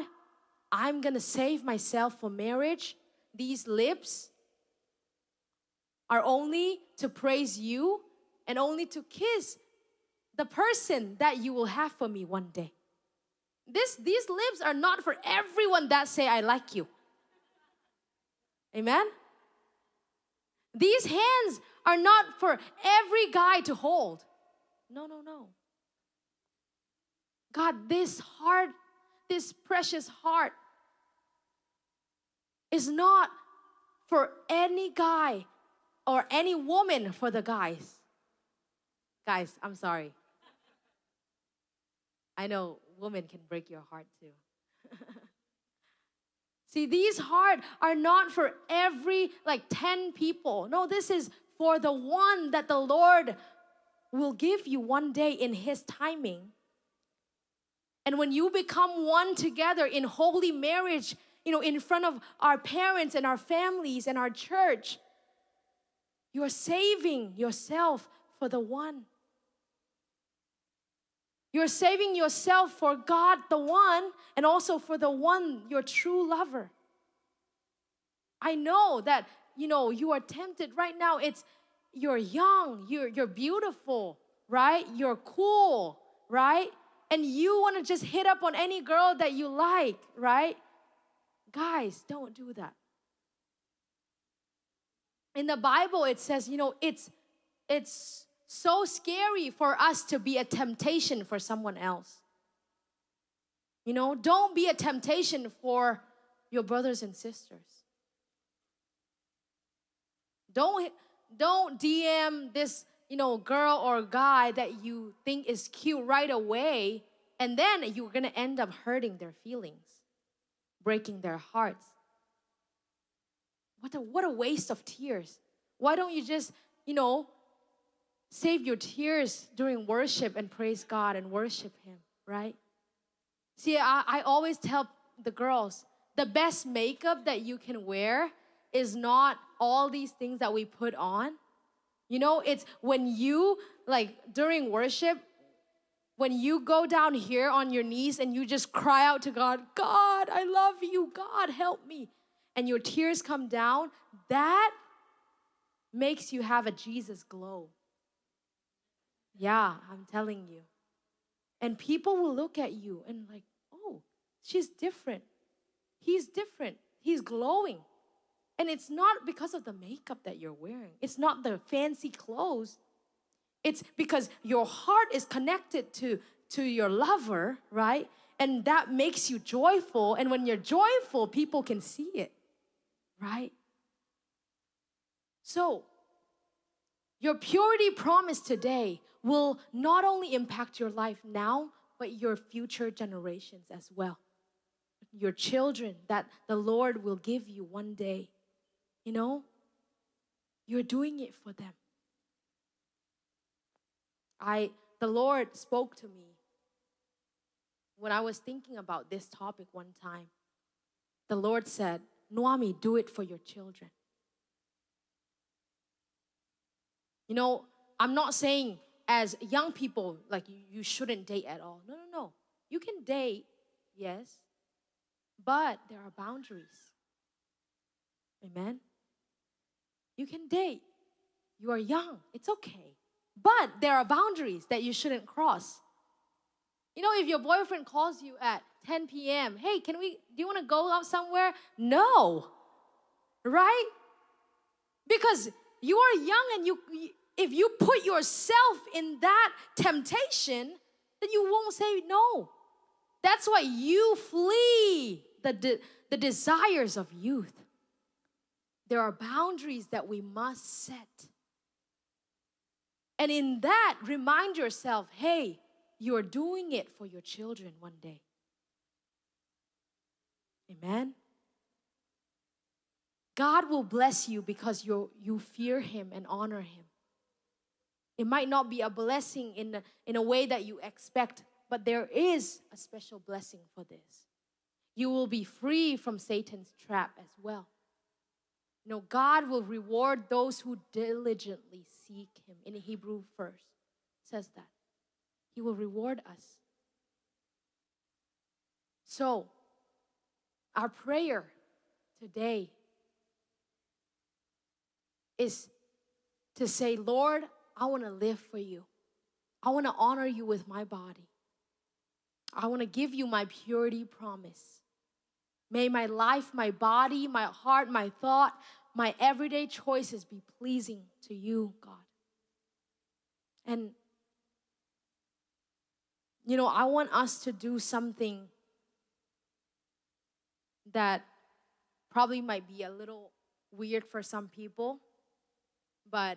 I'm gonna save myself for marriage. These lips are only to praise you and only to kiss the person that you will have for me one day. This, these lips are not for everyone that say I like you." Amen? These hands are not for every guy to hold. No, no, no. God, this heart, this precious heart is not for any guy or any woman for the guys. Guys, I'm sorry. I know women can break your heart too. See, these heart are not for every, like, ten people. No, this is for the one that the Lord will give you one day in His timing. And when you become one together in holy marriage, you know, in front of our parents and our families and our church, you're saving yourself for the one. You're saving yourself for God, the one, and also for the one, your true lover. I know that, you know, you are tempted right now. It's, you're young, you're, you're beautiful, right? You're cool, right? and you want to just hit up on any girl that you like, right? Guys, don't do that. In the Bible, it says, you know, it's it's so scary for us to be a temptation for someone else. You know, don't be a temptation for your brothers and sisters. Don't don't D M this, you know, girl or guy that you think is cute right away, and then you're gonna end up hurting their feelings, breaking their hearts. What a what a waste of tears. Why don't you just, you know, save your tears during worship and praise God and worship Him, right? See, I, I always tell the girls, the best makeup that you can wear is not all these things that we put on. You know, it's when you, like, during worship, when you go down here on your knees and you just cry out to God, "God, I love you. God, help me." And your tears come down, that makes you have a Jesus glow. Yeah, I'm telling you. And people will look at you and like, "Oh, she's different. He's different. He's glowing." And it's not because of the makeup that you're wearing. It's not the fancy clothes. It's because your heart is connected to, to your lover, right? And that makes you joyful. And when you're joyful, people can see it, right? So, your purity promise today will not only impact your life now, but your future generations as well. Your children that the Lord will give you one day. You know, you're doing it for them. I, the Lord spoke to me when I was thinking about this topic one time. The Lord said, "Nuami, do it for your children." You know, I'm not saying as young people, like, you, you shouldn't date at all. No, no, no. You can date, yes, but there are boundaries. Amen. You can date. You are young. It's okay. But there are boundaries that you shouldn't cross. You know, if your boyfriend calls you at ten p m, "Hey, can we, do you want to go out somewhere?" No. Right? Because you are young, and you, if you put yourself in that temptation, then you won't say no. That's why you flee the de-, the desires of youth. There are boundaries that we must set. And in that, remind yourself, hey, you're doing it for your children one day. Amen. God will bless you because you, you fear Him and honor Him. It might not be a blessing in a, in a way that you expect, but there is a special blessing for this. You will be free from Satan's trap as well. You know, God will reward those who diligently seek Him. In Hebrew first says that. He will reward us. So, our prayer today is to say, "Lord, I want to live for you. I want to honor you with my body. I want to give you my purity promise. May my life, my body, my heart, my thought, my everyday choices be pleasing to you, God." And, you know, I want us to do something that probably might be a little weird for some people, but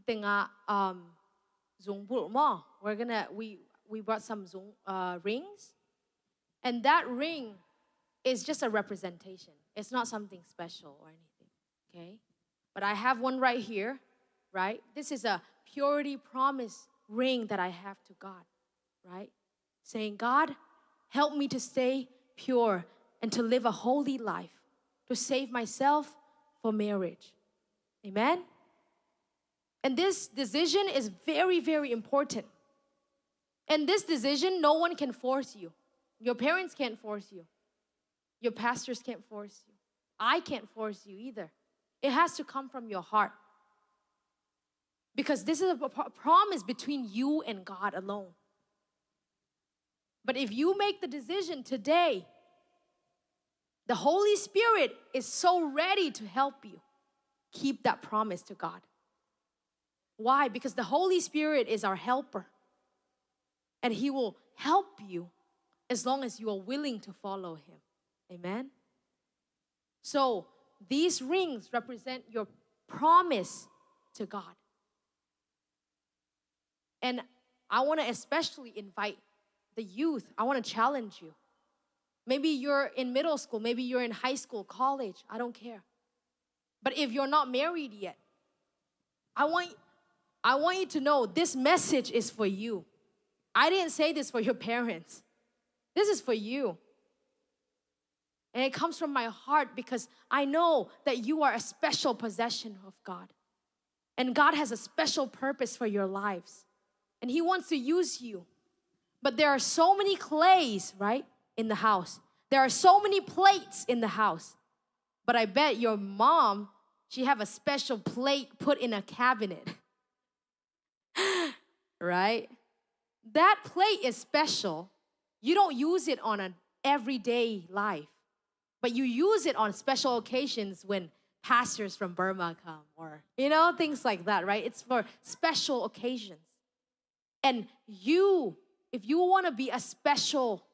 kita nga, um, zungbulh maw. We're gonna, we, we brought some zung, uh, rings. And that ring is just a representation. It's not something special or anything, okay? But I have one right here, right? This is a purity promise ring that I have to God, right? Saying, "God, help me to stay pure and to live a holy life, to save myself for marriage." Amen? And this decision is very, very important. And this decision, no one can force you. Your parents can't force you. Your pastors can't force you. I can't force you either. It has to come from your heart. Because this is a p-, p-, promise between you and God alone. But if you make the decision today, the Holy Spirit is so ready to help you keep that promise to God. Why? Because the Holy Spirit is our helper. And He will help you as long as you are willing to follow Him. Amen? So, these rings represent your promise to God. And I want to especially invite the youth, I want to challenge you. Maybe you're in middle school, maybe you're in high school, college, I don't care. But if you're not married yet, I want, I want you to know this message is for you. I didn't say this for your parents. This is for you. And it comes from my heart because I know that you are a special possession of God. And God has a special purpose for your lives. And He wants to use you. But there are so many clays, right, in the house. There are so many plates in the house. But I bet your mom, she have a special plate put in a cabinet. Right? That plate is special. You don't use it on an everyday life, but you use it on special occasions when pastors from Burma come or, you know, things like that, right? It's for special occasions. And you, if you want to be a special,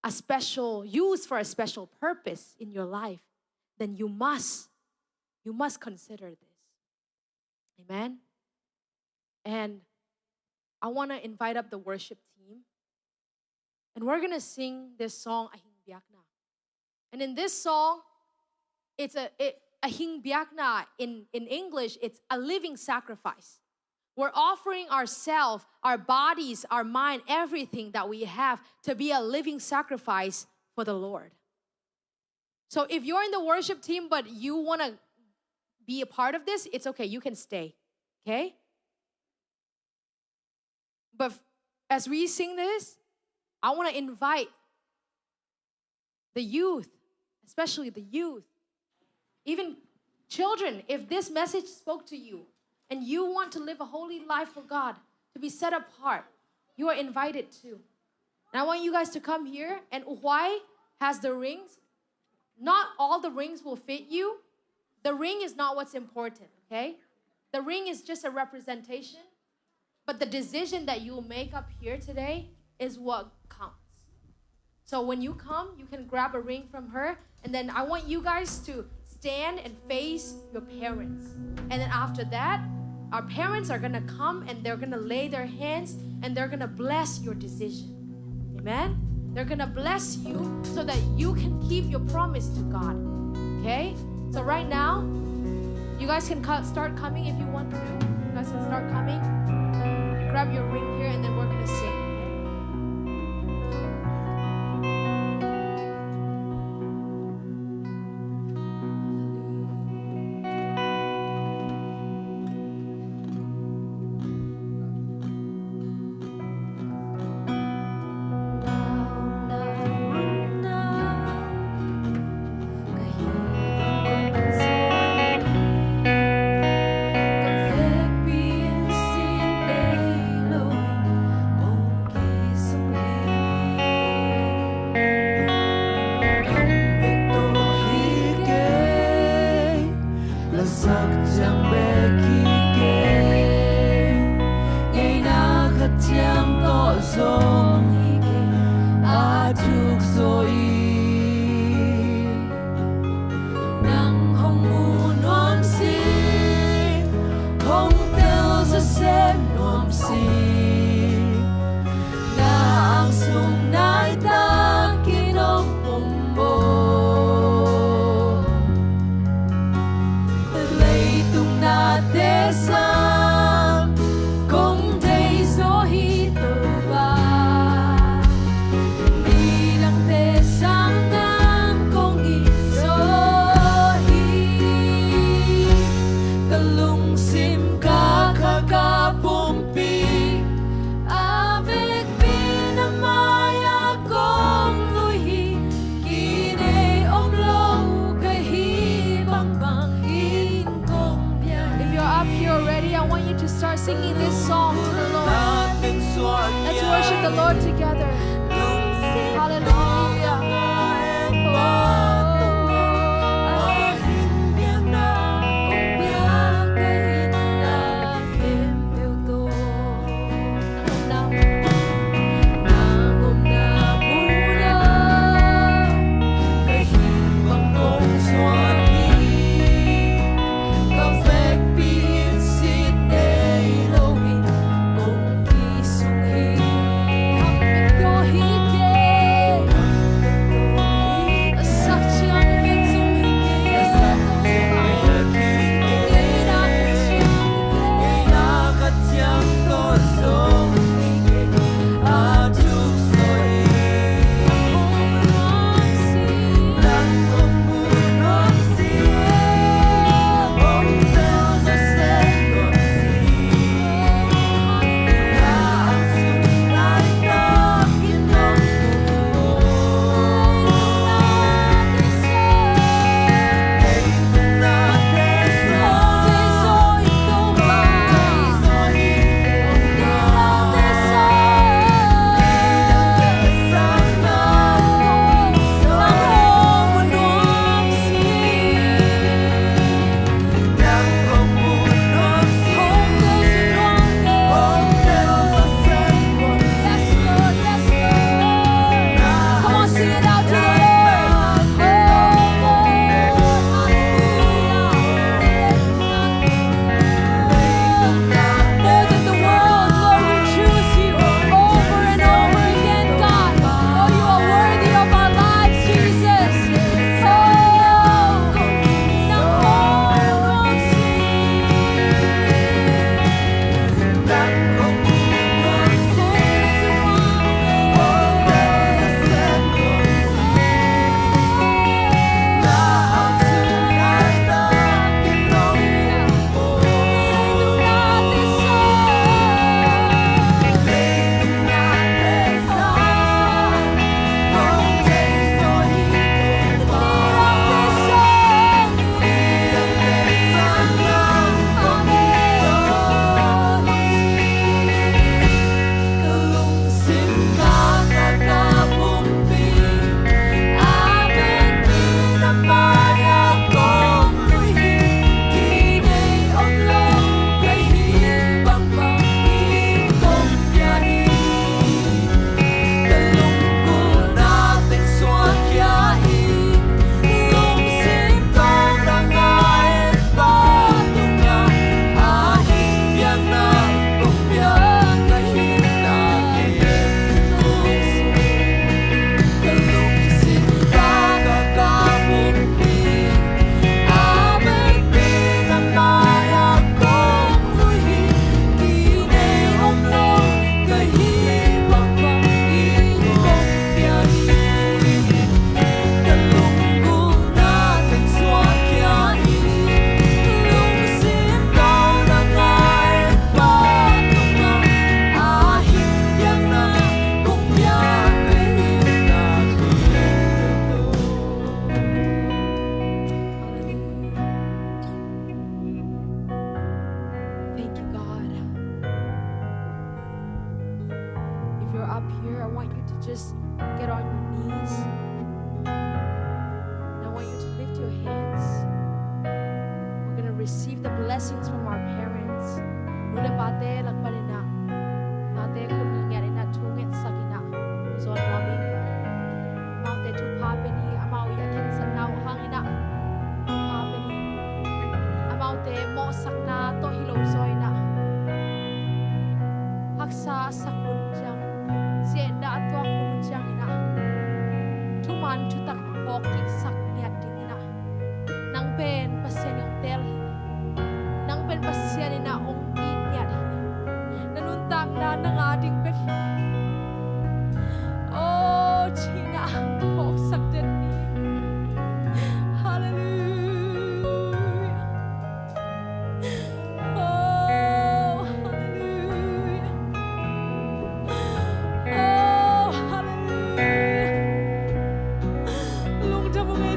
a special, used for a special purpose in your life, then you must, you must consider this. Amen? And I want to invite up the worship team. And we're going to sing this song, Ahing Biakna. And in this song, it's a, it, Ahing Biakna in, in English, it's a living sacrifice. We're offering ourselves, our bodies, our mind, everything that we have to be a living sacrifice for the Lord. So if you're in the worship team but you want to be a part of this, it's okay. You can stay. Okay? But f- as we sing this, I want to invite the youth, especially the youth, even children, if this message spoke to you and you want to live a holy life for God, to be set apart, you are invited too. And I want you guys to come here, and Uhuai has the rings. Not all the rings will fit you. The ring is not what's important, okay? The ring is just a representation, but the decision that you make up here today is what counts. So when you come, you can grab a ring from her, and then I want you guys to stand and face your parents. And then after that, our parents are gonna come and they're gonna lay their hands and they're gonna bless your decision. Amen? They're gonna bless you so that you can keep your promise to God. Okay? So right now, you guys can co- start coming if you want to. You guys can start coming. Grab your ring here, and then we're gonna sing. Nang hong mu nuam sih, hong tel zaw sem nuam sih. Na angsung nai takin hong pom baw. Leitung nate sang kong deih zaw hi Topa. Nidangte sang nang kong it zaw hi. Ka lungsim ka kha ka pumpi a vekpi na mai-ah kong lui hi. Kinei om lo ka hi bangbang in kong pia hi. If you're up here already, I want you to start singing this song to the Lord. Let's worship the Lord together. You're up here, I want you to just get on your knees. And I want you to lift your hands. We're gonna receive the blessings from our parents. Nu le pate lak panin ah, pate khut ngiat in ah, thu ngetsak in ah, zawn nuam ing. Amaute thupha pia ni, amau i a khensatna uh hang in ah, thupha pia ni. Amaute mawhsakna tawh hi lo zaw in ah, haksa a sak hun ciang, siatna a tuak hun ciang in ah, thuman thutak phawk kiksak ngiat ding in ah, nang pen Pasian in hong teel hi. Nang pen Pasian in ah hong it ngiat hi. Na nuntakna nang a ding bek hi. Oh, ci in ah phawksak den ni. Halleluiah. Oh, halleluiah. Oh, halleluiah. Lungdam ung e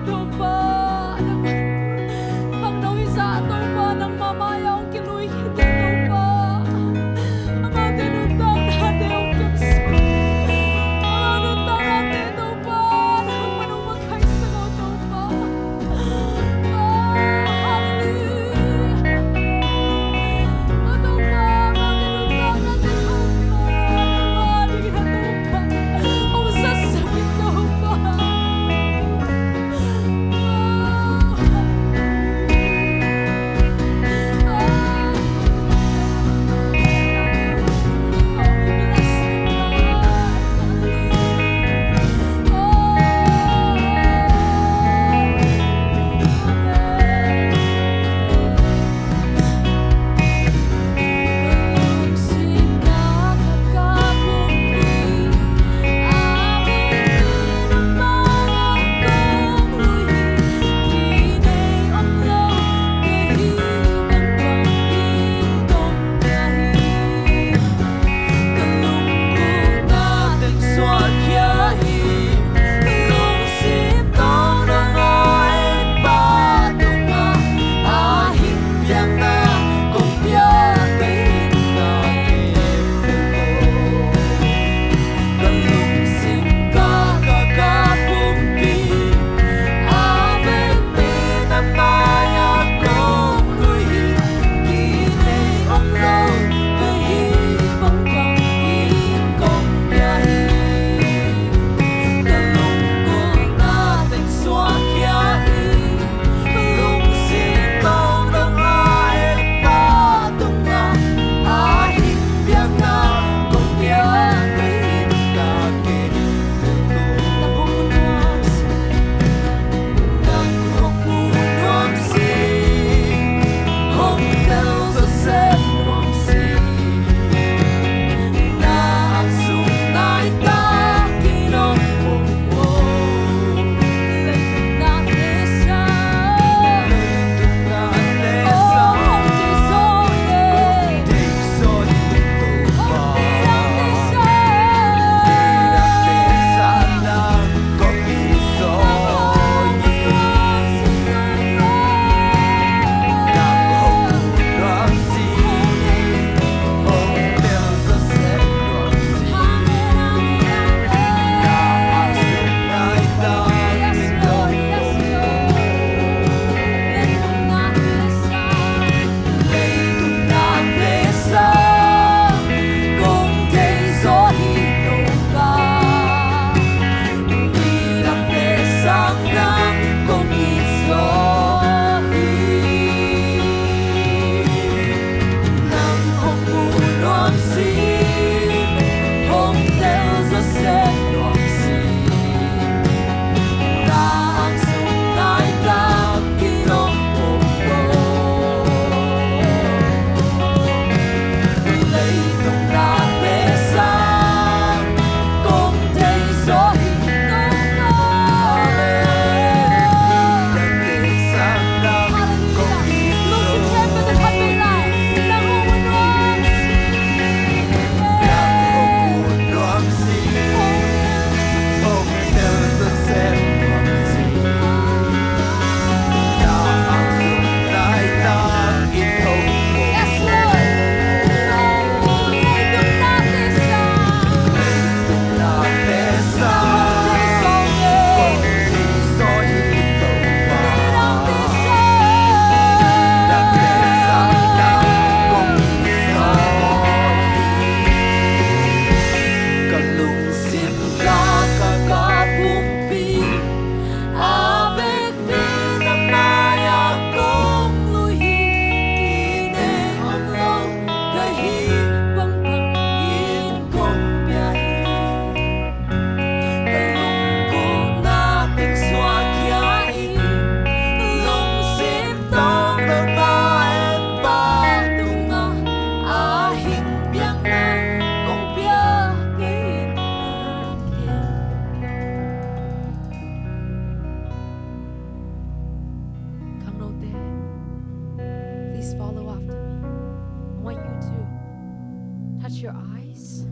Eyes.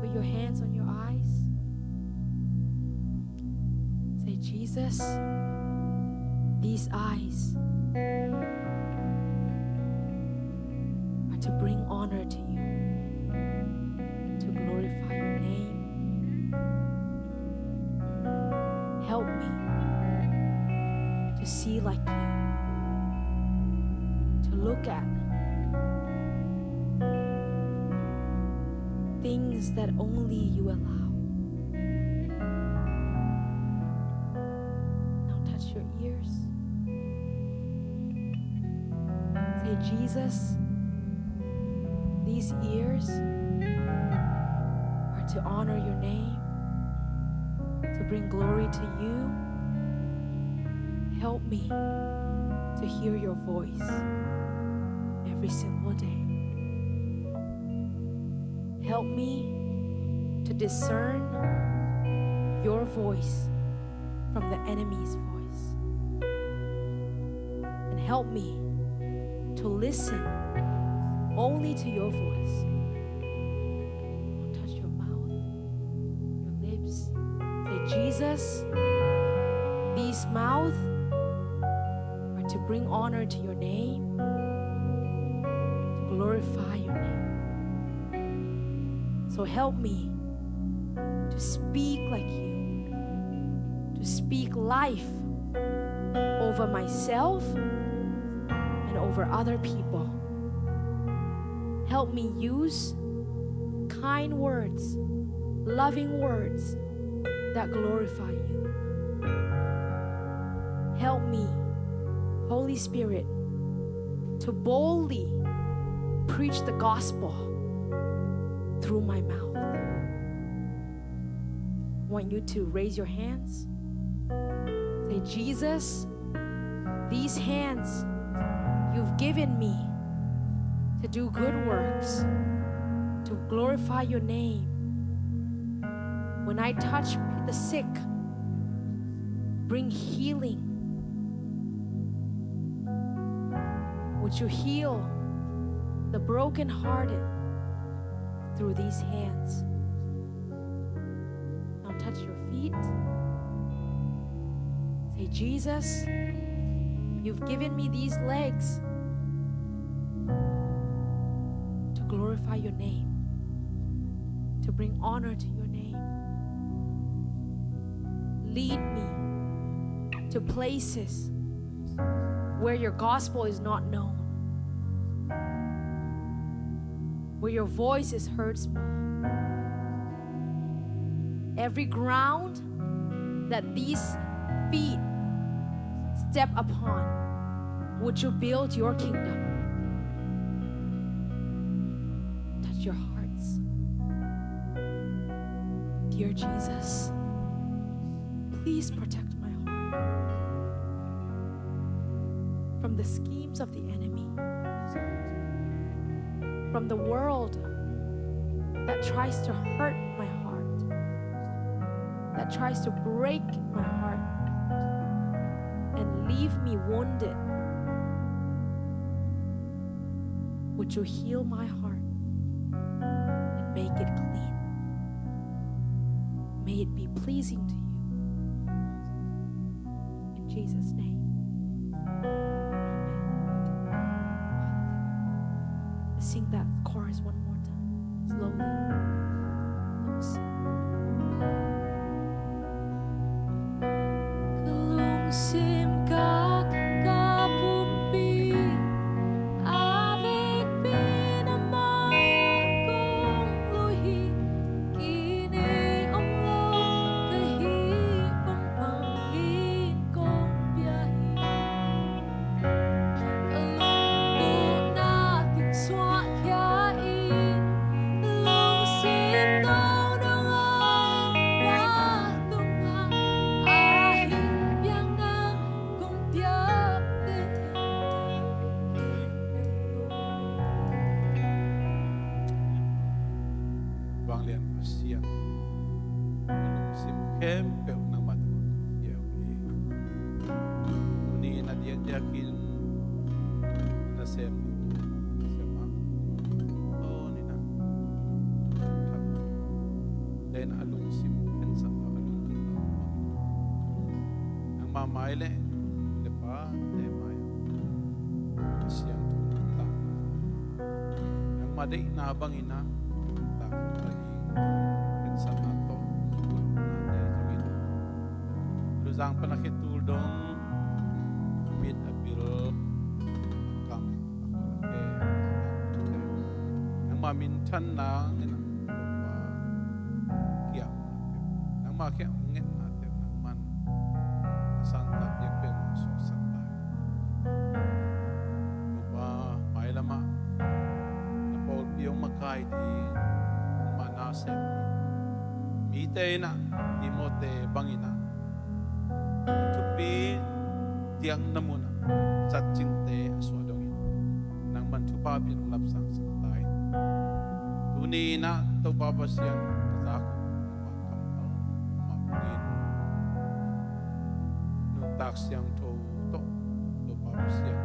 Put your hands on your eyes. Say, "Jesus, these eyes are to bring honor to you, to glorify your name. Help me to see like you, to look at things that only you allow." Now touch your ears. Say, "Jesus, these ears are to honor your name, to bring glory to you. Help me to hear your voice every single day. Help me to discern your voice from the enemy's voice. And help me to listen only to your voice." Now touch your mouth, your lips. Say, "Jesus, these mouths are to bring honor to your name, to glorify your name. So help me to speak like you, to speak life over myself and over other people. Help me use kind words, loving words that glorify you. Help me, Holy Spirit, to boldly preach the gospel through my mouth." I want you to raise your hands. Say, "Jesus, these hands you've given me to do good works, to glorify your name. When I touch the sick, bring healing. Would you heal the brokenhearted through these hands?" Now touch your feet. Say, "Jesus, you've given me these legs to glorify your name, to bring honor to your name. Lead me to places where your gospel is not known, where your voice is heard small. Every ground that these feet step upon, would you build your kingdom?" Touch your hearts. Dear Jesus, please protect my heart from the schemes of the enemy, from the world that tries to hurt my heart, that tries to break my heart and leave me wounded. Would you heal my heart and make it clean? May it be pleasing to you. In Jesus' name. Amen. Let's sing that chorus one more time. Slowly. Ka lungsim ka, ka pumpi, a vekpi na mai-ah kong lui hi. Kei nei om lo ka hih bang bangin kong pia hi. Ka lungput na teng suak khia in, lungsim tawh na ngah, na tungah a hih piakna kong pia hi. Vanglian Pasian, lungsim khempeuh nangmah tungah kong pia hi. Tuni in a diakdiakin na sem, sem a, tuni in a Pen a lungsim khensatna, a lunggulhna bangin, nangmah mai le nu le pate mai-ah a siangtho nuntak, nangmah deihna bangin ah nuntak a ding khensatna tawh nuntakna te zongin, luzang pan a khetul dong, a mit a bil, a kam a khol a khe, nangmah minthanna ngen ah, Topa, kiamna te, nangmah kiang ngetna te nangman a santak biakpiakna suaksak ta in. Topa, mailam ah na pawlpi hong makai ding, nangmah na sem ding, mite in ah Timote bangin ah thupi diakna mun ah zatcingte a suah dongin, nangman thupha piak, lapsangsak ta in. Tuni in ah Topa Pasian, ka zak uh, nangmah kammal, nangmah bangin nuntak siangtho tawh, Topa Pasian,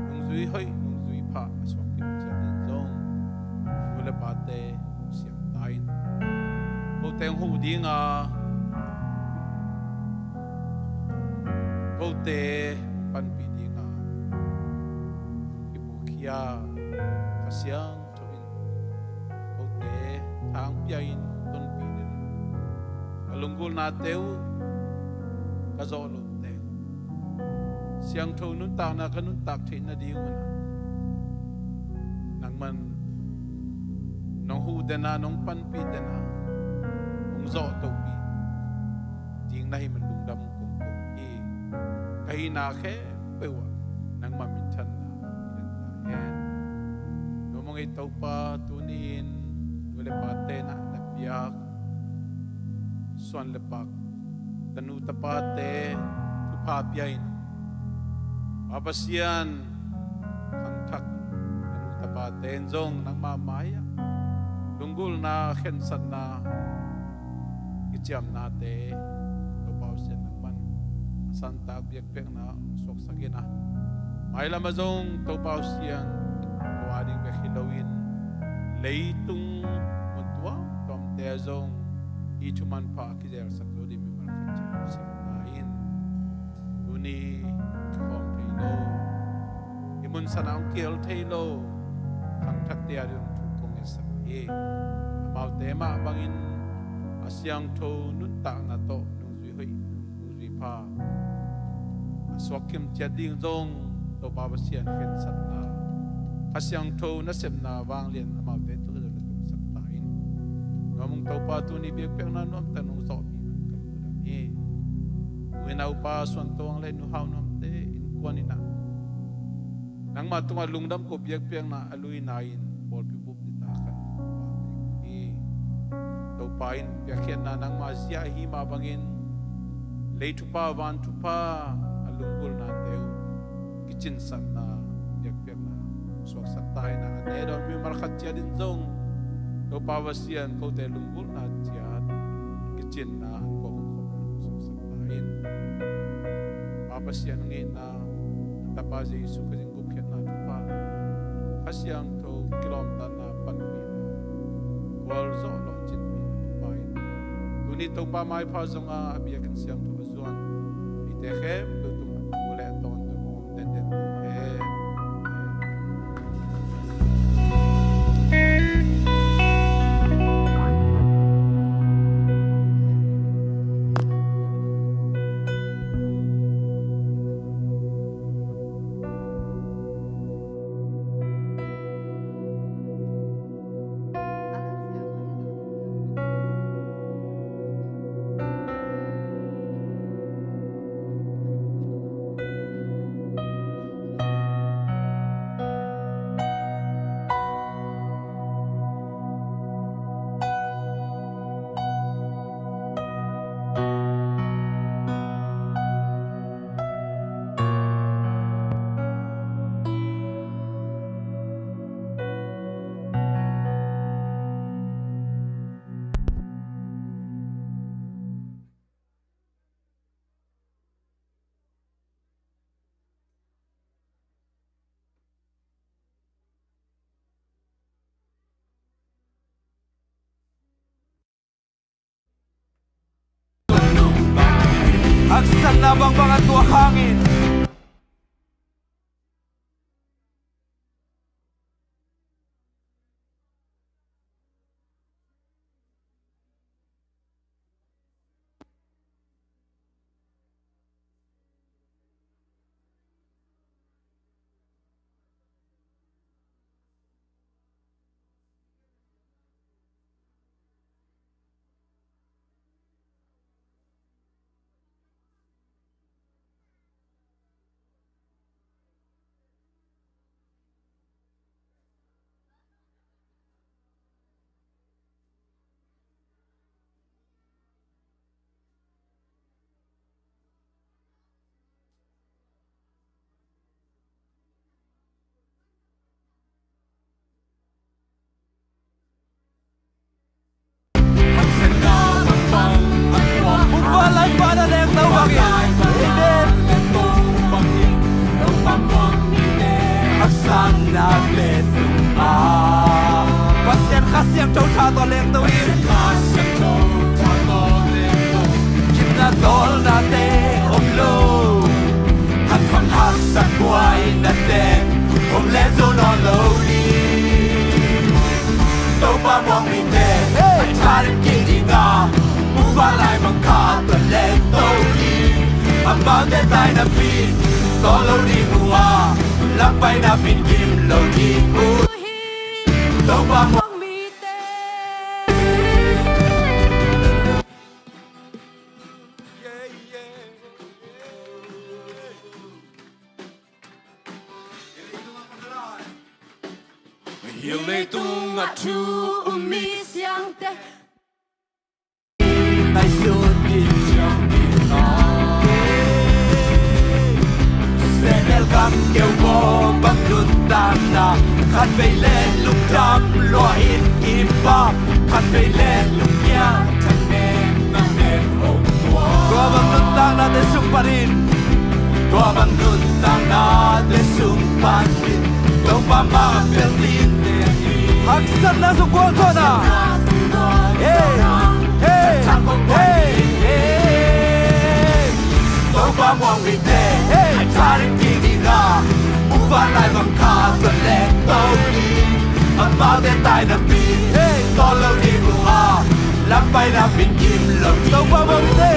nungzui hoih, nungzui pha a suak kim ciat ding zong nu le pate siang ta in. Kote hong huh ding a, kote panpih ding a, i bukhia Kha Siangtho in kote thang pia in, tonpih den in. Ka lunggulhnate uh, ka zawh lohte uh, siangtho nuntakna ka nuntak theih nading un ah, nangman nong huh den a, nong panpih den a, nong zawh tohpih ding na hih man lungdam kong ko hi. Ka hihna khempeuh ah nangmah minthanna i den ta hen. Nuam ung ei Topa, tuni in nu le pate na na piak suan le pak, tanu tapate thupha pia in. Pa Pasian, khangthak tanu tapate in zong nangmah mai-ah lunggulhna, khensatna, kiciamnate, Topa Pasian, nangman a santak biakpiakna suaksak in ah, mailam ah zong Topa Pasian, ko a ding bek hi loin leitung mun tuamtuamte ah zong i thu manpha kizelsak zo ding mimal khat ciat hong sem ta in. Tuni kikhawm thei lo, i munsan ah hong kihel thei lo khangthakte a ding thu kong ngetsak hi. Amaute mah bangin a siangtho nuntakna tawh nungzui hoih, nungzui pha a suak kim ciat ding zong Topa Pasian khensatna, Kha Siangtho nasepna vanglian amaute tungah zong na tungsak ta in. Nuam ung Topa, tuni biakpiakna nuamtak nong zawh mi man ka lungdam hi. Nu in ah, Upa Suan Tawng le Nu Hau Nuamte innkuan in ah nangmah tungah lungdam ko biakpiakna a luina in pawlpi bup nitak kan hi. Topa in biakpiakna nangmah zia ahi mah bangin lei thupha, van thupha, a lunggulhnate uh kicinsakna biakpiakna suaksak ta in ah, a ne dawn mimal khat ciat in zong Topa Pasian, kote lunggulhna ciat kicinna an kuak hong khop suaksak ta in. Pa Pasian, ngeina a Tapa Jesu Khazih gupkhiatna thupha, Kha Siangtho kilawmtatna panpihna, gualzawh lawhcinpihna thupha in tuni Topa maipha zong a biakinn siangtho a zuan eite khempeuh tungah u le tawntung om denden hen. Haksatna bangbang a tuak hangin. Muvanlai Pa na lengto bangin. Amen. Haksatna le sum a Pasian Kha Siangtho tha tawh lengto in. Gimna tawlnate om lo, hankham haksat buainate om le zo nawn lo ding. Topa muang mite, hey, a tha ding kik ding a, muvanlai Mangkha tawh lengto ding. Amaute tainapi tawl lo ding uh a, lampai napi gim lo ding uh hi. Topa muang mite. Hi leitung a thu um mi siangte. Ngaihsut in ciang ding a, sehnel gam keu baw bang nuntakna, khatvei le lungdam lua in kipa, khatvei le lungkia thanem na nem hong tua. Tua bang nuntaknate sung panin, tua bang nuntaknate sung panin, Topa mah bel ding te hi. Haksatna sung gualzawhna. Hey, hey, hey, hey. Topa muang mite, hey, a tha ding kik ding a, muvanlai Mangkha tawh lengto ding. Amaute tainapi, hey, tawl lo ding uh a, lampai napi gim lo ding. Topa muang mite,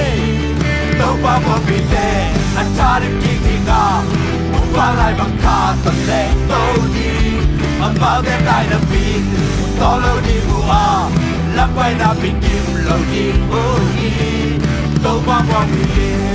Topa muang mite, a tha ding kik ding a, muvanlai Mangkha tawh lengto ding. Amaute tainapi tawl lo ding uh a, lampai napi gim lo ding uh hi. Topa muang mite.